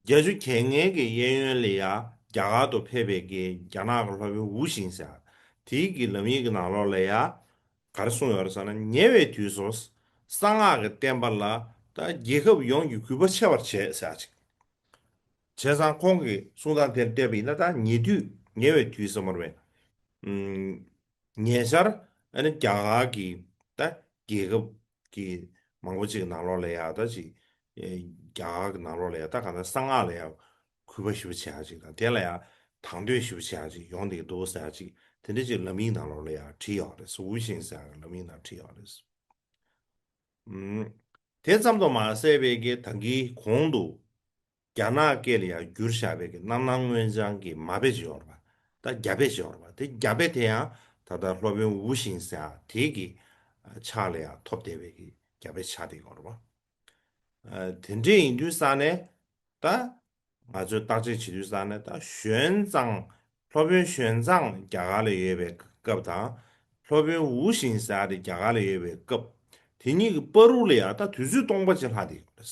བརྒྱད་ཅུ་གྱ་ལྔའི་གི་གཡས་གཡོན་ལ་ཡང་རྒྱ་གར་དུ་ཕེབས་པའི་གི་རྒྱ་ནག་གི་སློབ་དཔོན་ཝུ་ཤིང་ཟེར་དེའི་གི་ལམ་ཡིག་གི་ནང་ལོགས་ལ་ཡང་ག་རེ་གསུངས་ཡོད་རེད་ཟེར་ན། ཉེ་བའི་དུས་སུ་གསང་སྔགས་ཀྱི་བསྟན་པ་ལ་ད་རྒྱལ་ཁབ་ཡོངས་ཀྱིས་གུས་པ་ཆེ་བར་བྱས་ཟེར་ཅིག་བྱས་ཙང་ཁོང་གི་གསུང་སྟངས་དེར་བལྟས་པ་ཡིན་ན། ད་ཉེ་དུས་ཉེ་བའི་དུས་ཟེར་མ་རེད་པས། ཉེ་ཆར་ཨ་ནི་རྒྱ་གར་གྱི་ད་རྒྱལ་ཁབ་ཀྱི་མང་པོ་ཅིག་ནང་ལོགས་ལ་ཡང་ད་ཅིག་རྒྱ་གར་གྱི་ནང་ལོགས་ལ་ཡང་ད་གང་ལྟར་གསང་སྔགས་ལ་ཡང་གུས་པ་ཞེ་པོ་བྱེད་ཡག་ཅིག་དང་། དེ་ལ་ཡང་དང་དོད་ཞེ་པོ་བྱེད་ཡག་ཅིག་ཡོང་བསྡད་འདུག་ཟེར་ཡག་ཅིག་དེ་འདྲ་ཅིག་ལམ་ཡིག་ནང་ལོགས་ལ་ཡང་བྲིས་ཡོད་རེད། ཝུ་ཤིང་ཟེར་ཡག་ལམ་ཡིག་ནང་བྲིས་ཡོད་རེད། ཨུམ། དེ་ཙམ་དུ་མ་ཟད་པའི་གི་ད་གིན་གོང་དུ་རྒྱ་ནག་སྐད་ལ་ཡང་བསྒྱུར་བཞག་པའི་གི་རྣམ་སྣང་མངོན་བྱང་གི་མ་དཔེ་ཅིག་ཡོད་རེད་པ། ད་རྒྱ་དཔེ་ཅིག་ཡོད་རེད་པ། དེ་རྒྱ་དཔེ་དེ་ཡང་ད་ལྟ་སློབ་དཔོན་ཝུ་ཤིང་ཟེར་ཡག་དེ་གི་ཕྱག་ལ་ཡང་ཐོབ་བསྡད་པའི་གི་རྒྱ་དཔེ་ཆགས་བསྡད་ཡོད་རེད་པ། ཨ། དེ་འདྲ་ཡིན་དུས་ཙ་ན་ད་ང་ཚོས་བརྟག་དཔྱད་བྱེད་དུས་ཙ་ན། ད་ཞོན་ཙང་སློབ་དཔོན་ཞོན་ཙང་རྒྱ་གར་ལ་ཡོད་པའི་སྐབས་དང་། སློབ་དཔོན་ཝུ་ཤིང་ཟེར་ཡག་དེ་རྒྱ་གར་ལ་ཡོད་པའི་སྐབས། དེ་གཉིས་ཀྱི་བར་དུ་ལ་ཡང་ད་དུས་ཚོད་སྟོང་པ་ཅིག་ལྷག་བསྡད་ཡོད་རེད།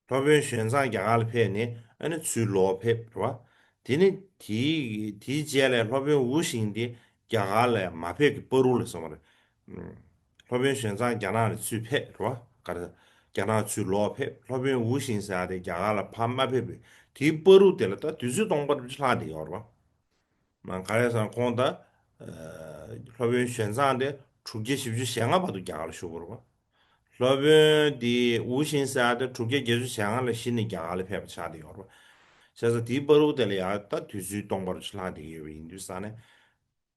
སློབ་དཔོན་ཞོན་ཙང་རྒྱ་གར་ལ་ཕེབས་ནས་ཨ་ནི་ཚུར་ལོག་ཕེབས་རེད་པ། དེ་ནི་དེའི་དེའི་རྗེས་ལ་སློབ་དཔོན་ཝུ་ཤིང་དེ་རྒྱ་གར་ལ་མ་ཕེབས་ཀྱི་བར་དུ་ལ་ཟེར་བ་རེད། སློབ་དཔོན་ཞོན་ཙང་རྒྱ་ནག་ལ་ཚུར་ཕེབས་རེད་པ། ག་རེ། རྒྱ་ནག་ཚུར་ལོག་ཕེབས། སློབ་དཔོན་ཝུ་ཤིང་ཟེར་ཡག་དེ་རྒྱ་གར་ལ་ཕར་མ་ཕེབས་པའི་དེའི་བར་དུ་དེ་ལ་ད་དུས་ཚོད་སྟོང་པ་ཅིག་ལྷག་བསྡད་ཡོད་རེད་པ། མ་ག་རེ་ཟེར་ན་ཁོང་ད་ཨ་སློབ་དཔོན་ཞོན་ཙང་དེ་དྲུག་བརྒྱ་བཞི་བཅུ་ཞེ་ལྔ་བར་དུ་རྒྱ་གར་ལ་བཞུགས་པ་རེད་པ། སློབ་དཔོན་དེ་ཝུ་ཤིང་ཟེར་ཡག་དེ་དྲུག་བརྒྱ་བརྒྱད་ཅུ་ཞེ་ལྔ་ལ་གཞི་ནས་རྒྱ་གར་ལ་ཕེབས་པ་ཆགས་བསྡད་ཡོད་རེད་པ། བྱས་ཙང་དེའི་བར་དུ་དེ་ལ་ཡང་ད་དུས་ཚོད་སྟོང་པ་ཅིག་ལྷག་བསྡད་ཡོད་པ་ཡིན་དུས་ཙ་ན།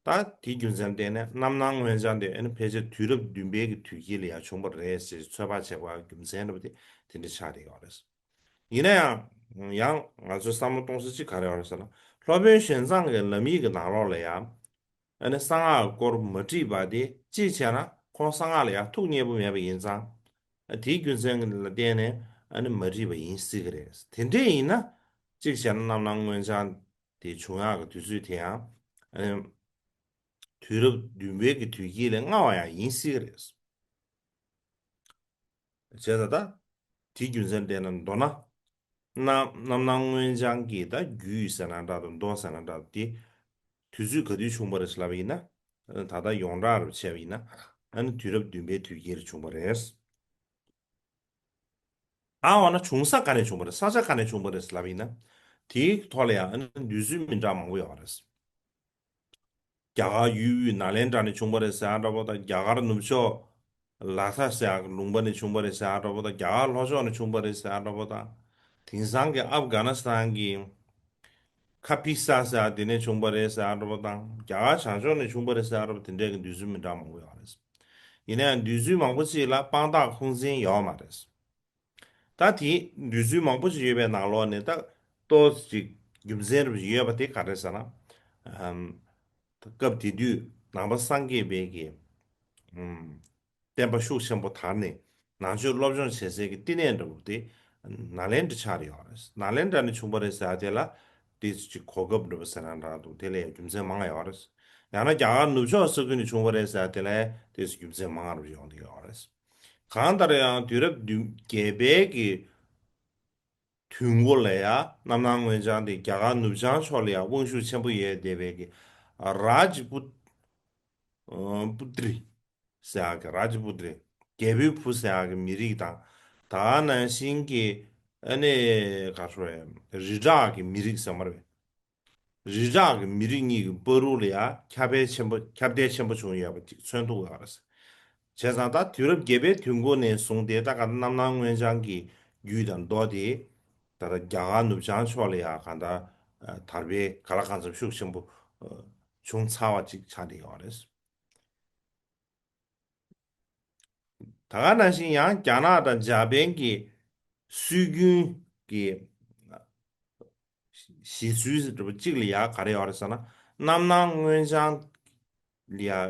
ད་དེའི་རྒྱུ་མཚན་བརྟེན་ནས་རྣམ་སྣང་མངོན་བྱང་དེ་ཨ་ནི་ཕལ་ཆེར་དུས་རབས་བདུན་པའི་གི་དུས་དཀྱིལ་ལ་ཡང་བྱུང་བ་རེད་ཅེས་ཚོད་དཔག་བྱེད་པའི་རྒྱུ་མཚན་འདྲ་པོ་དེ་དེ་འདྲ་ཆགས་བསྡད་ཡོད་རེད། ཡིན་ན་ཡང་ཡང་ང་ཚོས་བསམ་བློ་གཏོང་ས་གཅིག་ག་རེ་ཡོད་རེད་ཟེར་ན། སློབ་དཔོན་ཞོན་ཙང་གི་ལམ་ཡིག་གི་ནང་ལོགས་ལ་ཡང་ཨ་ནི་གསང་སྔགས་སྐོར་མ་བྲིས་པ་དེ་གཅིག་བྱས་ན་ཁོང་གསང་སྔགས་ལ་ཡང་ཐུགས་མཉེས་པོ་མེད་པ་ཡིན་ཙང་། ཨ་དེའི་རྒྱུ་མཚན་ལ་བརྟེན་ནས་ཨ་ནི་མ་བྲིས་པ་ཡིན་སྲིད་ཀྱི་རེད། དེ་འདྲས་ཡིན་ན་གཅིག་བྱས་ན་རྣམ་སྣང་མངོན་བྱང་དེ་བྱུང་ཡག་གི་དུས་ཚོད་དེ་ཡང་ཨ་ནི་དུས་རབས་བདུན་པའི་གི་དུས་དཀྱིལ་ལས་སྔ་བ་ཡང་ཡིན་སྲིད་ཀྱི་རེད། བྱས་ཙང་ད་དེའི་རྒྱུ་མཚན་བལྟས་ན་མདོར་ན། རྣམ་རྣམ་སྣང་མངོན་བྱང་གི་ད་རྒྱུད་ཟེར་ན་འདྲ་དང་མདོ་ཟེར་ན་འདྲ་དེ་དུས་ཚོད་ག་དུས་བྱུང་བ་རེད་ལབ་པ་ཡིན་ན། ད་ལྟ་ཡོངས་གྲགས་རུ་བྱས་པ་ཡིན་ན་ཨ་ནི་དུས་རབས་བདུན་པའི་དུས་དཀྱིལ་རུ་བྱུང་བ་རེད། ཨ་འོ་ན་བྱུང་ས་ག་ནས་བྱུང་བ་རེད། ས་ཆ་ག་ནས་བྱུང་བ་རེད་ལབ་ཡིན་ན། དེའི་ཐོག་ལ་ཡང་ཨ་ནི་འདོད་ཚུལ་མི་འདྲ་མང་པོ་ཡོད་རེད། རྒྱ་གར་ཡུལ་དབུས་ནཱ་ལེནྡྲ་ནས་བྱུང་བ་རེད་ཟེར་ཡག་འདྲ་པོ་དང་། རྒྱ་གར་ནུབ་ཕྱོགས་ལ་དྭགས་ཟེར་ཡག་ལུང་པ་ནས་བྱུང་བ་རེད་ཟེར་ཡག་འདྲ་པོ་དང་། རྒྱ་གར་ལྷོ་ཕྱོགས་ནས་བྱུང་བ་རེད་ཟེར་ཡག་འདྲ་པོ་དང་། དེང་སང་གི་ཨབ་གྷ་ནི་སི་ཐན་གྱི་ཁ་པི་ས་ཟེར་ཡག་དེ་ནས་བྱུང་བ་རེད་ཟེར་ཡག་འདྲ་པོ་དང་། རྒྱ་གར་བྱང་ཕྱོགས་ནས་བྱུང་བ་རེད་ཟེར་ཡག་འདྲ་པོ་དེ་འདྲས་ཀྱི་འདོད་ཚུལ་མི་འདྲ་མང་པོ་ཡོད་རེད། ཡིན་ན་ཡང་འདོད་ཚུལ་མང་པོ་ཅིག་ལ་དཔང་རྟགས་ཁུངས་བཙན་ཡོད་མ་རེད། ད་དེ་འདོད་ཚུལ་མང་པོ་ཞིག་ཡོད་པའི་ནང་ལོགས་ནས་ད་ཏོག་ཙམ་རྒྱུ་མཚན་རུ་ཡོད་པ་དེ་ག་རེ་ཟེར་ན། ཨམ། སྐབས་དེ་དུས་ནང་པ་སངས་རྒྱས་པའི་གི་ཨམ། བསྟན་པ་ཤུགས་ཆེན་པོ་དར་ནས་ནང་ཆོས་སློབ་སྦྱོང་བྱེད་སའི་གི་བསྟི་གནས་འདྲ་པོ་དེ་ནཱ་ལེནྡྲ་ཆགས་ཡོད་རེད། ནཱ་ལེནྡྲ་ནས་བྱུང་བ་རེད་ཟེར་དེ་ལ་ཏོག་ཙམ་གོ་སྐབས་འདྲ་པོ་ཟེར་ན་འདྲ་འདུག་དེ་ལ་ཡང་རྒྱུ་མཚན་མང་ཡོད་རེད། ཡང་ན་རྒྱ་གར་ནུབ་ཕྱོགས་ས་ཁུལ་ནས་བྱུང་བ་རེད་ཟེར་དེ་ལ་ཏོག་ཙམ་རྒྱུ་མཚན་མང་རུ་ཡོང་གི་ཡོད་རེད། གང་ལྟར་ཡང་དུས་རབས་བདུན་བརྒྱད་པའི་གི་དུས་འགོ་ལ་ཡང་རྣམ་སྣང་མངོན་བྱང་དེ་རྒྱ་གར་ནུབ་བྱང་ཕྱོགས་ལ་ཡང་དབང་ཤུགས་ཆེན་པོ་ཡོད་བསྡད་པའི་གི་ རཱཇ་པུ་པུ་ཏྲི་ཟེར་ཡག་གི་རཱཇ་པུ་ཏྲི་རྒྱལ་པོའི་བུ་ཟེར་ཡག་གི་མི་རིགས་དང་། ད་ག་ནང་བཞིན་གྱི་ཨ་ནི་ག་རེ་ཟེར་རི་དྭགས་ཀྱི་མི་རིགས་ཟེར་མ་རེད། རི་དྭགས་ཀྱི་མི་རིགས་གཉིས་ཀྱི་བར་དུ་ལ་ཡང་ཁྱབ་སྤེལ་ཆེན་པོ་ཁྱབ་གདལ་ཆེན་པོ་བྱུང་ཡོད་པ་ཅིག་མཚོན་ཐུབ་ཡོད་རེད། བྱས་ཙང་ད་དུས་རབས་བརྒྱད་པའི་དུས་འགོ་ནས་བཟུང་སྟེ་ད་ག་རྣམ་སྣང་མངོན་བྱང་གི་རྒྱུད་དང་མདོ་དེ་ད་ལྟ་རྒྱ་གར་ནུབ་བྱང་ཕྱོགས་ལ་ཡང་གང་ལྟར་དར་སྤེལ་གང་ལ་གང་འཚམ་ཤུགས་ཆེན་པོ་བྱུང་ཚར་བ་ཅིག་ཆགས་བསྡད་ཡོད་རེད། ད་ག་ནང་བཞིན་ཡང་རྒྱ་ནག་དང་འཇར་པན་གྱི་སྲོལ་རྒྱུན་གྱི་བཞེད་ཚུལ་འདྲ་པོ་གཅིག་ལ་ཡང་ག་རེ་ཡོད་རེད་ཟེར་ན། རྣམ་སྣང་མངོན་བྱང་ལ་ཡང་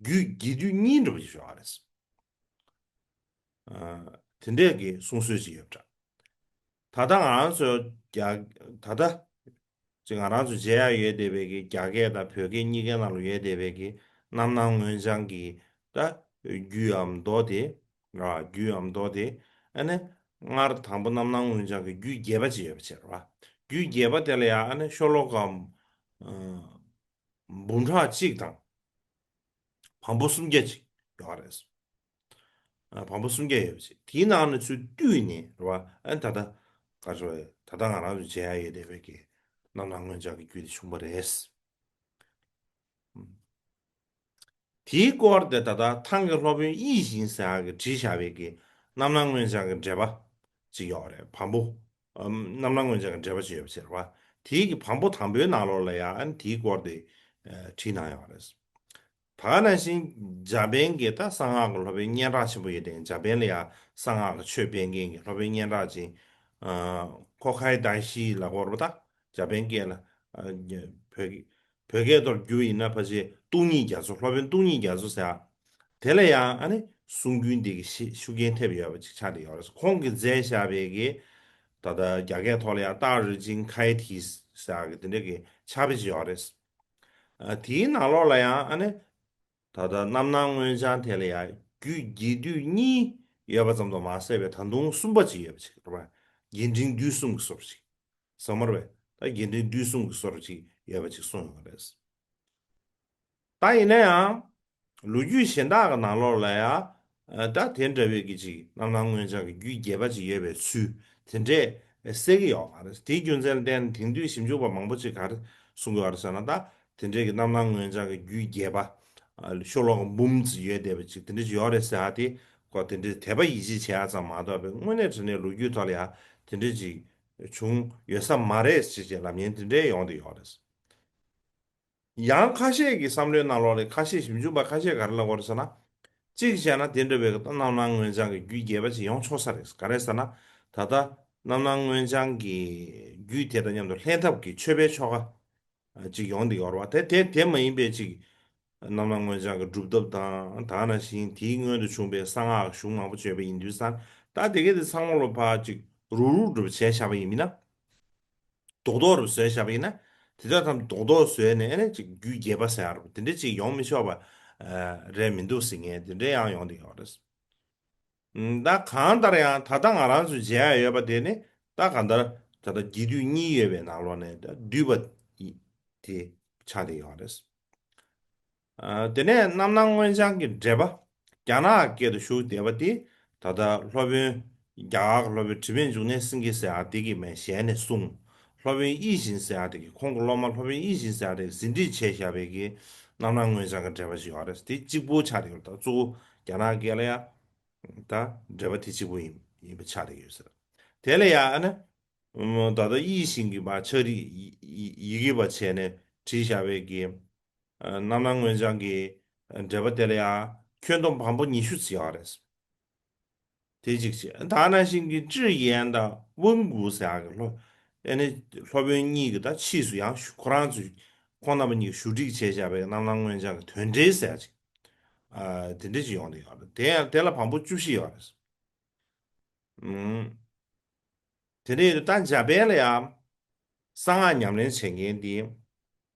རྒྱུད་རྒྱས་བསྡུས་གཉིས་འདྲ་པོ་ཞིག་ཡོད་རེད། ཨ། དེ་འདྲས་ཀྱི་གསུང་སྲོལ་ཅིག་ཡོད་པ་འདྲ། ད་ལྟ་ང་རང་ཚོ་རྒྱ་ད་ལྟ་ཅིག་ང་རང་ཚོ་མཇལ་ཡག་ཡོད་བསྡད་པའི་གི་རྒྱ་སྐད་དང་བོད་སྐད་གཉིས་ཀའི་ནང་ལ་ཡོད་བསྡད་པའི་གི་རྣམ་སྣང་མངོན་བྱང་གི་ད་རྒྱུད་འམ་མདོ་དེ། ར་རྒྱུད་འམ་མདོ་དེ། ཨ་ནི་སྔར་དང་པོ་རྣམ་སྣང་མངོན་བྱང་གི་རྒྱུད་རྒྱས་པ་ཅིག་ཡོད་པ་བྱས་ར། རྒྱུད་རྒྱས་པ་དེ་ལ་ཡང་ཨ་ནི་ཤོ་ལོ་ཀ་འབུམ་ཕྲག་གཅིག་དང་བམ་པོ་སུམ་བརྒྱ་ཅིག་ཡོད་རེད། ཨ། བམ་པོ་སུམ་བརྒྱ་ཡོད་པ་ཅིག་དེའི་ནང་ནས་ཚུར་བཏུས་ནས་རེད་བ། ཨ་ནི་ད་ལྟ་ག་རེ་ཟེར། ད་ལྟ་ང་རང་ཚོ་མཇལ་ཡག་ཡོད་བསྡད་པའི་གི་རྣམ་སྣང་མངོན་བྱང་གི་རྒྱུད་དེ་བྱུང་བ་རེད། དེའི་སྐོར་དེ་ད་ལྟ་ཐང་གི་སློབ་དཔོན་དབྱིག་གཞེན་ཟེར་ཡག་གིས་བྲིས་བཞག་པའི་གི་རྣམ་སྣང་མངོན་བྱང་གི་འགྲེལ་པ་ཅིག་ཡོད་རེད། བམ་པོ། ཨམ། རྣམ་སྣང་མངོན་བྱང་གི་འགྲེལ་པ་ཅིག་ཡོད་པ་ཅིག་རེད་བ། དེའི་གི་བམ་པོ་དང་པོའི་ནང་ལོགས་ལ་ཡང་ཨ་ནི་དེའི་སྐོར་དེ་ཨ་བྲིས་གནང་ཡོད་རེད། ད་ག་ནང་བཞིན་འཇར་པན་གྱི་ད་གསང་སྔགས་ཀྱི་སློབ་དཔོན་སྙན་གྲགས་ཆེན་པོ་ཡོད་དེ། འཇར་པན་ལ་ཡང་གསང་སྔགས་ཀྱི་ཆོས་སྤེལ་མཁན་གྱི་སློབ་དཔོན་སྙན་གྲགས་ཅན། ཨ། ཁོ་ཁའི་ད་ཤི་ལབ་དགོས་རེད་པ། ད་འཇར་པན་སྐད་ལ། ཨ། བོད་བོད་སྐད་ཐོག་བསྒྱུར་ཡིན་ན་ཕལ་ཆེར་སྟོང་ཉིད་རྒྱ་མཚོ། སློབ་དཔོན་སྟོང་ཉིད་རྒྱ་མཚོ་ཟེར་ཡག་དེ་ལ་ཡང་ཨ་ནི་གསུང་རྒྱུན་དེ་གི་ཤེ་ཤུགས་རྐྱེན་ཐེབས་ཡོད་པ་ཅིག་ཆགས་བསྡད་ཡོད་རེད། ཁོང་གིས་མཛད་བཞག་པའི་གི་ད་ལྟ་རྒྱ་སྐད་ཐོག་ལ་ཡང་ཏཱ་རི་ཅིན་ཁའི་ཐི་ཟེར་ཡག་གི་དེ་འདྲ་གི་ཕྱག་དཔེ་ཅིག་ཡོད་རེད། ཨ། དེའི་ནང་ལོགས་ལ་ཡང་ཨ་ནི་ད་ལྟ་རྣམ་སྣང་མངོན་བྱང་དེ་ལ་ཡང་རྒྱུད་རྒྱས་བསྡུས་གཉིས་ཡོད་པ་ཙམ་དུ་མ་ཟད་པའི་ད་དུང་གསུམ་པ་ཅིག་ཡོད་པ་ཅིག་རེད་པ། རྒྱས་འབྲིང་བསྡུས་གསུམ་གྱི་སོར་ཅིག་ཟེར་མ་རེད་པས། ད་རྒྱས་འབྲིང་བསྡུས་གསུམ་གྱི་སོར་ཅིག་ཡོད་པ་ཅིག་གསུངས་ཡོད་པ་རེད། ད་ཡིན་ན་ཡང་ལོ་རྒྱུས་གཞན་དག་གི་ནང་ལོགས་ལ་ཡང་ད་དེ་འདྲ་བའི་གི་ཅིག་རྣམ་སྣང་མངོན་བྱང་གི་རྒྱུད་རྒྱས་པ་ཅིག་ཡོད་པའི་ཚུལ་དེ་འདྲས་གསལ་གྱི་ཡོད་མ་རེད། དེའི་རྒྱུ་མཚན་ལ་བརྟེན་ནས་དེང་དུས་ཞིབ་འཇུག་པ་མང་པོ་ཅིག་ག་རེ་གསུང་གི་ཡོད་རེད་ཟེར་ན། ད་དེ་འདྲས་ཀྱི་རྣམ་སྣང་མངོན་བྱང་གི་རྒྱུད་རྒྱས་པ་ཤོ་ལོ་ཀ་འབུམ་ཙམ་ཡོད་བསྡད་པ་ཅིག་དེ་འདྲ་ཅིག་ཡོད་རེད་ཟེར་ཡག་དེ་ཁོ་དེ་འདྲས་དད་པ་ཡིད་ཆེས་བྱེད་ཡག་ཙམ་མ་གཏོགས་པའི་དངོས་གནས་དྲང་གནས་ལོ་རྒྱུས་ཐོག་ལ་ཡང་དེ་འདྲས་ཅིག་བྱུང་ཡོད་ས་མ་རེད་ཅེས་ཅེས་ལབ་མཁན་དེ་འདྲས་ཡོང་བསྡད་ཡོད་རེད། ཡང་ཁ་ཤས་ཀྱི་བསམ་བློའི་ནང་ལོགས་ལ་ཁ་ཤས་ཞིབ་འཇུག་པ་ཁ་ཤས་ག་རེ་ལབ་ཀྱི་ཡོད་རེད་ཟེར་ན། གཅིག་བྱས་ན་དེ་འདྲ་བའི་རྣམ་སྣང་མངོན་བྱང་གི་རྒྱུད་རྒྱས་པ་ཅིག་ཡོང་ཆོག་ས་རེད། ག་རེ་ཟེར་ན། ད་ལྟ་རྣམ་སྣང་མངོན་བྱང་གི་རྒྱུད་དེ་དང་མཉམ་དུ་ལྷན་ཐབས་ཀྱི་མཆོད་པའི་ཆོ་ག་ཅིག་ཡོང་བསྡད་ཡོད་རེད་པ། དེ་དེ་དེ་མ་ཡིན་པའི་ཅིག་རྣམ་སྣང་མངོན་བྱང་གི་སྒྲུབ་ཐབས་དང་། ད་ག་ནང་བཞིན་དེའི་སྔོན་དུ་བྱུང་བའི་གསང་སྔགས་གཞུང་མང་པོ་བརྗོད་པ་ཡིན་དུས་ཙང་། ད་དེ་གའི་དེ་ཚང་མ་ལོ་ཕར་ཅིག་རུག་རུག་འདྲ་པོ་བྱས་བཞག་པ་ཡིན་མིན་ན། རྡོག་རྡོག་རུ་བཟོས་བཞག་པ་ཡིན་ན། དེ་དག་ཐམས་རྡོག་རྡོག་བཟོས་ནས་ཨ་ནི་ཅིག་རྒྱུད་རྒྱས་པ་ཟེར་ཡག་རུ་དེ་འདྲ་ཅིག་ཡོང་མི་ཆོག་པ་ཨ་རེད་མི་འདུག་ཟེར་མཁན་དེ་འདྲ་ཡང་ཡོང་བསྡད་ཡོད་རེད། ད་གང་ལྟར་ཡང་ད་ལྟ་ང་རང་ཚོས་མཇལ་ཡག་ཡོད་པ་དེ་ནི་ད་གང་ལྟར་ད་ལྟ་རྒྱས་བསྡུས་གཉིས་ཡོད་པའི་ནང་ལོགས་ནས་ད་བསྡུས་པ་དེ་ཆགས་བསྡད་ཡོད་རེད། ཨ། དེ་ནས་རྣམ་སྣང་མངོན་བྱང་གི་འགྲེལ་པ། རྒྱ་ནག་སྐད་དུ་བཞུགས་བསྡད་པ་དེ་ད་ལྟ་སློབ་དཔོན། རྒྱ་གར་གྱི་སློབ་དཔོན་དྲི་མེད་འབྱུང་གནས་སེང་གེ་ཟེར་ཡག་དེ་གིས་མར་ཞལ་ནས་གསུངས། སློབ་དཔོན་དབྱིག་གཞེན་ཟེར་ཡག་དེ་གིས། ཁོང་གི་སློབ་མ་སློབ་དཔོན་དབྱིག་གཞེན་ཟེར་ཡག་དེ་གིས་ཟིན་བྲིས་བྱས་བཞག་པའི་གི་རྣམ་སྣང་མངོན་བྱང་གི་འགྲེལ་པ་ཞིག་ཡོད་རེད། དེ་གཅིག་པུ་ཆགས་བསྡད་ཡོད་རེད། ད་གཙོ་བོ་རྒྱ་ནག་སྐད་ལ་ཡང་ད་འགྲེལ་པ་དེ་གཅིག་པུ་ཡིན་ཡིན་པ་ཆགས་བསྡད་ཡོད་ཟེར། དེ་ལ་ཡང་ཨ་ནི་ད་ལྟ་དབྱིག་གཞེན་གྱིས་མར་ཕྱག་བྲིས་ཡི་ཡི་ཡི་གེ་པ་བྱས་ནས་བྲིས་བཞག་པའི་གི་རྣམ་སྣང་མངོན་བྱང་གི་འགྲེལ་པ་དེ་ལ་ཡང་ཁྱོན་བསྡོམས་བམ་པོ་ཉི་ཤུ་ཙམ་ཡོད་རེད། དེ་གཅིག་བྱས། ད་ག་ནང་བཞིན་གྱི་ཀྲི་ཡན་དང་ཝུན་གུ་ཟེར་ཡག་གི་སློབ། ཨ་ནི་སློབ་དཔོན་གཉིས་ཀྱི་ད་ཕྱིས་སུ་ཡང་ཞུ་ཁོ་རང་ཚོས་ཁོང་རྣམ་པ་གཉིས་ཀྱིས་ཞུ་སྒྲིག་བྱས་བཞག་པའི་རྣམ་སྣང་མངོན་བྱང་གི་དོན་འགྲེལ་ཟེར་ཡག་ཅིག་ཨ། དེ་འདྲ་ཅིག་ཡོང་བསྡད་ཡོད་རེད། དེ་ཡང་དེ་ལ་བམ་པོ་བཅུ་བཞི་ཡོད་རེད། ཨུམ། དེ་ནས་ད་འཇར་པན་ལ་ཡང་གསང་སྔགས་ཉམས་ལེན་བྱེད་མཁན་དེ།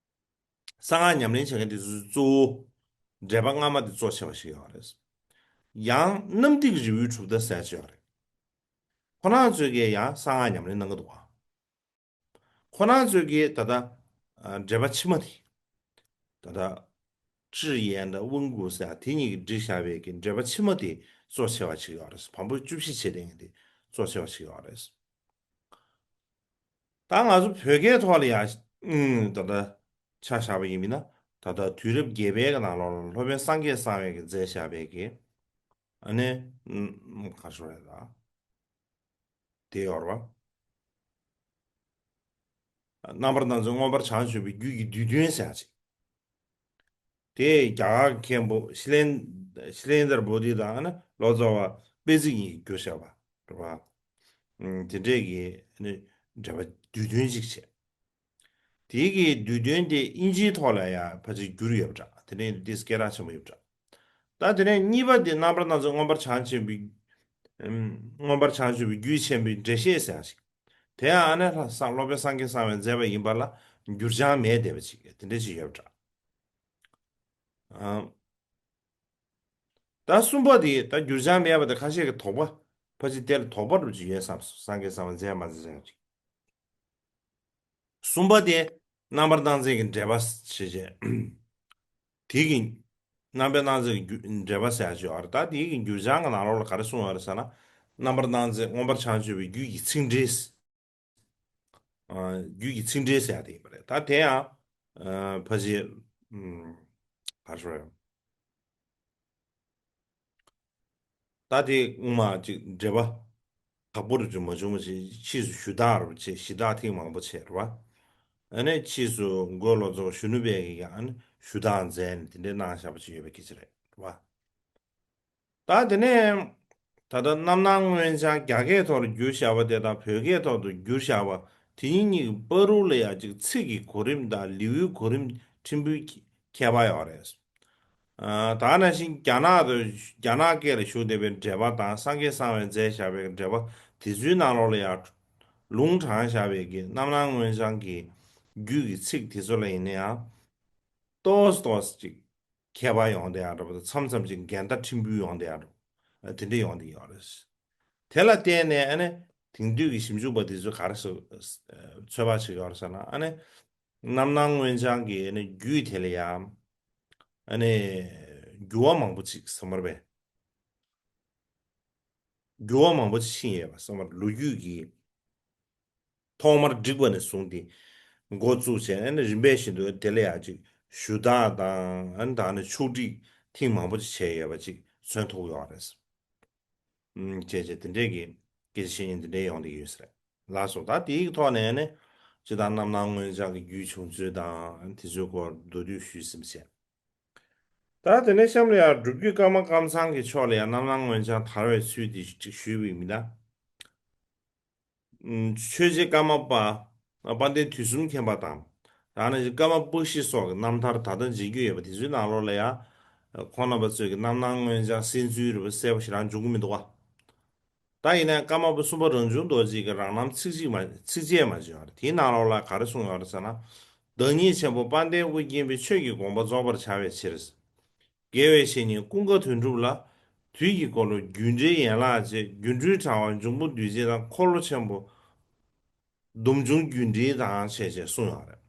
གསང་སྔགས་ཉམས་ལེན་བྱེད་མཁན་དེ་ཚོ་གཙོ་བོ་འགྲེལ་པ་སྔ་མ་དེ་གཙོ་ཆེ་བ་ཞིག་ཡོད་རེད། ཡང་གནམ་བརྡིབས་རི་བོའི་གྲུབ་མཐའ་ཟེར་ཅིག་ཡོད་རེད། ཁོ་རང་ཚོས་ཀྱིས་ཡང་གསང་སྔགས་ཉམས་ལེན་གནང་གི་འདུག་ག་ཁོ་རང་ཚོས་ཀྱིས་ད་ལྟ་ཨ་འགྲེལ་པ་ཕྱི་མ་དེ། ད་ལྟ་ཀྲི་ཡན་དང་དབང་ཀུ་ཟེར་དེ་གཉིས་ཀྱིས་བསྒྲིགས་བཞག་པའི་གི་འགྲེལ་པ་ཕྱི་མ་དེ་གཙོ་ཆེ་བ་ཞིག་ཡོད་རེད། བམ་པོ་བཅུ་བཞི་བྱེད་ལེན་དེ་གཙོ་ཆེ་བ་ཞིག་ཡོད་རེད། ད་ང་ཚོ་བོད་སྐད་ཐོག་ལ་ཡང་ད་ལྟ་ཆ་བཞག་པ་ཡིན་མིན་ན། ད་ལྟ་དུས་རབས་བརྒྱད་པའི་གི་ནང་ལོགས་ལ་སློབ་དཔོན་སངས་རྒྱས་གསང་བའི་གི་མཛད་བཞག་པའི་གི་ཨ་ནི་ག་རེ་ཟེར་དགོས་རེད་ད། དེ་ཡོད་རེད་བ། རྣམ་པར་སྣང་མཛད་མངོན་པར་བྱང་ཆུབ་པའི་རྒྱུད་ཀྱི་བསྡུས་དོན་ཟེར་ཡག་ཅིག་དེ་རྒྱ་གར་མཁན་པོ་ཤི་ལེན་ཤི་ལེན་དར་བོ་དྷི་དང་ཨ་ནི་ལོ་ཙཱ་བ་དཔལ་བརྩེགས་གཉིས་ཀྱིས་བསྒྱུར་བཞག་པ་རེད་བ། ཨུམ། དེ་འདྲས་ཀྱི་ཨ་ནི་འགྲེལ་པ་བསྡུས་དོན་ཅིག་བྱས། དེའི་གི་བསྡུས་དོན་དེ་དབྱིན་ཇིའི་ཐོག་ལ་ཡང་ཕལ་ཆེར་བསྒྱུར་ཡོད་པ་འདྲ། དེ་ནས་ཏོག་ཙམ་སྐད་གྲགས་ཆེན་པོ་ཡོད་པ་འདྲ། ད་དེ་ནས་གཉིས་པ་དེ་རྣམ་པར་སྣང་མཛད་མངོན་པར་བྱང་ཆེན་པོའི་ཨམ། མངོན་པར་བྱང་ཆུབ་པའི་རྒྱུད་ཆེན་པོའི་འགྲེལ་བཤད་ཟེར་ཡག་ཅིག་དེ་ཡང་ཨ་ནི་ལྷ་སངས་སློབ་དཔོན་སངས་རྒྱས་གསང་བས་མཛད་པ་ཡིན་པ་ལ་འགྱུར་བྱང་མེད་བསྡད་པ་ཅིག་དེ་འདྲ་ཅིག་ཡོད་པ་འདྲ། ཨམ། ད་གསུམ་པ་དེ་ད་འགྱུར་བྱང་མེད་པ་དེ་ཁ་ཤས་ཀྱིས་དོགས་པ་ཕལ་ཆེར་དེ་ལ་དོགས་པ་འདྲ་ཅིག་ཡོད་བསམ་སོང་། སངས་རྒྱས་གསང་བས་མཛད་མ་མཛད་ཟེར་ཡག་ཅིག་གསུམ་པ་དེ་རྣམ་པར་སྣང་མཛད་ཀྱི་འགྲེལ་པ་ཞེས་བྱ། དེ་གི་རྣམ་པར་སྣང་མཛད་ཀྱི་རྒྱུ་འགྲེལ་པ་ཟེར་ཡག་ཅིག་ཡོད་རེད། ད་དེ་གི་འགྱུར་བྱང་གི་ནང་ལོགས་ལ་ག་རེ་གསུངས་ཡོད་རེད་ཟེར་ན། རྣམ་པར་སྣང་མཛད་མངོན་པར་བྱང་ཆུབ་པའི་རྒྱུད་ཀྱི་ཚིག་འགྲེལ། ཨ། རྒྱུད་ཀྱི་ཚིག་འགྲེལ་ཟེར་ཡག་དེ་ཡིན་པ་རེད། ད་དེ་ཡང་ཨ། ཕལ་ཆེར་ཨམ། ག་རེ་ཟེར། ད་དེ་སྔོན་མ་ཅིག་འགྲེལ་པ་དག་པོ་རུ་ཅིག་མ་བྱུང་བ་ཞིག་ཕྱིས་སུ་ཞུ་དག་རུ་བྱས། ཞུ་དག་ཐེངས་མང་པོ་བྱས་རེད་བ། ཨ་ནི་ཕྱིས་སུ་མགོན་ལོ་ཙཱ་བ་གཞོན་ནུ་དཔལ་གྱིས་ཀྱང་ཨ་ནི་ཞུ་དག་མཛད་ནས་དེ་འདྲའི་གནང་བཞག་པ་ཅིག་ཡོད་པའི་སྐད་ཆ་རེད་བ། ད་དེ་ནས་ད་ལྟ་རྣམ་སྣང་མངོན་བྱང་རྒྱ་སྐད་ཐོག་ཏུ་བསྒྱུར་བཞག་པ་དེ་དང་བོད་སྐད་ཐོག་ཏུ་བསྒྱུར་བཞག་པ་དེ་གཉིས་གཉིས་ཀྱི་བར་དུ་ལ་ཡང་ཅིག་ཚིག་གི་གོ་རིམ་དང་ལེའུའི་གོ་རིམ་ཕྲན་བུ་ཁྱད་པར་ཡོད་རེད། ཨ། ད་ནང་བཞིན་རྒྱ་ནག་ཏུ་རྒྱ་ནག་སྐད་ལ་བཞུགས་བསྡད་པའི་འགྲེལ་པ་དང་སངས་རྒྱས་གསང་བས་མཛད་བཞག་པའི་འགྲེལ་པ་དེ་ཚོའི་ནང་ལོགས་ལ་ཡང་ལུང་དྲངས་བཞག་པའི་གི་རྣམ་སྣང་མངོན་བྱང་གི་རྒྱུད་ཀྱི་ཚིག་དེ་ཚོ་ལ་ཡིན་ན་ཡང་ཏོག་ཙམ་ཏོག་ཙམ་ཅིག་ཁྱད་པར་ཡོང་བསྡད་ཡག་འདྲ་པོ་དང་། མཚམས་མཚམས་ཅིག་འགལ་ཟླ་ཕྲན་བུ་ཡོང་བསྡད་ཡག་འདྲ་པོ་དེ་འདྲ་ཡོང་བསྡད་ཡོད་རེད། དེ་ལ་བརྟེན་ནས་ཨ་ནི་དེང་དུས་ཀྱི་ཞིབ་འཇུག་པ་དེ་ཚོས་ག་རེ་ཟེར་ཚོད་དཔག་བྱེད་ཀྱི་ཡོད་རེད་ཟེར་ན། ཨ་ནི་རྣམ་སྣང་མངོན་བྱང་གི་ཨ་ནི་རྒྱུད་དེ་ལ་ཡང་ཨ་ནི་འགྱུར་བ་མང་པོ་ཅིག་བསམ་པར་བས། འགྱུར་བ་མང་པོ་ཅིག་ཕྱིན་ཡོད་པ་བསམ་པར། ལོ་རྒྱུས་ཀྱི་ཐོག་མར་བསྒྲིགས་པ་ནས་བཟུང་སྟེ་འགོ་བཙུགས་བྱས། ཨ་ནི་རིམ་པས་བཞིན་དུ་དེ་ལ་ཡང་ཅིག་ཞུ་དག་དང་། ཨ་ནི་ད་ནི་ཕྱོགས་སྒྲིག་ཐེངས་མང་པོ་ཅིག་བྱས་ཡོད་པ་ཅིག་མཚོན་ཐུབ་ཡོད་རེད། ཨུམ། བྱས་བྱས་དེ་འདྲས་ཀྱི་སྐད་ཆ་བཤད་མཁན་དེ་འདྲས་ཡོང་བསྡད་ཡོད་ས་རེད། ལགས་སོ། ད་དེའི་ཐོག་ནས་ནི་སྤྱིར་བཏང་རྣམ་སྣང་མངོན་བྱང་གི་རྒྱུད་བྱུང་ཚུལ་དང་དེ་ཚོའི་སྐོར་མདོར་བསྡུས་ཞུས་ཟིན་པ་བྱས། ད་དེ་ནས་གཤམ་ལ་ཡང་སྒྲུབ་བརྒྱུད་ཀརྨ་ཀཾ་ཚང་གི་ཕྱོགས་ལ་ཡང་རྣམ་སྣང་མངོན་བྱང་དར་བའི་ཚུལ་དེ་ཅིག་ཞུས་པ་ཡིན་ན། ཨུམ། ཆོས་རྗེ་ཀརྨ་པ་དཔལ་ལྡན་དུས་གསུམ་མཁྱེན་པ་དང་། ད་ནི་ཀརྨ་པཀྴི་སོགས་ཀྱི་རྣམ་ཐར་ད་ལྟ་མཇལ་རྒྱུ་ཡོད་པ་དེ་ཚོའི་ནང་ལོགས་ལ་ཡང་ཁོང་རྣམ་པ་ཚོས་ཀྱི་རྣམ་སྣང་མངོན་བྱང་གསན་ཚུལ་རེད་པ། གསལ་པོ་ཞེ་དྲག་འབྱུང་གི་མི་འདུག་བ། ད་ཡིན་ནའི་ཀརྨ་པ་གསུམ་པ་རང་བྱུང་རྡོ་རྗེ་གིས་རང་རྣམ་ཚིགས་བཅད་མ་ཚིགས་བཅད་མ་བྱས་ཡོད་རེད། དེའི་ནང་ལོགས་ལ་ག་རེ་གསུངས་ཡོད་རེད་ཟེར་ན། བདག་ཉིད་ཆེན་པོ་དཔལ་ལྡན་ཨོ་རྒྱན་པའི་ཆོས་ཀྱི་དགོངས་པ་རྫོགས་པར་བྱ་བའི་ཕྱིར། དགེ་བའི་བཤེས་གཉེན་ཀུན་དགའ་དོན་གྲུབ་ལ། དུས་ཀྱི་འཁོར་ལོ་སྒྱུ་འཕྲུལ་ཡན་ལག་བཅས། སྒྱུ་འཕྲུལ་དྲ་བ་འབྱུང་པོ་འདུས་བྱས་དང་། འཁོར་ལོ་ཆེན་པོ་སྡོམ་འབྱུང་སྒྱུ་འཕྲུལ་དང་བཅས་བཅས་གསུངས་ཡོད་རེད།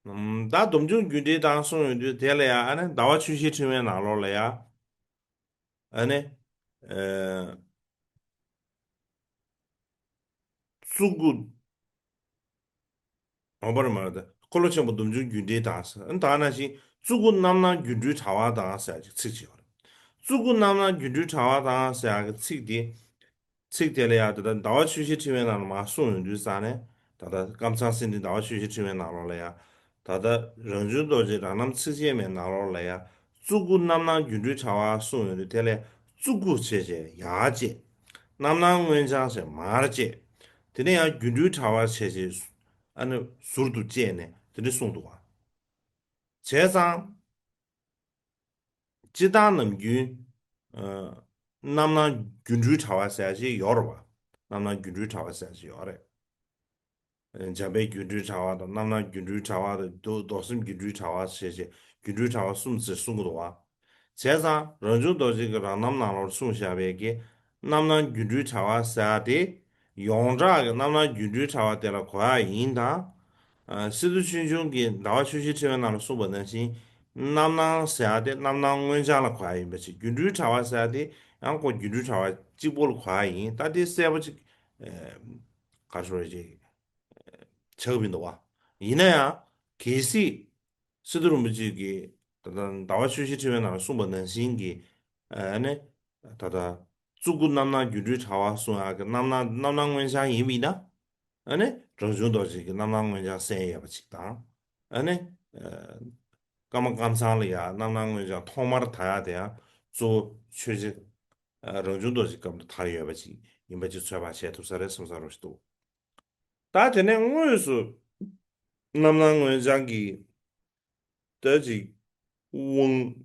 ཨམ། ད་སྡོམ་འབྱུང་སྒྱུ་འཕྲུལ་དང་གསུངས་ཡོང་དུས་དེ་ལ་ཡང་ཨ་ནི་ཟླ་བ་ཆུ་ཤེལ་ཕྲེང་བའི་ནང་ལོགས་ལ་ཡང་ཨ་ནི། ཨ། གཙུག་དགུ། འོ་བར་མ་རེད། འཁོར་ལོ་ཆེན་པོ་སྡོམ་འབྱུང་སྒྱུ་འཕྲུལ་དང་ཟེར། ཨ་ནི་ད་ནང་བཞིན་གཙུག་དགུ་རྣམ་སྣང་སྒྱུ་འཕྲུལ་དྲ་བ་དང་ཟེར་ཡག་ཅིག་ཚིག་ཅིག་ཡོད་རེད། གཙུག་དགུ་རྣམ་སྣང་སྒྱུ་འཕྲུལ་དྲ་བ་དང་ཟེར་ཡག་གི་ཚིག་དེ། ཚིག་དེ་ལ་ཡང་ད་ལྟ་ཟླ་བ་ཆུ་ཤེལ་ཕྲེང་བའི་ནང་ལ་མར་གསུངས་ཡོང་དུས་ཙང་ནས། ད་ལྟ་ཀཾ་ཚང་སེང་ལྡེང་ཟླ་བ་ཆུ་ཤེལ་ཕྲེང་བའི་ནང་ལོགས་ལ་ཡང་། ད་ལྟ་རང་བྱུང་རྡོ་རྗེ་རང་རྣམ་ཚིགས་བཅད་མའི་ནང་ལོགས་ལ་ཡང་། གཙུག་དགུ་རྣམ་སྣང་སྒྱུ་འཕྲུལ་དྲ་བ་གསུངས་ཡོང་དུས་དེ་ལ་ཡང་གཙུག་དགུ་བྱས་བྱས་ཡར་བཅད། རྣམ་སྣང་མངོན་བྱང་ཞེས་མར་བཅད། དེ་ནས་ཡང་སྒྱུ་འཕྲུལ་དྲ་བ་བྱས་བྱས་ཨ་ནི་ཟུར་དུ་བཅད་ནས་དེ་འདྲ་གསུངས་འདུག་བ། བྱས་ཙང་། སྤྱིར་བཏང་ནམ་རྒྱུན། ཨ། རྣམ་སྣང་སྒྱུ་འཕྲུལ་དྲ་བ་ཟེར་ཡག་ཅིག་ཡོད་རེད་བ། རྣམ་སྣང་སྒྱུ་འཕྲུལ་དྲ་བ་ཟེར་ཡག་ཅིག་ཡོད་རེད། འཇམ་དཔལ་སྒྱུ་འཕྲུལ་དྲ་བ་དང་། རྣམ་སྣང་སྒྱུ་འཕྲུལ་དྲ་བ་དང་། རྡོ་རྡོར་སེམས་སྒྱུ་འཕྲུལ་དྲ་བ་ཞེས་བྱས་སྒྱུ་འཕྲུལ་དྲ་བ་གསུམ་ཟེར་གསུང་གི་འདུག་བ། བྱས་ཙང་རང་བྱུང་རྡོ་རྗེ་གི་རང་རྣམ་ནང་ལོགས་གསུངས་བཞག་པའི་གི་རྣམ་སྣང་སྒྱུ་འཕྲུལ་དྲ་བ་ཟེར་ཡག་དེ། ཡོངས་གྲགས་ཀྱི་རྣམ་སྣང་སྒྱུ་འཕྲུལ་དྲ་བ་དེ་ལ་གོ་ཡག་ཡིན་དང་། ཨ། སི་ཏུ་ཆོས་འབྱུང་གི་ཟླ་བ་ཆུ་བཞི་ཕྲེང་བའི་ནང་ལ་གསུངས་པ་ནང་བཞིན། རྣམ་སྣང་ཟེར་ཡ་དེ་རྣམ་སྣང་མངོན་བྱང་ལ་གོ་ཡ་ཡིན་པ་ཅིག་སྒྱུ་འཕྲུལ་དྲ་བ་ཟེར་ཡ་དེ་ཡང་ཁོ་སྒྱུ་འཕྲུལ་དྲ་བ་གཅིག་པོ་ལ་གོ་ཡ་ཡིན། ད་དེ་གསལ་པོ་ཅིག་ཨ། ག་རེ་ཞུ་དགོས་རེད། ཅིག་ཆགས་མི་འདུག་བ། ཡིན་ན་ཡང་གལ་སྲིད་སི་ཏུ་རིན་པོ་ཆེ་གིས་ད་ལྟ་ཟླ་བ་ཆུ་བཞི་ཕྲེང་བའི་ནང་ལ་གསུངས་པ་ནང་བཞིན་གྱི་ཨ་ནི་ད་ལྟ་གཙུག་སྐུ་རྣམ་སྣང་སྒྱུ་འཕྲུལ་དྲ་བ་གསུང་ཡག་གི་རྣམ་སྣང་རྣམ་སྣང་མངོན་བྱང་ཡིན་པ་ཡིན་ན། ཨ་ནི་རང་བྱུང་རྡོ་རྗེ་གི་རྣམ་སྣང་མངོན་བྱང་གསན་ཡོད་པ་ཅིག་དང་། ཨ་ནི་ཨ། ཀརྨ་ཀམ་ཚང་ལ་ཡང་རྣམ་སྣང་མངོན་བྱང་ཐོག་མར་དར་ཡག་དེ་ཡང་གཙོ་བོ་ཆོས་རྗེ་ཨ། རང་བྱུང་རྡོ་རྗེ་སྐབས་ལ་དར་ཡོད་པ་ཅིག་ཡིན་པ་ཅིག་ཚོད་དཔག་བྱེད་ཐུབ་ས་རེད་བསམ་ས་རོ་ཞིག་འདུག་ད་དེ་ནས་དངོས་སུ་རྣམ་སྣང་མངོན་བྱང་གི་ད་ཅིག་དབང་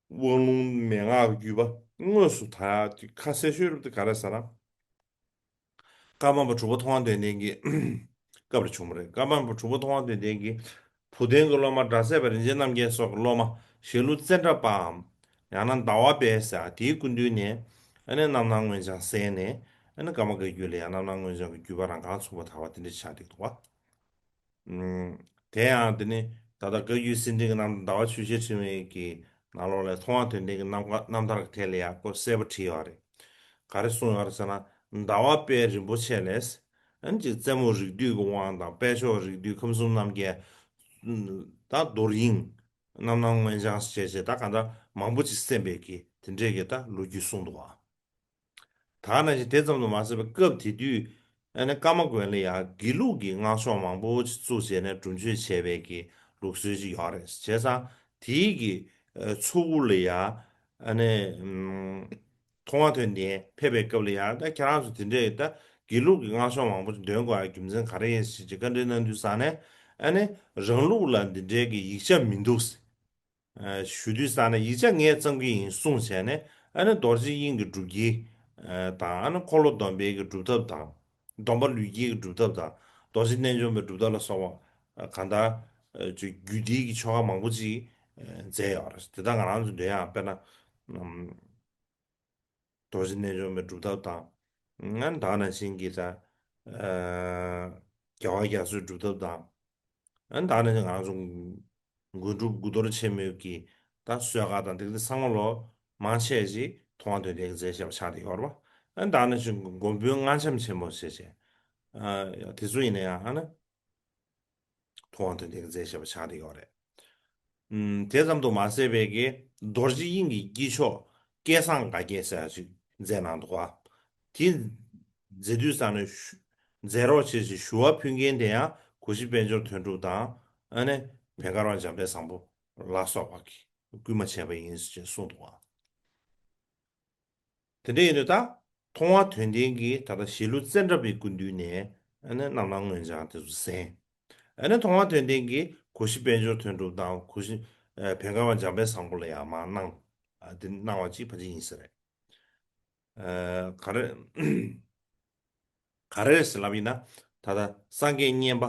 དབང་ལུང་མན་ངག་གི་བརྒྱུད་པ་དངོས་སུ་དར་ཡག་ཅིག་ཁ་གསལ་ཤོས་རབ་དེ་ག་རེ་ཟེར་ན། ཀརྨ་པ་དྲུག་པ་ཐུབ་དབང་དོན་ལྡན་གྱི་སྐབས་ལ་བྱུང་བ་རེད། ཀརྨ་པ་དྲུག་པ་ཐུབ་དབང་དོན་ལྡན་གྱིས་བུ་སྟོན་གྱི་སློབ་མ་སྒྲ་སྲས་པ་རིན་ཆེན་རྣམ་རྒྱལ་སོགས་ཀྱི་སློབ་མ་ཞྭ་ལུ་ཙནྡྲ་པའམ་ཡང་ན་ཟླ་བ་དཔལ་ཟེར་དེའི་སྐུ་མདུན་ནས་ཨ་ནི་རྣམ་སྣང་མངོན་བྱང་གསན་ནས། ཨ་ནི་ཀརྨ་བཀའ་བརྒྱུད་ལ་ཡང་རྣམ་སྣང་མངོན་བྱང་གི་བརྒྱུད་པ་རང་རྐང་ཚུགས་པ་དར་བ་དེ་འདྲ་ཆགས་བསྡད་འདུག་བ། ཨུམ། དེ་ཡང་དེ་ནི་ད་ལྟ་བཀའ་བརྒྱུད་སེ་འབྲས་ཀྱི་རྣམ་ཟླ་བ་ཆུ་བཞི་ཕྲེང་བའི་གི་ནང་ལོགས་ལ་ཐུབ་དབང་དོན་ལྡན་གྱི་རྣམ་ཐར་གྱི་ཐད་ལ་ཡང་ཁོ་གསལ་པོ་བྲིས་ཡོད་རེད། ག་རེ་གསུངས་ཡོད་རེད་ཟེར་ན། ཟླ་བ་དཔལ་རིན་པོ་ཆེ་ལས། ཨ་ནི་ཅིག་རྩེ་མོ་རིགས་འདུས་ཀྱི་དབང་དང་དཔལ་མཆོག་རིགས་འདུས་ཁམས་གསུམ་རྣམ་རྒྱལ། ད་རྡོར་དབྱིངས། རྣམ་སྣང་མངོན་བྱང་ཞེས་བྱས་ད་གང་ལྟར་མང་པོ་ཅིག་གསན་པའི་གི་དེ་འདྲས་ཀྱི་ད་ལོ་རྒྱུས་གསུངས་འདུག་བ། ད་ནང་བཞིན་དེ་ཙམ་དུ་མ་ཟད་པའི་སྐབས་དེ་དུས་ཨ་ནི་ཀརྨ་དགོན་ལ་ཡང་དགེ་ལུགས་ཀྱི་སྔགས་ཤོག་མང་པོ་ཅིག་བཙུགས་བྱས་ནས་སྒྲུབ་མཆོད་བྱས་པའི་གི་ལུགས་སྲོལ་ཅིག་ཡོད་རེད། བྱས་ཙང་དེའི་གི་ཚོགས་དབུ་ལ་ཡང་ཨ་ནི་ཐུབ་དབང་དོན་ལྡན་ཕེབས་པའི་སྐབས་ལ་ཡང་ད་ཁྱེད་རང་ཚོ་དེ་འདྲས་ད་དགེ་ལུགས་ཀྱི་སྔགས་ཤོག་མང་པོ་ཅིག་འདོན་དགོས་ཡ་རྒྱུ་མཚན་ག་རེ་ཡིན་ཞེས་བཀའ་འདྲི་གནང་དུས་ཙང་ནས་ཨ་ནི་རང་ལུགས་ལ་འདི་འདྲའི་གི་ཡིག་ཆ་མི་འདུག་ཞུ་དུས་ཙང་ནས་ཡིག་ཆ་ངས་བརྩམས་ཀྱི་ཡིན་གསུངས་བྱས་ནས་ཨ་ནི་རྡོ་རྗེ་དབྱིངས་ཀྱི་སྒྲུབ་དཀྱིལ་དང་ཨ་ནི་འཁོར་ལོ་སྡོམ་པའི་གི་སྒྲུབ་ཐབས་དང་། སྡོམ་པ་ལུས་དཀྱིལ་གྱི་སྒྲུབ་ཐབས་དང་། རྡོ་རྗེ་རྣལ་འབྱོར་མའི་སྒྲུབ་ཐབས་ལ་སོགས་པ་གང་ལྟར་ཅིག་རྒྱུད་སྡེའི་གི་ཆོ་ག་མང་པོ་ཅིག་མཛད་ཡོད་རེད། དེ་དག་ང་རང་ཚོ་འདོན་ཡག་དཔེར་ན། རྡོ་རྗེ་རྣལ་འབྱོར་མའི་སྒྲུབ་ཐབས་དང་། ད་ག་ནང་བཞིན་གྱི་ད། རྒྱལ་བ་རྒྱ་མཚོའི་སྒྲུབ་ཐབས་དང་། ད་ག་ནང་བཞིན་ང་རང་ཚོ་དགོན་སྒྲུབ་དགུ་གཏོར་ཆེན་མོའི་གི་ད་གསོལ་ཁ་དང་དེ་ཚང་མ་ལོ་མང་ཆེ་ཞིག་ཐུབ་དབང་དོན་ལྡན་གྱིས་མཛད་བཞག་པ་ཆགས་བསྡད་ཡོད་རེད་བ། ད་ག་ནང་བཞིན་མགོན་པོའི་རྔ་འཆམ་ཆེན་མོ་ཞེས་བྱས། དེ་ཚོ་ཡིན་ན་ཡང་ཨ་ན། ཐུབ་དབང་དོན་ལྡན་གྱིས་མཛད་བཞག་པ་ཆགས་བསྡད་ཡོད་རེད། ཨུམ། དེ་ཙམ་དུ་མ་ཟད་པའི་གི་རྡོ་རྗེ་དབྱིངས་ཀྱི་དཀྱིལ་ཆོག་བསྐལ་བཟང་དགའ་རྒྱལ་ཟེར་ཡག་ཅིག་མཛད་གནང་འདུག་བ། དེ་མཛད་དུས་ཙང་ནས་ཞུ་མཛད་རོགས་བྱེད་ཅེས་ཞུ་བ་ཕུལ་མཁན་དེ་ཡང་གོ་ཤྲི་དཔལ་འབྱོར་དོན་གྲུབ་དང་ཨ་ནི་བན་དཀར་བ་འཇམ་དཔལ་བཟང་པོ་ལ་སོགས་པ་གིས་བསྐུལ་མ་བྱས་པ་ཡིན་ཞེས་གསུངས་འདུག་བ། དེ་འདྲ་ཡིན་དུས་ད་ཐུབ་དབང་དོན་ལྡན་གྱིས་ད་ལྟ་ཞྭ་ལུ་ཙནྡྲ་པའི་སྐུ་མདུན་ནས་ཨ་ནི་རྣམ་སྣང་མངོན་བྱང་དེ་ཚོ་གསན། ཨ་ནི་ཐུབ་དབང་དོན་ལྡན་གྱིས་གོ་ཤྲི་དཔལ་འབྱོར་དོན་གྲུབ་དང་གོ་ཤྲི་ཨ་བན་དཀར་བ་འཇམ་དཔལ་བཟང་པོ་ལ་ཡང་མར་གནང་། ཨ་དེ་གནང་བ་ཅིག་ཕལ་ཆེར་ཡིན་ས་རེད། ཨ་ག་རེ་ག་རེ་རེད་ཟེར་ལབ་ཡིན་ན། ད་ལྟ་སངས་རྒྱས་མཉན་པ་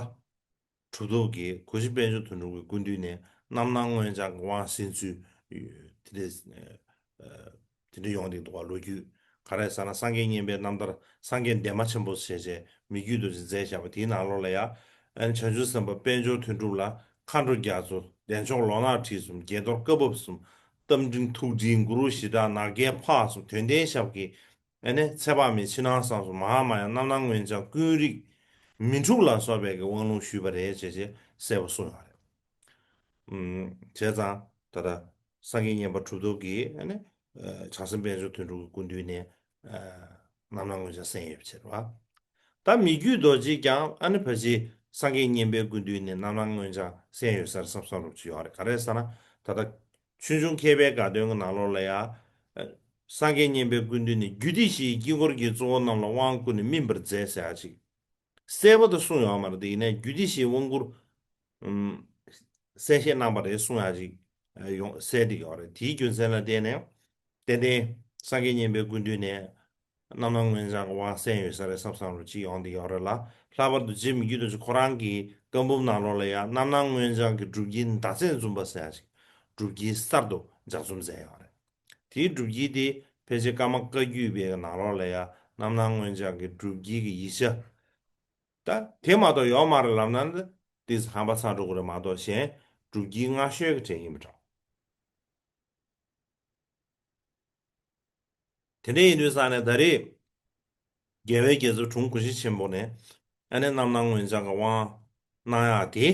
གྲུབ་ཐོབ་ཀྱིས་གོ་ཤྲི་དཔལ་འབྱོར་དོན་གྲུབ་ཀྱི་སྐུ་མདུན་ནས་རྣམ་སྣང་མངོན་བྱང་གི་དབང་གསན་ཚུལ་དེ་འདྲས་དེ་འདྲ་ཡོང་བསྡད་འདུག་བ། ལོ་རྒྱུས་ག་རེ་ཟེར་ན། སངས་རྒྱས་མཉན་པའི་རྣམ་ཐར་སངས་རྒྱས་འདན་མ་ཆེན་པོ་ཞེས་བྱས་མི་བསྐྱོད་རྡོ་རྗེས་མཛད་བཞག་པ་དེའི་ནང་ལོགས་ལ་ཡང་། ཨ་ནི་བྱང་ཆུབ་སེམས་དཔའ་དཔལ་འབྱོར་དོན་གྲུབ་ལ་མཁའ་འགྲོ་རྒྱ་མཚོ། བདེ་མཆོག་ལོ་ནག་ཁྲི་གསུམ། དགྱེས་རྡོར་བཀའ་བབས་གསུམ། རྟ་མགྲིན་ཐུགས་སྤྲུལ་གུ་རུ་ཞི་དྲག་ནག་རྒྱལ་འཕགས་གསུམ། དོན་ལྡན་ཞབས་ཀྱི་ཨ་ནི་ཚེ་དཔག་མེད་ཕྱི་ནང་གསང་གསུམ། མ་ཧཱ་མ་ཡ་རྣམ་སྣང་མངོན་བྱང་ཀུན་རིག་མི་འཁྲུགས་ལ་སོགས་པའི་གི་དབང་ལུང་ཞུས་པ་རེད་ཅེས་ཅེས་གསལ་པོ་གསུངས་ཡོད་རེད། ཨུམ། བྱས་ཙང་ད་ལྟ་སངས་རྒྱས་མཉན་པ་གྲུབ་ཐོབ་ཀྱིས་ཨ་ནི་ཨ་བྱང་སེམས་དཔལ་འབྱོར་དོན་གྲུབ་ཀྱི་སྐུ་མདུན་ནས་ཨ་རྣམ་སྣང་མངོན་བྱང་གསན་ཡོད་པ་བྱས་རེད་བ། ད་མི་བསྐྱོད་རྡོ་རྗེས་ཀྱང་ཨ་ནི་ཕལ་ཆེར་སངས་རྒྱས་མཉན་པའི་སྐུ་མདུན་ནས་རྣམ་སྣང་མངོན་བྱང་གསན་ཡོད་ས་རེད་བསམ་བསམ་རོགས་ཅིག་ཡོད་རེད། ག་རེ་ཟེར་ན། ད་ལྟ་ཆོས་འབྱུང་མཁས་པའི་དགའ་སྟོན་གྱི་ནང་ལོགས་ལ་ཡང་། ཨ་སངས་རྒྱས་མཉན་པའི་སྐུ་མདུན་ནས་རྒྱུད་སྡེ་བཞིའི་དཀྱིལ་འཁོར་གྱི་གཙོ་བོ་རྣམས་ལ་དབང་བསྐུར་ནས་སྨིན་པར་མཛད་ཟེར་ཡག་ཅིག་གསལ་པོ་དུ་གསུངས་ཡོད་མ་རེད་དེ། ཡིན་ནའི་རྒྱུད་སྡེ་བཞིའི་དབང་བསྐུར། ཨུམ། གསལ་བཤད་གནང་བ་རེད་གསུང་ཡག་ཅིག་ཡོང་གསལ་འདི་ཡོད་རེད། དེའི་རྒྱུ་མཚན་ལ་བརྟེན་ནས་ཏན་ཏན་སངས་རྒྱས་མཉན་པའི་སྐུ་མདུན་ནས་རྣམ་སྣང་མངོན་བྱང་གི་དབང་གསན་ཡོད་ས་རེད་བསམ་བསམ་རུ་ཅིག་ཡོང་འདི་ཡོད་རེད་ལ། ལྷག་པར་དུ་རྗེ་མི་བསྐྱོད་རྡོ་རྗེ་ཁོ་རང་གི་བཀའ་འབུམ་ནང་ལོགས་ལ་ཡང་རྣམ་སྣང་མངོན་བྱང་གི་སྒྲུབ་དཀྱིལ་ཟླ་ཚེས་འཛུམ་པ་ཟེར་ཡག་ཅིག་སྒྲུབ་དཀྱིལ་གསར་དུ་ལྗགས་རྩོམ་མཛད་ཡོད་རེད། དེའི་སྒྲུབ་དཀྱིལ་དེ་ཕལ་ཆེར་ཀརྨ་བཀའ་བརྒྱུད་པའི་ནང་ལོགས་ལ་ཡང་རྣམ་སྣང་མངོན་བྱང་གི་སྒྲུབ་དཀྱིལ་གྱི་ཡིག་ཆ། ད་དེ་མ་གཏོགས་ཡོད་མ་རེད་ལབ་ན། ཏིས་ཧམ་པ་ཚ་འགྲོ་གི་རེད་མ་གཏོགས་གཞན་སྒྲུབ་དཀྱིལ་སྔ་ཤོས་ཀྱི་གྲས་ཡིན་པ་འདྲ། དེ་འདྲ་ཡིན་དུས་ཙང་ནས་ད་རེས་རྒྱལ་བའི་རྒྱལ་ཚབ་དྲུང་གོ་ཤྲི་ཆེན་པོ་ནས་ཨ་ནི་རྣམ་སྣང་མངོན་བྱང་གི་དབང་གནང་ཡག་དེ།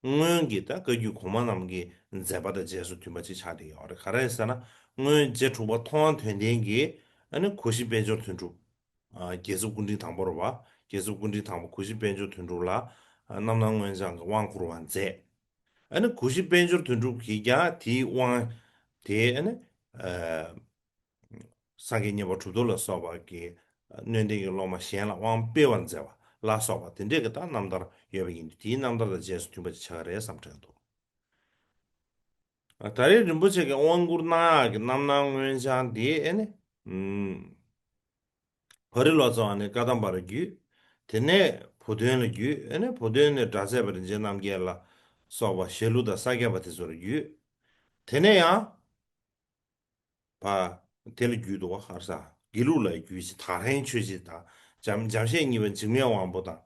སྔོན་གྱི་ད་བཀའ་བརྒྱུད་གོང་མ་རྣམས་ཀྱི་མཛད་པ་དང་རྗེས་སུ་མཐུན་པ་ཅིག་ཆགས་བསྡད་ཡོད་རེད། ག་རེ་ཟེར་ན། སྔོན་རྗེ་དྲུག་པ་ཐུབ་དབང་དོན་ལྡན་གྱིས་ཨ་ནི་གོ་ཤྲི་དཔལ་འབྱོར་དོན་གྲུབ། ཨ། རྒྱལ་ཚབ་སྐུ་ཕྲེང་དང་པོ་རེད་པ། རྒྱལ་ཚབ་སྐུ་ཕྲེང་དང་པོ་གོ་ཤྲི་དཔལ་འབྱོར་དོན་གྲུབ་ལ་ཨ་རྣམ་སྣང་མངོན་བྱང་གི་དབང་བསྐུར་བ་མཛད། ཨ་ནི་གོ་ཤྲི་དཔལ་འབྱོར་དོན་གྲུབ་ཀྱིས་ཀྱང་དེའི་དབང་དེ་ཨ་ནི། ཨ། སངས་རྒྱས་མཉན་པ་གྲུབ་ཐོབ་ལ་སོགས་པ་གི་སྣོད་ལྡན་གྱི་སློབ་མ་གཞན་ལ་དབང་སྤེལ་བར་མཛད་པ་ལ་སོགས་པ་དེ་འདྲས་ཀྱི་ད་རྣམ་ཐར་ཡོད་པ་ཡིན་དུས། དེའི་རྣམ་ཐར་དང་རྗེས་སུ་མཐུན་པ་ཅིག་ཆགས་ཀྱི་རེད་བསམ་དྲན་འདུག། ད་རེས་རིན་པོ་ཆེ་གི་དབང་བསྐུར་གནང་ཡག་གི་རྣམ་སྣང་མངོན་བྱང་འདི་ཨེ་ནི། ཨུམ། བ་རི་ལོ་ཙཱ་བ་ནས་བཀའ་གདམས་པར་བརྒྱུད། དེ་ནས་བུ་སྟོན་ལ་བརྒྱུད། ཨེ་ནི་བུ་སྟོན་ནས་སྒྲ་ཚད་པ་རིན་ཆེན་རྣམ་རྒྱལ་ལ་སོགས་པ་ཞལ་ལུང་དང་ས་སྐྱ་པ་དེ་ཚོར་བརྒྱུད། དེ་ནས་ཡང་། པ། དེ་ལ་བརྒྱུད་འདུག་པ། ཧར་ས། དགེ་ལུགས་ལ་བརྒྱུད་ཅིང་དག་ལྷན་ཆོས་རྗེ་དང་། འཇམ་འཇམ་བཞད་གཉིས་པ་འཇིགས་མེད་དབང་པོ་དང་།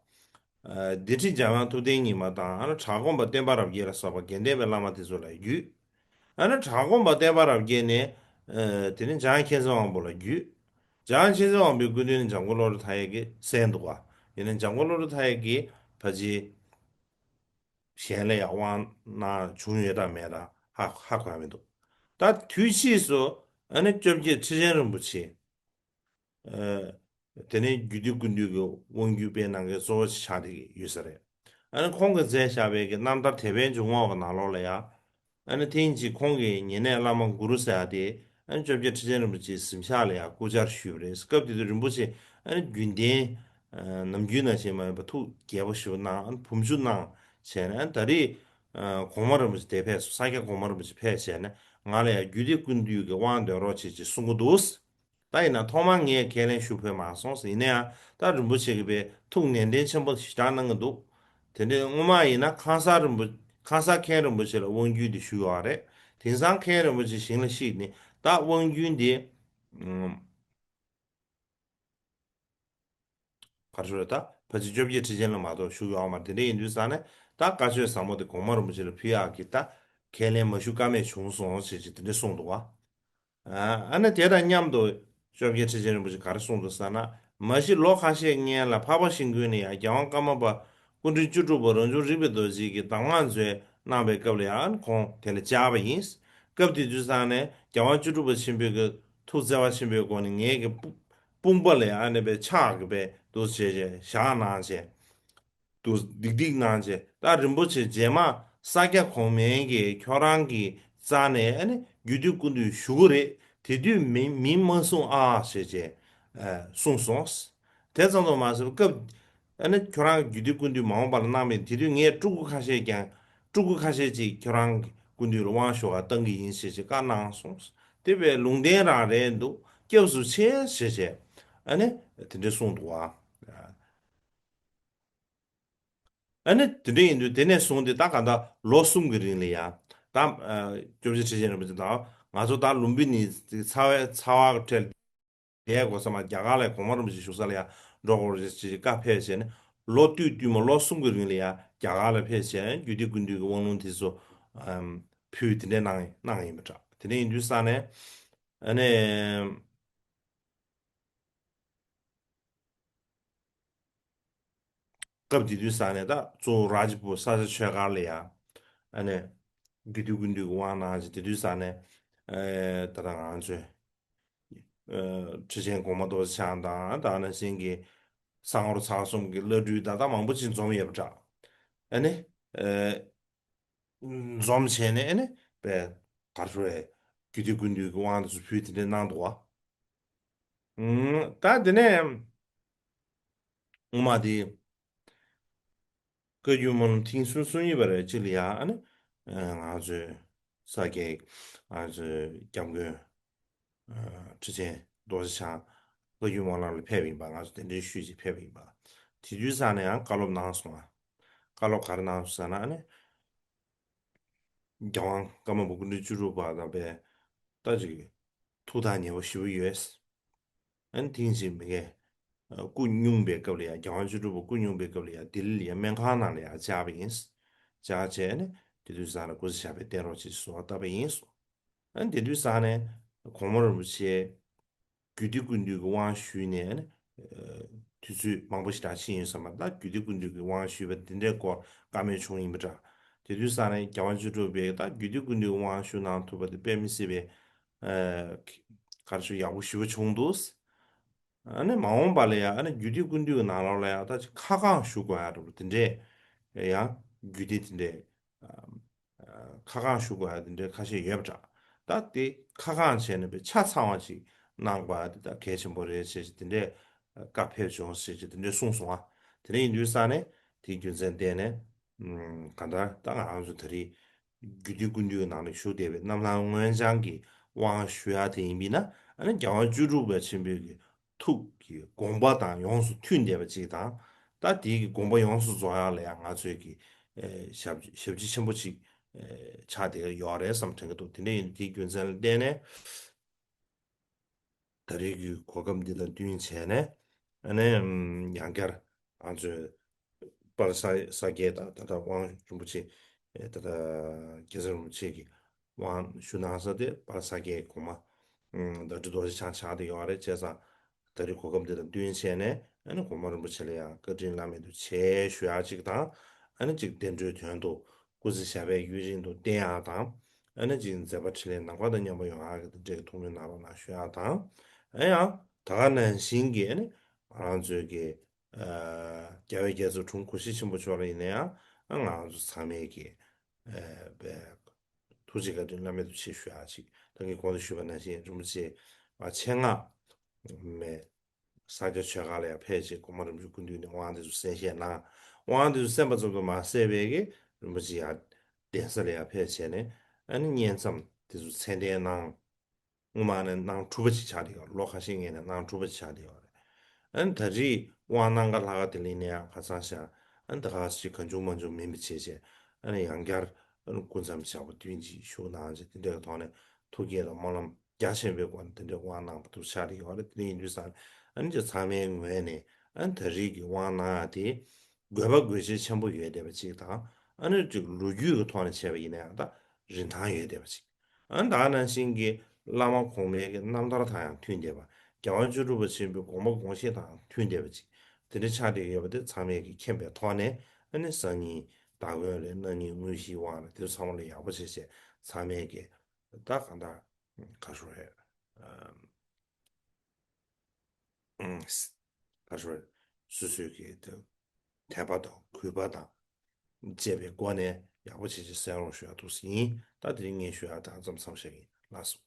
ཨ། སྡེ་ཁྲི་འཇམ་དབྱངས་ཐུབ་བསྟན་ཉི་མ་དང་། ཨ་ནི་གྲྭ་སྒོམ་པ་བསྟན་པ་རབ་རྒྱས་ལ་སོགས་པ་དགེ་ལྡན་པའི་བླ་མ་དེ་ཚོ་ལ་བརྒྱུད། ཨ་ནི་གྲྭ་སྒོམ་པ་བསྟན་པ་རབ་རྒྱས་ནས། ཨ། དེ་ནས་འཇམ་དབྱངས་མཁྱེན་བརྩེ་དབང་པོ་ལ་བརྒྱུད། འཇམ་དབྱངས་མཁྱེན་བརྩེ་དབང་པོའི་སྐུ་མདུན་ནས་འཇམ་མགོན་བློ་གྲོས་མཐའ་ཡས་ཀྱིས་གསན་འདུག་པ། ཡིན་ནའི་འཇམ་མགོན་བློ་གྲོས་མཐའ་ཡས་ཀྱིས་ཕལ་ཆེར། གཞན་ལ་ཡང་དབང་གནང་བྱུང་ཡོད་དམ་མེད་དམ་ཧ་ཧ་གོ་ཡ་མི་འདུག། ད་དུས་ཕྱིས་སུ་ཨ་ནི་བཅོ་བརྒྱད་ཁྲི་ཆེན་རིན་པོ་ཆེ། ཨ། དེ་ནས་རྒྱུད་སྡེ་ཀུན་བཏུས་ཀྱི་དབང་བསྒྱུར་སྤེལ་གནང་མཁན་གཙོ་བོ་ཆགས་བསྡད་ཀྱི་ཡོད་ས་རེད། ཨ་ནི་ཁོང་གིས་མཛད་བཞག་པའི་གི་རྣམ་ཐར་དད་པའི་འཇུག་ངོགས་ཀྱི་ནང་ལོགས་ལ་ཡང་། ཨ་ནི་ཐེངས་གཅིག་ཁོང་གི་ཉེ་གནས་བླ་མ་གུ་རུ་ཟེར་ཡ་དེ། ཨ་ནི་བཅོ་བརྒྱད་ཁྲི་ཆེན་རིན་པོ་ཆེའི་གཟིམ་ཤག་ལ་ཡང་སྐུ་བཅར་ཞུས་པ་རེད། སྐབས་དེ་དུས་རིན་པོ་ཆེ་ཨ་ནི་རྒྱུན་ལྡན། ཨ། ནམ་རྒྱུན་ནང་བཞིན་མ་ཡིན་པར་ཐུགས་དགྱེས་པོ་ཞེ་པོ་གནང་། ཨ་ནི་བུམ་ཆུ་གནང་བྱས་ནས། ཨ་ནི་ད་རེས། ཨ། གོང་མ་རིན་པོ་ཆེ་དེ་ཕེབས་སོང་། ས་སྐྱ་གོང་མ་རིན་པོ་ཆེ་ཕེབས་བྱས་ནས་ང་ལ་ཡང་རྒྱུད་སྡེ་ཀུན་བཏུས་ཀྱི་དབང་འདོན་རོགས་བྱེད་ཅེས་གསུང་གི་འདུག། ད་ཡིན་ན་ཐོག་མར་ངས་ཁས་ལེན་ཞུ་ཕོད་མ་སོང་། ཡིན་ན་ཡང་ད་རིན་པོ་ཆེ་གིས་དཔེ་ཐུགས་ནན་ཏན་ཆེན་པོ་ཞེ་དྲག་གནང་གི་འདུག། དེ་འདྲའི་སྔོན་མ་ཡིན་ན་ཁང་གསར་རིན་པོ། ཁང་གསར་མཁན་རིན་པོ་ཆེ་ལ་དབང་བསྒྱུར་དེ་ཞུས་ཡོད་རེད། དེང་སང་མཁན་རིན་པོ་ཆེ་ཞིང་ལ་གཤེགས་ནས་ད་དབང་བསྒྱུར་དེ། ཨུམ། ག་རེ་ཞུ་རེད། ད་ཕལ་ཆེར་བཅོ་བརྒྱད་ཁྲི་ཆེན་ལ་མ་གཏོགས་བཞུགས་ཡོད་མ་རེད། དེ་འདྲ་ཡིན་དུས་ཙང་ནས་ད་བཀའ་ཆོས་ཟབ་མོ་དེ་གོང་མ་རིན་པོ་ཆེ་ལ་ཕུལ་ཡག་གི་ད་ཁས་ལེན་མ་ཞུ་ཀ་མེད་བྱུང་སོང་ཞེས་ཅིག་དེ་འདྲ་གསུངས་འདུག་པ། ཨ་ནི་དེ་དང་མཉམ་དུ་བཅོ་བརྒྱད་ཁྲི་ཆེན་རིན་པོ་ཆེ་ག་རེ་གསུངས་འདུག་ཟེར་ན། མ་གཞི་ལོ་ཁ་ཤས་སྔོན་ལ་འཕགས་པ་ཤིང་ཀུན་ནས་ཡང་རྒྱལ་དབང་ཀརྨ་པ་སྐུ་ཕྲེང་བཅུ་དྲུག་པ་རང་བྱུང་རིག་པའི་རྡོ་རྗེ་གིས་གདམས་ངག་མཛོད་གནང་བའི་སྐབས་ལ་ཡང་ཁོང་དེ་ལ་བཅར་བ་ཡིན། སྐབས་དེ་དུས་ཙང་ནས་རྒྱལ་དབང་བཅུ་དྲུག་པ་ཆེན་པོའི་གི་ཐུགས་བརྩེ་བ་ཆེན་པོའི་སྒོ་ནས་ངའི་གི་དཔུང་པ་ལ་ཡང་ཨ་ནི་པའི་ཕྱག་གི་པའི་འདུག་བྱས་བྱས་བཞག་གནང་བྱས། འདུག་སྡིག་སྡིག་གནང་བྱས། ད་རིན་པོ་ཆེ་རྗེས་མ་ས་སྐྱ་གོང་མའི་གི་ཁྱོད་རང་གི་རྩ་ནས་ཨ་ནི་རྒྱུད་སྡེ་ཀུན་བཏུས་ཞུ་གི་རེད། དེ་དུས་མིང་མིང་མ་གསུང་ཨ་ཞེས་བྱས་གསུངས་སོང་། དེ་ཙམ་དུ་མ་ཟད་སྐབས་ཨ་ནི་ཁྱོད་རང་གི་རྒྱུད་སྡེ་ཀུན་བཏུས་མ་འོངས་པ་ལ་གནང་མིན། དེ་དུས་ངས་སྤྲུལ་སྐུ་ཁ་ཤས་ཀྱང་སྤྲུལ་སྐུ་ཁ་ཤས་ཅིག་ཁྱོད་རང་གི་སྐུ་མདུན་ལ་དབང་ཞུ་བར་བཏང་གི་ཡིན་ཞེས་ཅིག་བཀའ་གནང་སོང་། དེ་བས་ལུང་བསྟན་རང་རེད་འདུག། སྐྱབས་སུ་མཆི་ཞེས་བྱས་ཨ་ནི་དེ་འདྲ་གསུངས་འདུག་པ། ཨ་ནི་དེ་འདྲ་ཡིན་དུས་དེ་ནས་བཟུང་སྟེ་ད་ག་ད་ལོ་གསུམ་གྱི་རིང་ལ་ཡང་ད་ཨ་བཅོ་བརྒྱད་ཁྲི་ཆེན་རིན་པོ་ཆེ་དང་ང་ཚོ་ད་ལུམ་བི་ནི་ཚ་བའི་ཚ་བ་ཁྲལ་བསྡད་དགོས་ས་མ། རྒྱ་གར་ལ་གོང་མ་རིན་པོ་ཆེ་བཞུགས་ས་ལ་ཡང་འགྲོ་དགོས་རེད་ཅེས་བཀའ་ཕེབས་བྱས་ནས། ལོ་བསྟུད་བསྟུད་མ་ལོ་གསུམ་གྱི་རིང་ལ་ཡང་རྒྱ་གར་ལ་ཕེབས་བྱས་རྒྱུད་སྡེ་ཀུན་བཏུས་ཀྱི་དབང་ལུང་དེ་ཚོ་ཨམ་ཕུལ་དེ་འདྲ་གནང་གནང་ཡིན་པ་འདྲ། དེ་འདྲ་ཡིན་དུས་ས་ནས་ཨ་ནི། སྐབས་དེ་དུས་ས་ནས་ད་གཙོ་བོ་ར་ཇི་པུར་ས་སྐྱ་ཆོས་སྒར་ལ་ཡང་ཨ་ནི་རྒྱུད་སྡེ་ཀུན་བཏུས་ཀྱི་དབང་གནང་ཞིང་། དེ་དུས་ས་ནས་ཨེ་ད་ལྟ་ང་ཚོའི་ཨེ་ཁྲི་ཆེན་གོང་མ་རྡོ་རྗེ་འཆང་དང་། ད་ནང་བཞིན་གྱི་གསང་བོར་ཚར་གསུམ་གྱི་བླ་སྤྲུལ་དང་ད་མང་པོ་ཅིག་འཛོམས་ཡོད་པ་འདྲ། ཨ་ནི་ཨེ་འཛོམས་བྱས་ནས་ཨ་ནི་པའི་གར་ཕྲུ་བའི་རྒྱུད་སྡེ་ཀུན་བཏུས་ཀྱི་དབང་དུ་ཕུལ་དེ་འདྲ་གནང་འདུག་པ། ཨུམ། ད་དེ་ནས་སྔོན་མ་དེ་བཀའ་བརྒྱུད་སྨོན་ལམ་ཐེངས་སུམ་ཅུ་སོ་གཉིས་པ་རེད། གཅིག་ལ་ཡང་ཨ་ནི་ང་ཚོའི་ས་སྐྱའི་ང་ཚོའི་སྐྱབས་མགོན་ཁྲི་ཆེན་རྡོ་རྗེ་འཆང་བཀའ་བརྒྱུད་སྨོན་ལམ་ལ་ཕེབས་ཡིན་པ། ང་ཚོ་གདན་འདྲེན་ཞུས་ཅིག་ཕེབས་ཡིན་པ། དེ་དུས་ས་ནས་ཡང་བཀའ་སློབ་གནང་སོང་ང་། བཀའ་སློབ་ག་རེ་གནང་སོང་ཟེར་ན། ཨ་ནི་རྒྱལ་དབང་ཀརྨ་པ་སྐུ་ཕྲེང་བཅུ་དྲུག་པ་དང་པའི་ད་ཅིག་ཐུགས་ཐག་ཉེ་པོ་ཞེ་པོ་ཡོད། ཨ་ནི་ཐེངས་ཤིག་མི་ངས་ སྐུ་སྙུང་པའི་སྐབས་ལ་ཡང་རྒྱལ་དབང་བཅུ་དྲུག་པ་སྐུ་སྙུང་པའི་སྐབས་ལ་ཡང་ལྡི་ལི་ལ་ཡང་སྨན་ཁང་ནང་ལ་ཡང་བཅར་བ་ཡིན། བཅར་བྱས་ནས་དེ་དུས་ཙང་ལ་སྐུ་ཚེ་ཞབས་པད་བརྟན་རོགས་ཅེས་གསོལ་བ་བཏབ་པ་ཡིན། ཨ་ནི་དེ་དུས་ཙང་ནས་གོང་མ་རིན་པོ་ཆེ་རྒྱུད་སྡེ་ཀུན་འདུས་ཀྱི་དབང་ཞུས་ནས་ཨ་ནི་དུས་ཚོད་མང་པོ་ཞིག་ད་ཕྱིན་ཡོད་ས་མ་རེད། ད་རྒྱུད་སྡེ་ཀུན་འདུས་ཀྱི་དབང་ཞུས་པ་འདི་འདྲའི་སྐོར་བཀའ་མོལ་བྱུང་ཡིན་པ་འདྲ། དེ་དུས་ཙང་ནས་རྒྱལ་དབང་བཅུ་དྲུག་པས་ད་རྒྱུད་སྡེ་ཀུན་འདུས་ཀྱི་དབང་ཞུ་གནང་ཐུབ་པ་དེ་དཔེ་མི་སྲིད་པའི་ག་རེ་ཞུ་ཡག་པོ་ཞེ་པོ་བྱུང་འདུག་ཨ་ནི་མ་འོངས་པ་ལ་ཡང་ཨ་ནི་རྒྱུད་སྡེ་ཀུན་འདུས་ཀྱི་ནང་ལོགས་ལ་ཡང་ད་ཅིག་ཁ་བསྐང་ཞུ་དགོས་ཡ་འདྲ་པོ་དེ་འདྲས་ཡང་རྒྱུད་སྡེ་དེ་འདྲས་ཁ་བསྐང་ཞུ་དགོས་ཡ་དེ་འདྲས་ཁ་ཤས་ཡོད་པ་འདྲ། ད་དེ་ཁ་བསྐང་བྱས་ནས་པའི་ཆ་ཚང་བ་ཅིག་གནང་དགོས་ཡ་དེ་ད་གལ་ཆེན་པོ་རེད་ཅེས་ཅིག་དེ་འདྲས་བཀའ་ཕེབས་བྱུང་ཟེར་ཅིག་དེ་འདྲས་གསུངས་སོང་ཨ། དེ་འདྲས་ཡིན་དུས་ཙང་ནས་དེའི་རྒྱུ་མཚན་བརྟེན་ནས་གང་ལྟར་ད་ང་རང་ཚོ་ད་རེས་རྒྱུད་སྡེ་ཀུན་འདུས་ཀྱི་ནང་ནས་བཞུགས་བསྡད་པའི་རྣམ་སྣང་མངོན་བྱང་གི་དབང་ཞུ་ཡ་དེ་ཡིན་པས་ན་ཨ་ནི་རྒྱལ་དབང་བཅུ་དྲུག་པ་ཆེན་པོའི་གི་ཐུགས་ཀྱི་དགོངས་པ་དང་ཡོངས་སུ་མཐུན་བསྡད་པ་ཅིག་དང་། ད་དེའི་གི་དགོངས་པ་ཡོངས་སུ་རྫོགས་ཡ་ལ་ཡང་ང་ཚོས་ཀྱི་ཞབས་ཞབས་ཕྱི་ཆེན་པོ་ཅིག་ཆགས་བསྡད་ཡོད་རེད་བསམ་དྲན་གྱི་འདུག་དེ་འདྲ་ཡིན་དེའི་རྒྱུ་མཚན་ལ་བརྟེན་ནས། ད་རེས་ཀྱི་གོ་སྐབས་འདི་དང་བསྟུན་བྱས་ནས་ཨ་ནི་ཡང་བསྐྱར་ང་ཚོས་དཔལ་ས་ས་སྐྱའི་དང་ད་ལྟ་དབང་རིན་པོ་ཆེ་ད་ལྟ་རྒྱལ་ཚབ་རིན་པོ་ཆེ་གི་དབང་ཞུ་གནང་ས་དེ་དཔལ་ས་སྐྱའི་གོང་མ་བདག་ཁྲི་རྡོ་རྗེ་འཆང་ཆགས་བསྡད་ཡོད་རེད་བྱས་ཙང་། ད་རེས་གོ་སྐབས་འདི་དང་བསྟུན་བྱས་ནས་ཨ་ནི་གོང་མ་རིན་པོ་ཆེ་ལ་ཡང་བཀའ་དྲིན་བླ་མེད་དུ་ཆེ་ཞུ་ཡག་ཅིག་དང་། ཨ་ནི་ཅིག་བསྟན་འགྲོའི་དོན་དུ་སྐུ་ཚེ་ཞབས་པད་ཡུན་རིང་དུ་བརྟན་ཡག་དང་། ཨ་ནི་ཅིག་མཛད་པ་འཕྲིན་ལས་ནམ་མཁའ་དང་མཉམ་པ་ཡོང་ཡག་གི་འདི་འདྲའི་ཐུགས་སྨོན་གནང་རོགས་གནང་ཞུ་ཡག་དང་། ཨ་ཡང་ད་ག་ནང་བཞིན་གྱི་ཨ་ནི་ང་རང་ཚོའི་གི་རྒྱལ་བའི་རྒྱལ་གཙུག་དྲུང་གོ་ཤྲི་ཆེན་པོ་མཆོག་ལ་ཡིན་ན་ཡང་ང་རང་ཚོ་ཚང་མས་ཀྱི་ཐུགས་རྗེ་བཀའ་དྲིན་བླ་མེད་དུ་ཆེ་ཞུ་ཡག་ཅིག་ད་གིན་གོང་དུ་ཞུས་པ་ནང་བཞིན་རིན་པོ་ཆེ་ཆེད་མངགས་མེད། ས་སྐྱ་ཆོས་སྒར་ལ་ཡང་ཕེབས་བྱས་གོང་མ་རིན་པོ་ཆེ་སྐུ་མདུན་ནས་དབང་དེ་ཚོ་གསན་བཞེས་གནང་། དབང་དེ་ཚོ་གསན་པ་ཙམ་དུ་མ་ཟད་པའི་གི་རིན་པོ་ཆེ་ཡང་གདན་ས་ལ་ཡང་ཕེབས་བྱས་ནས་ཨ་ནི་བསྙེན་མཚམས་དེ་ཚོ་མཚན་གཏན་གནང་། སྔོན་མ་ནས་གནང་གྲུབ་པ་ཅིག་ཆགས་བསྡད་ཡོད་རེད། ལོ་ཁ་ཤས་སྔོན་ནས་གནང་གྲུབ་པ་ཅིག་ཆགས་བསྡད་ཡོད་རེད། ཨ་ནི་ད་རེས་དབང་གནང་ག་ལྷག་ག་དེ་ལས་ནས་ཡང་ཁ་སང་ཤག་ཨ་ནི་ད་ག་ཅིག་གང་བྱུང་མང་བྱུང་མིན་པ་བྱས་བྱས་ཨ་ནི་ཡང་བསྐྱར་ཨ་ནི་སྐུ་མཚམས་བཞག་པ་བདུན་གྱིས་བཞུགས་གནང་བྱས་དེ་འདྲའི་ཐོག་ནས་ཐུགས་བསྐྱེད་དང་སྨོན་ལམ། རྒྱ་ཆེན་པོའི་སྒོ་ནས་དེ་འདྲའི་དབང་གནང་བ་འདུག་ཆགས་ཀྱི་ཡོད་རེད། དེ་འདྲ་ཡིན་དུས་ཙང་ཨ་ནི་ཅིག་ཚང་མའི་ངོས་ནས་ཨ་ནི་ད་རེས་ཀྱི་དབང་གནང་ཡ་དེ་དགོས་པ་དགོས་ཆེད་ཆེན་པོ་ཡོད་བསྡད་པ་ཅིག་དང་། ཨ་ནི་ཅིག་ལོ་རྒྱུས་ཀྱི་ཐོག་ནས་བྱས་པ་ཡིན་ན་ཡང་ད་རིན་ཐང་ཡོད་བསྡད་པ་ཅིག་ཨ་ནི་ད་ག་ནང་བཞིན་གྱི་བླ་མ་གོང་མའི་གི་རྣམ་ཐར་དང་ཡང་མཐུན་བསྡད་པ། རྒྱལ་དབང་བཅུ་དྲུག་པ་ཆེན་པོའི་དགོངས་པ་དགོངས་བཞེད་དང་མཐུན་བསྡད་པ་ཅིག་དེ་འདྲ་ཆགས་བསྡད་ཡོད་པ་དེ་ཚང་མས་ཀྱི་མཁྱེན་པའི་ཐོག་ནས་ཨ་ནི་སང་ཉིན་དགོན་ལ་གནངས་ཉིན་དངོས་གཞིའི་དབང་ལ་དེ་ཚོ་ཚང་མ་ལ་ཡག་པོ་བྱས་བྱས་ཚང་མས་ཀྱི་ད་གང་ལྟར་ག་རེ་ཞུ་དགོས་རེད། ཨམ། ཨམ། ག་རེ་ཞུ་དགོས་རེད། སོ་སོའི་གི་དད་པ་དང་གུས་པ་དང་བཅས་པའི་སྒོ་ནས་ཡག་པོ་བྱས་བྱས་གསན་རོགས་ཞུ་ཡག་འདུག་ཡིན། ད་དེ་རིང་ངས་ཞུ་ཡག་ད་ཙམ་མཚམས་བཞག་གི་ཡིན། ལགས་སོ།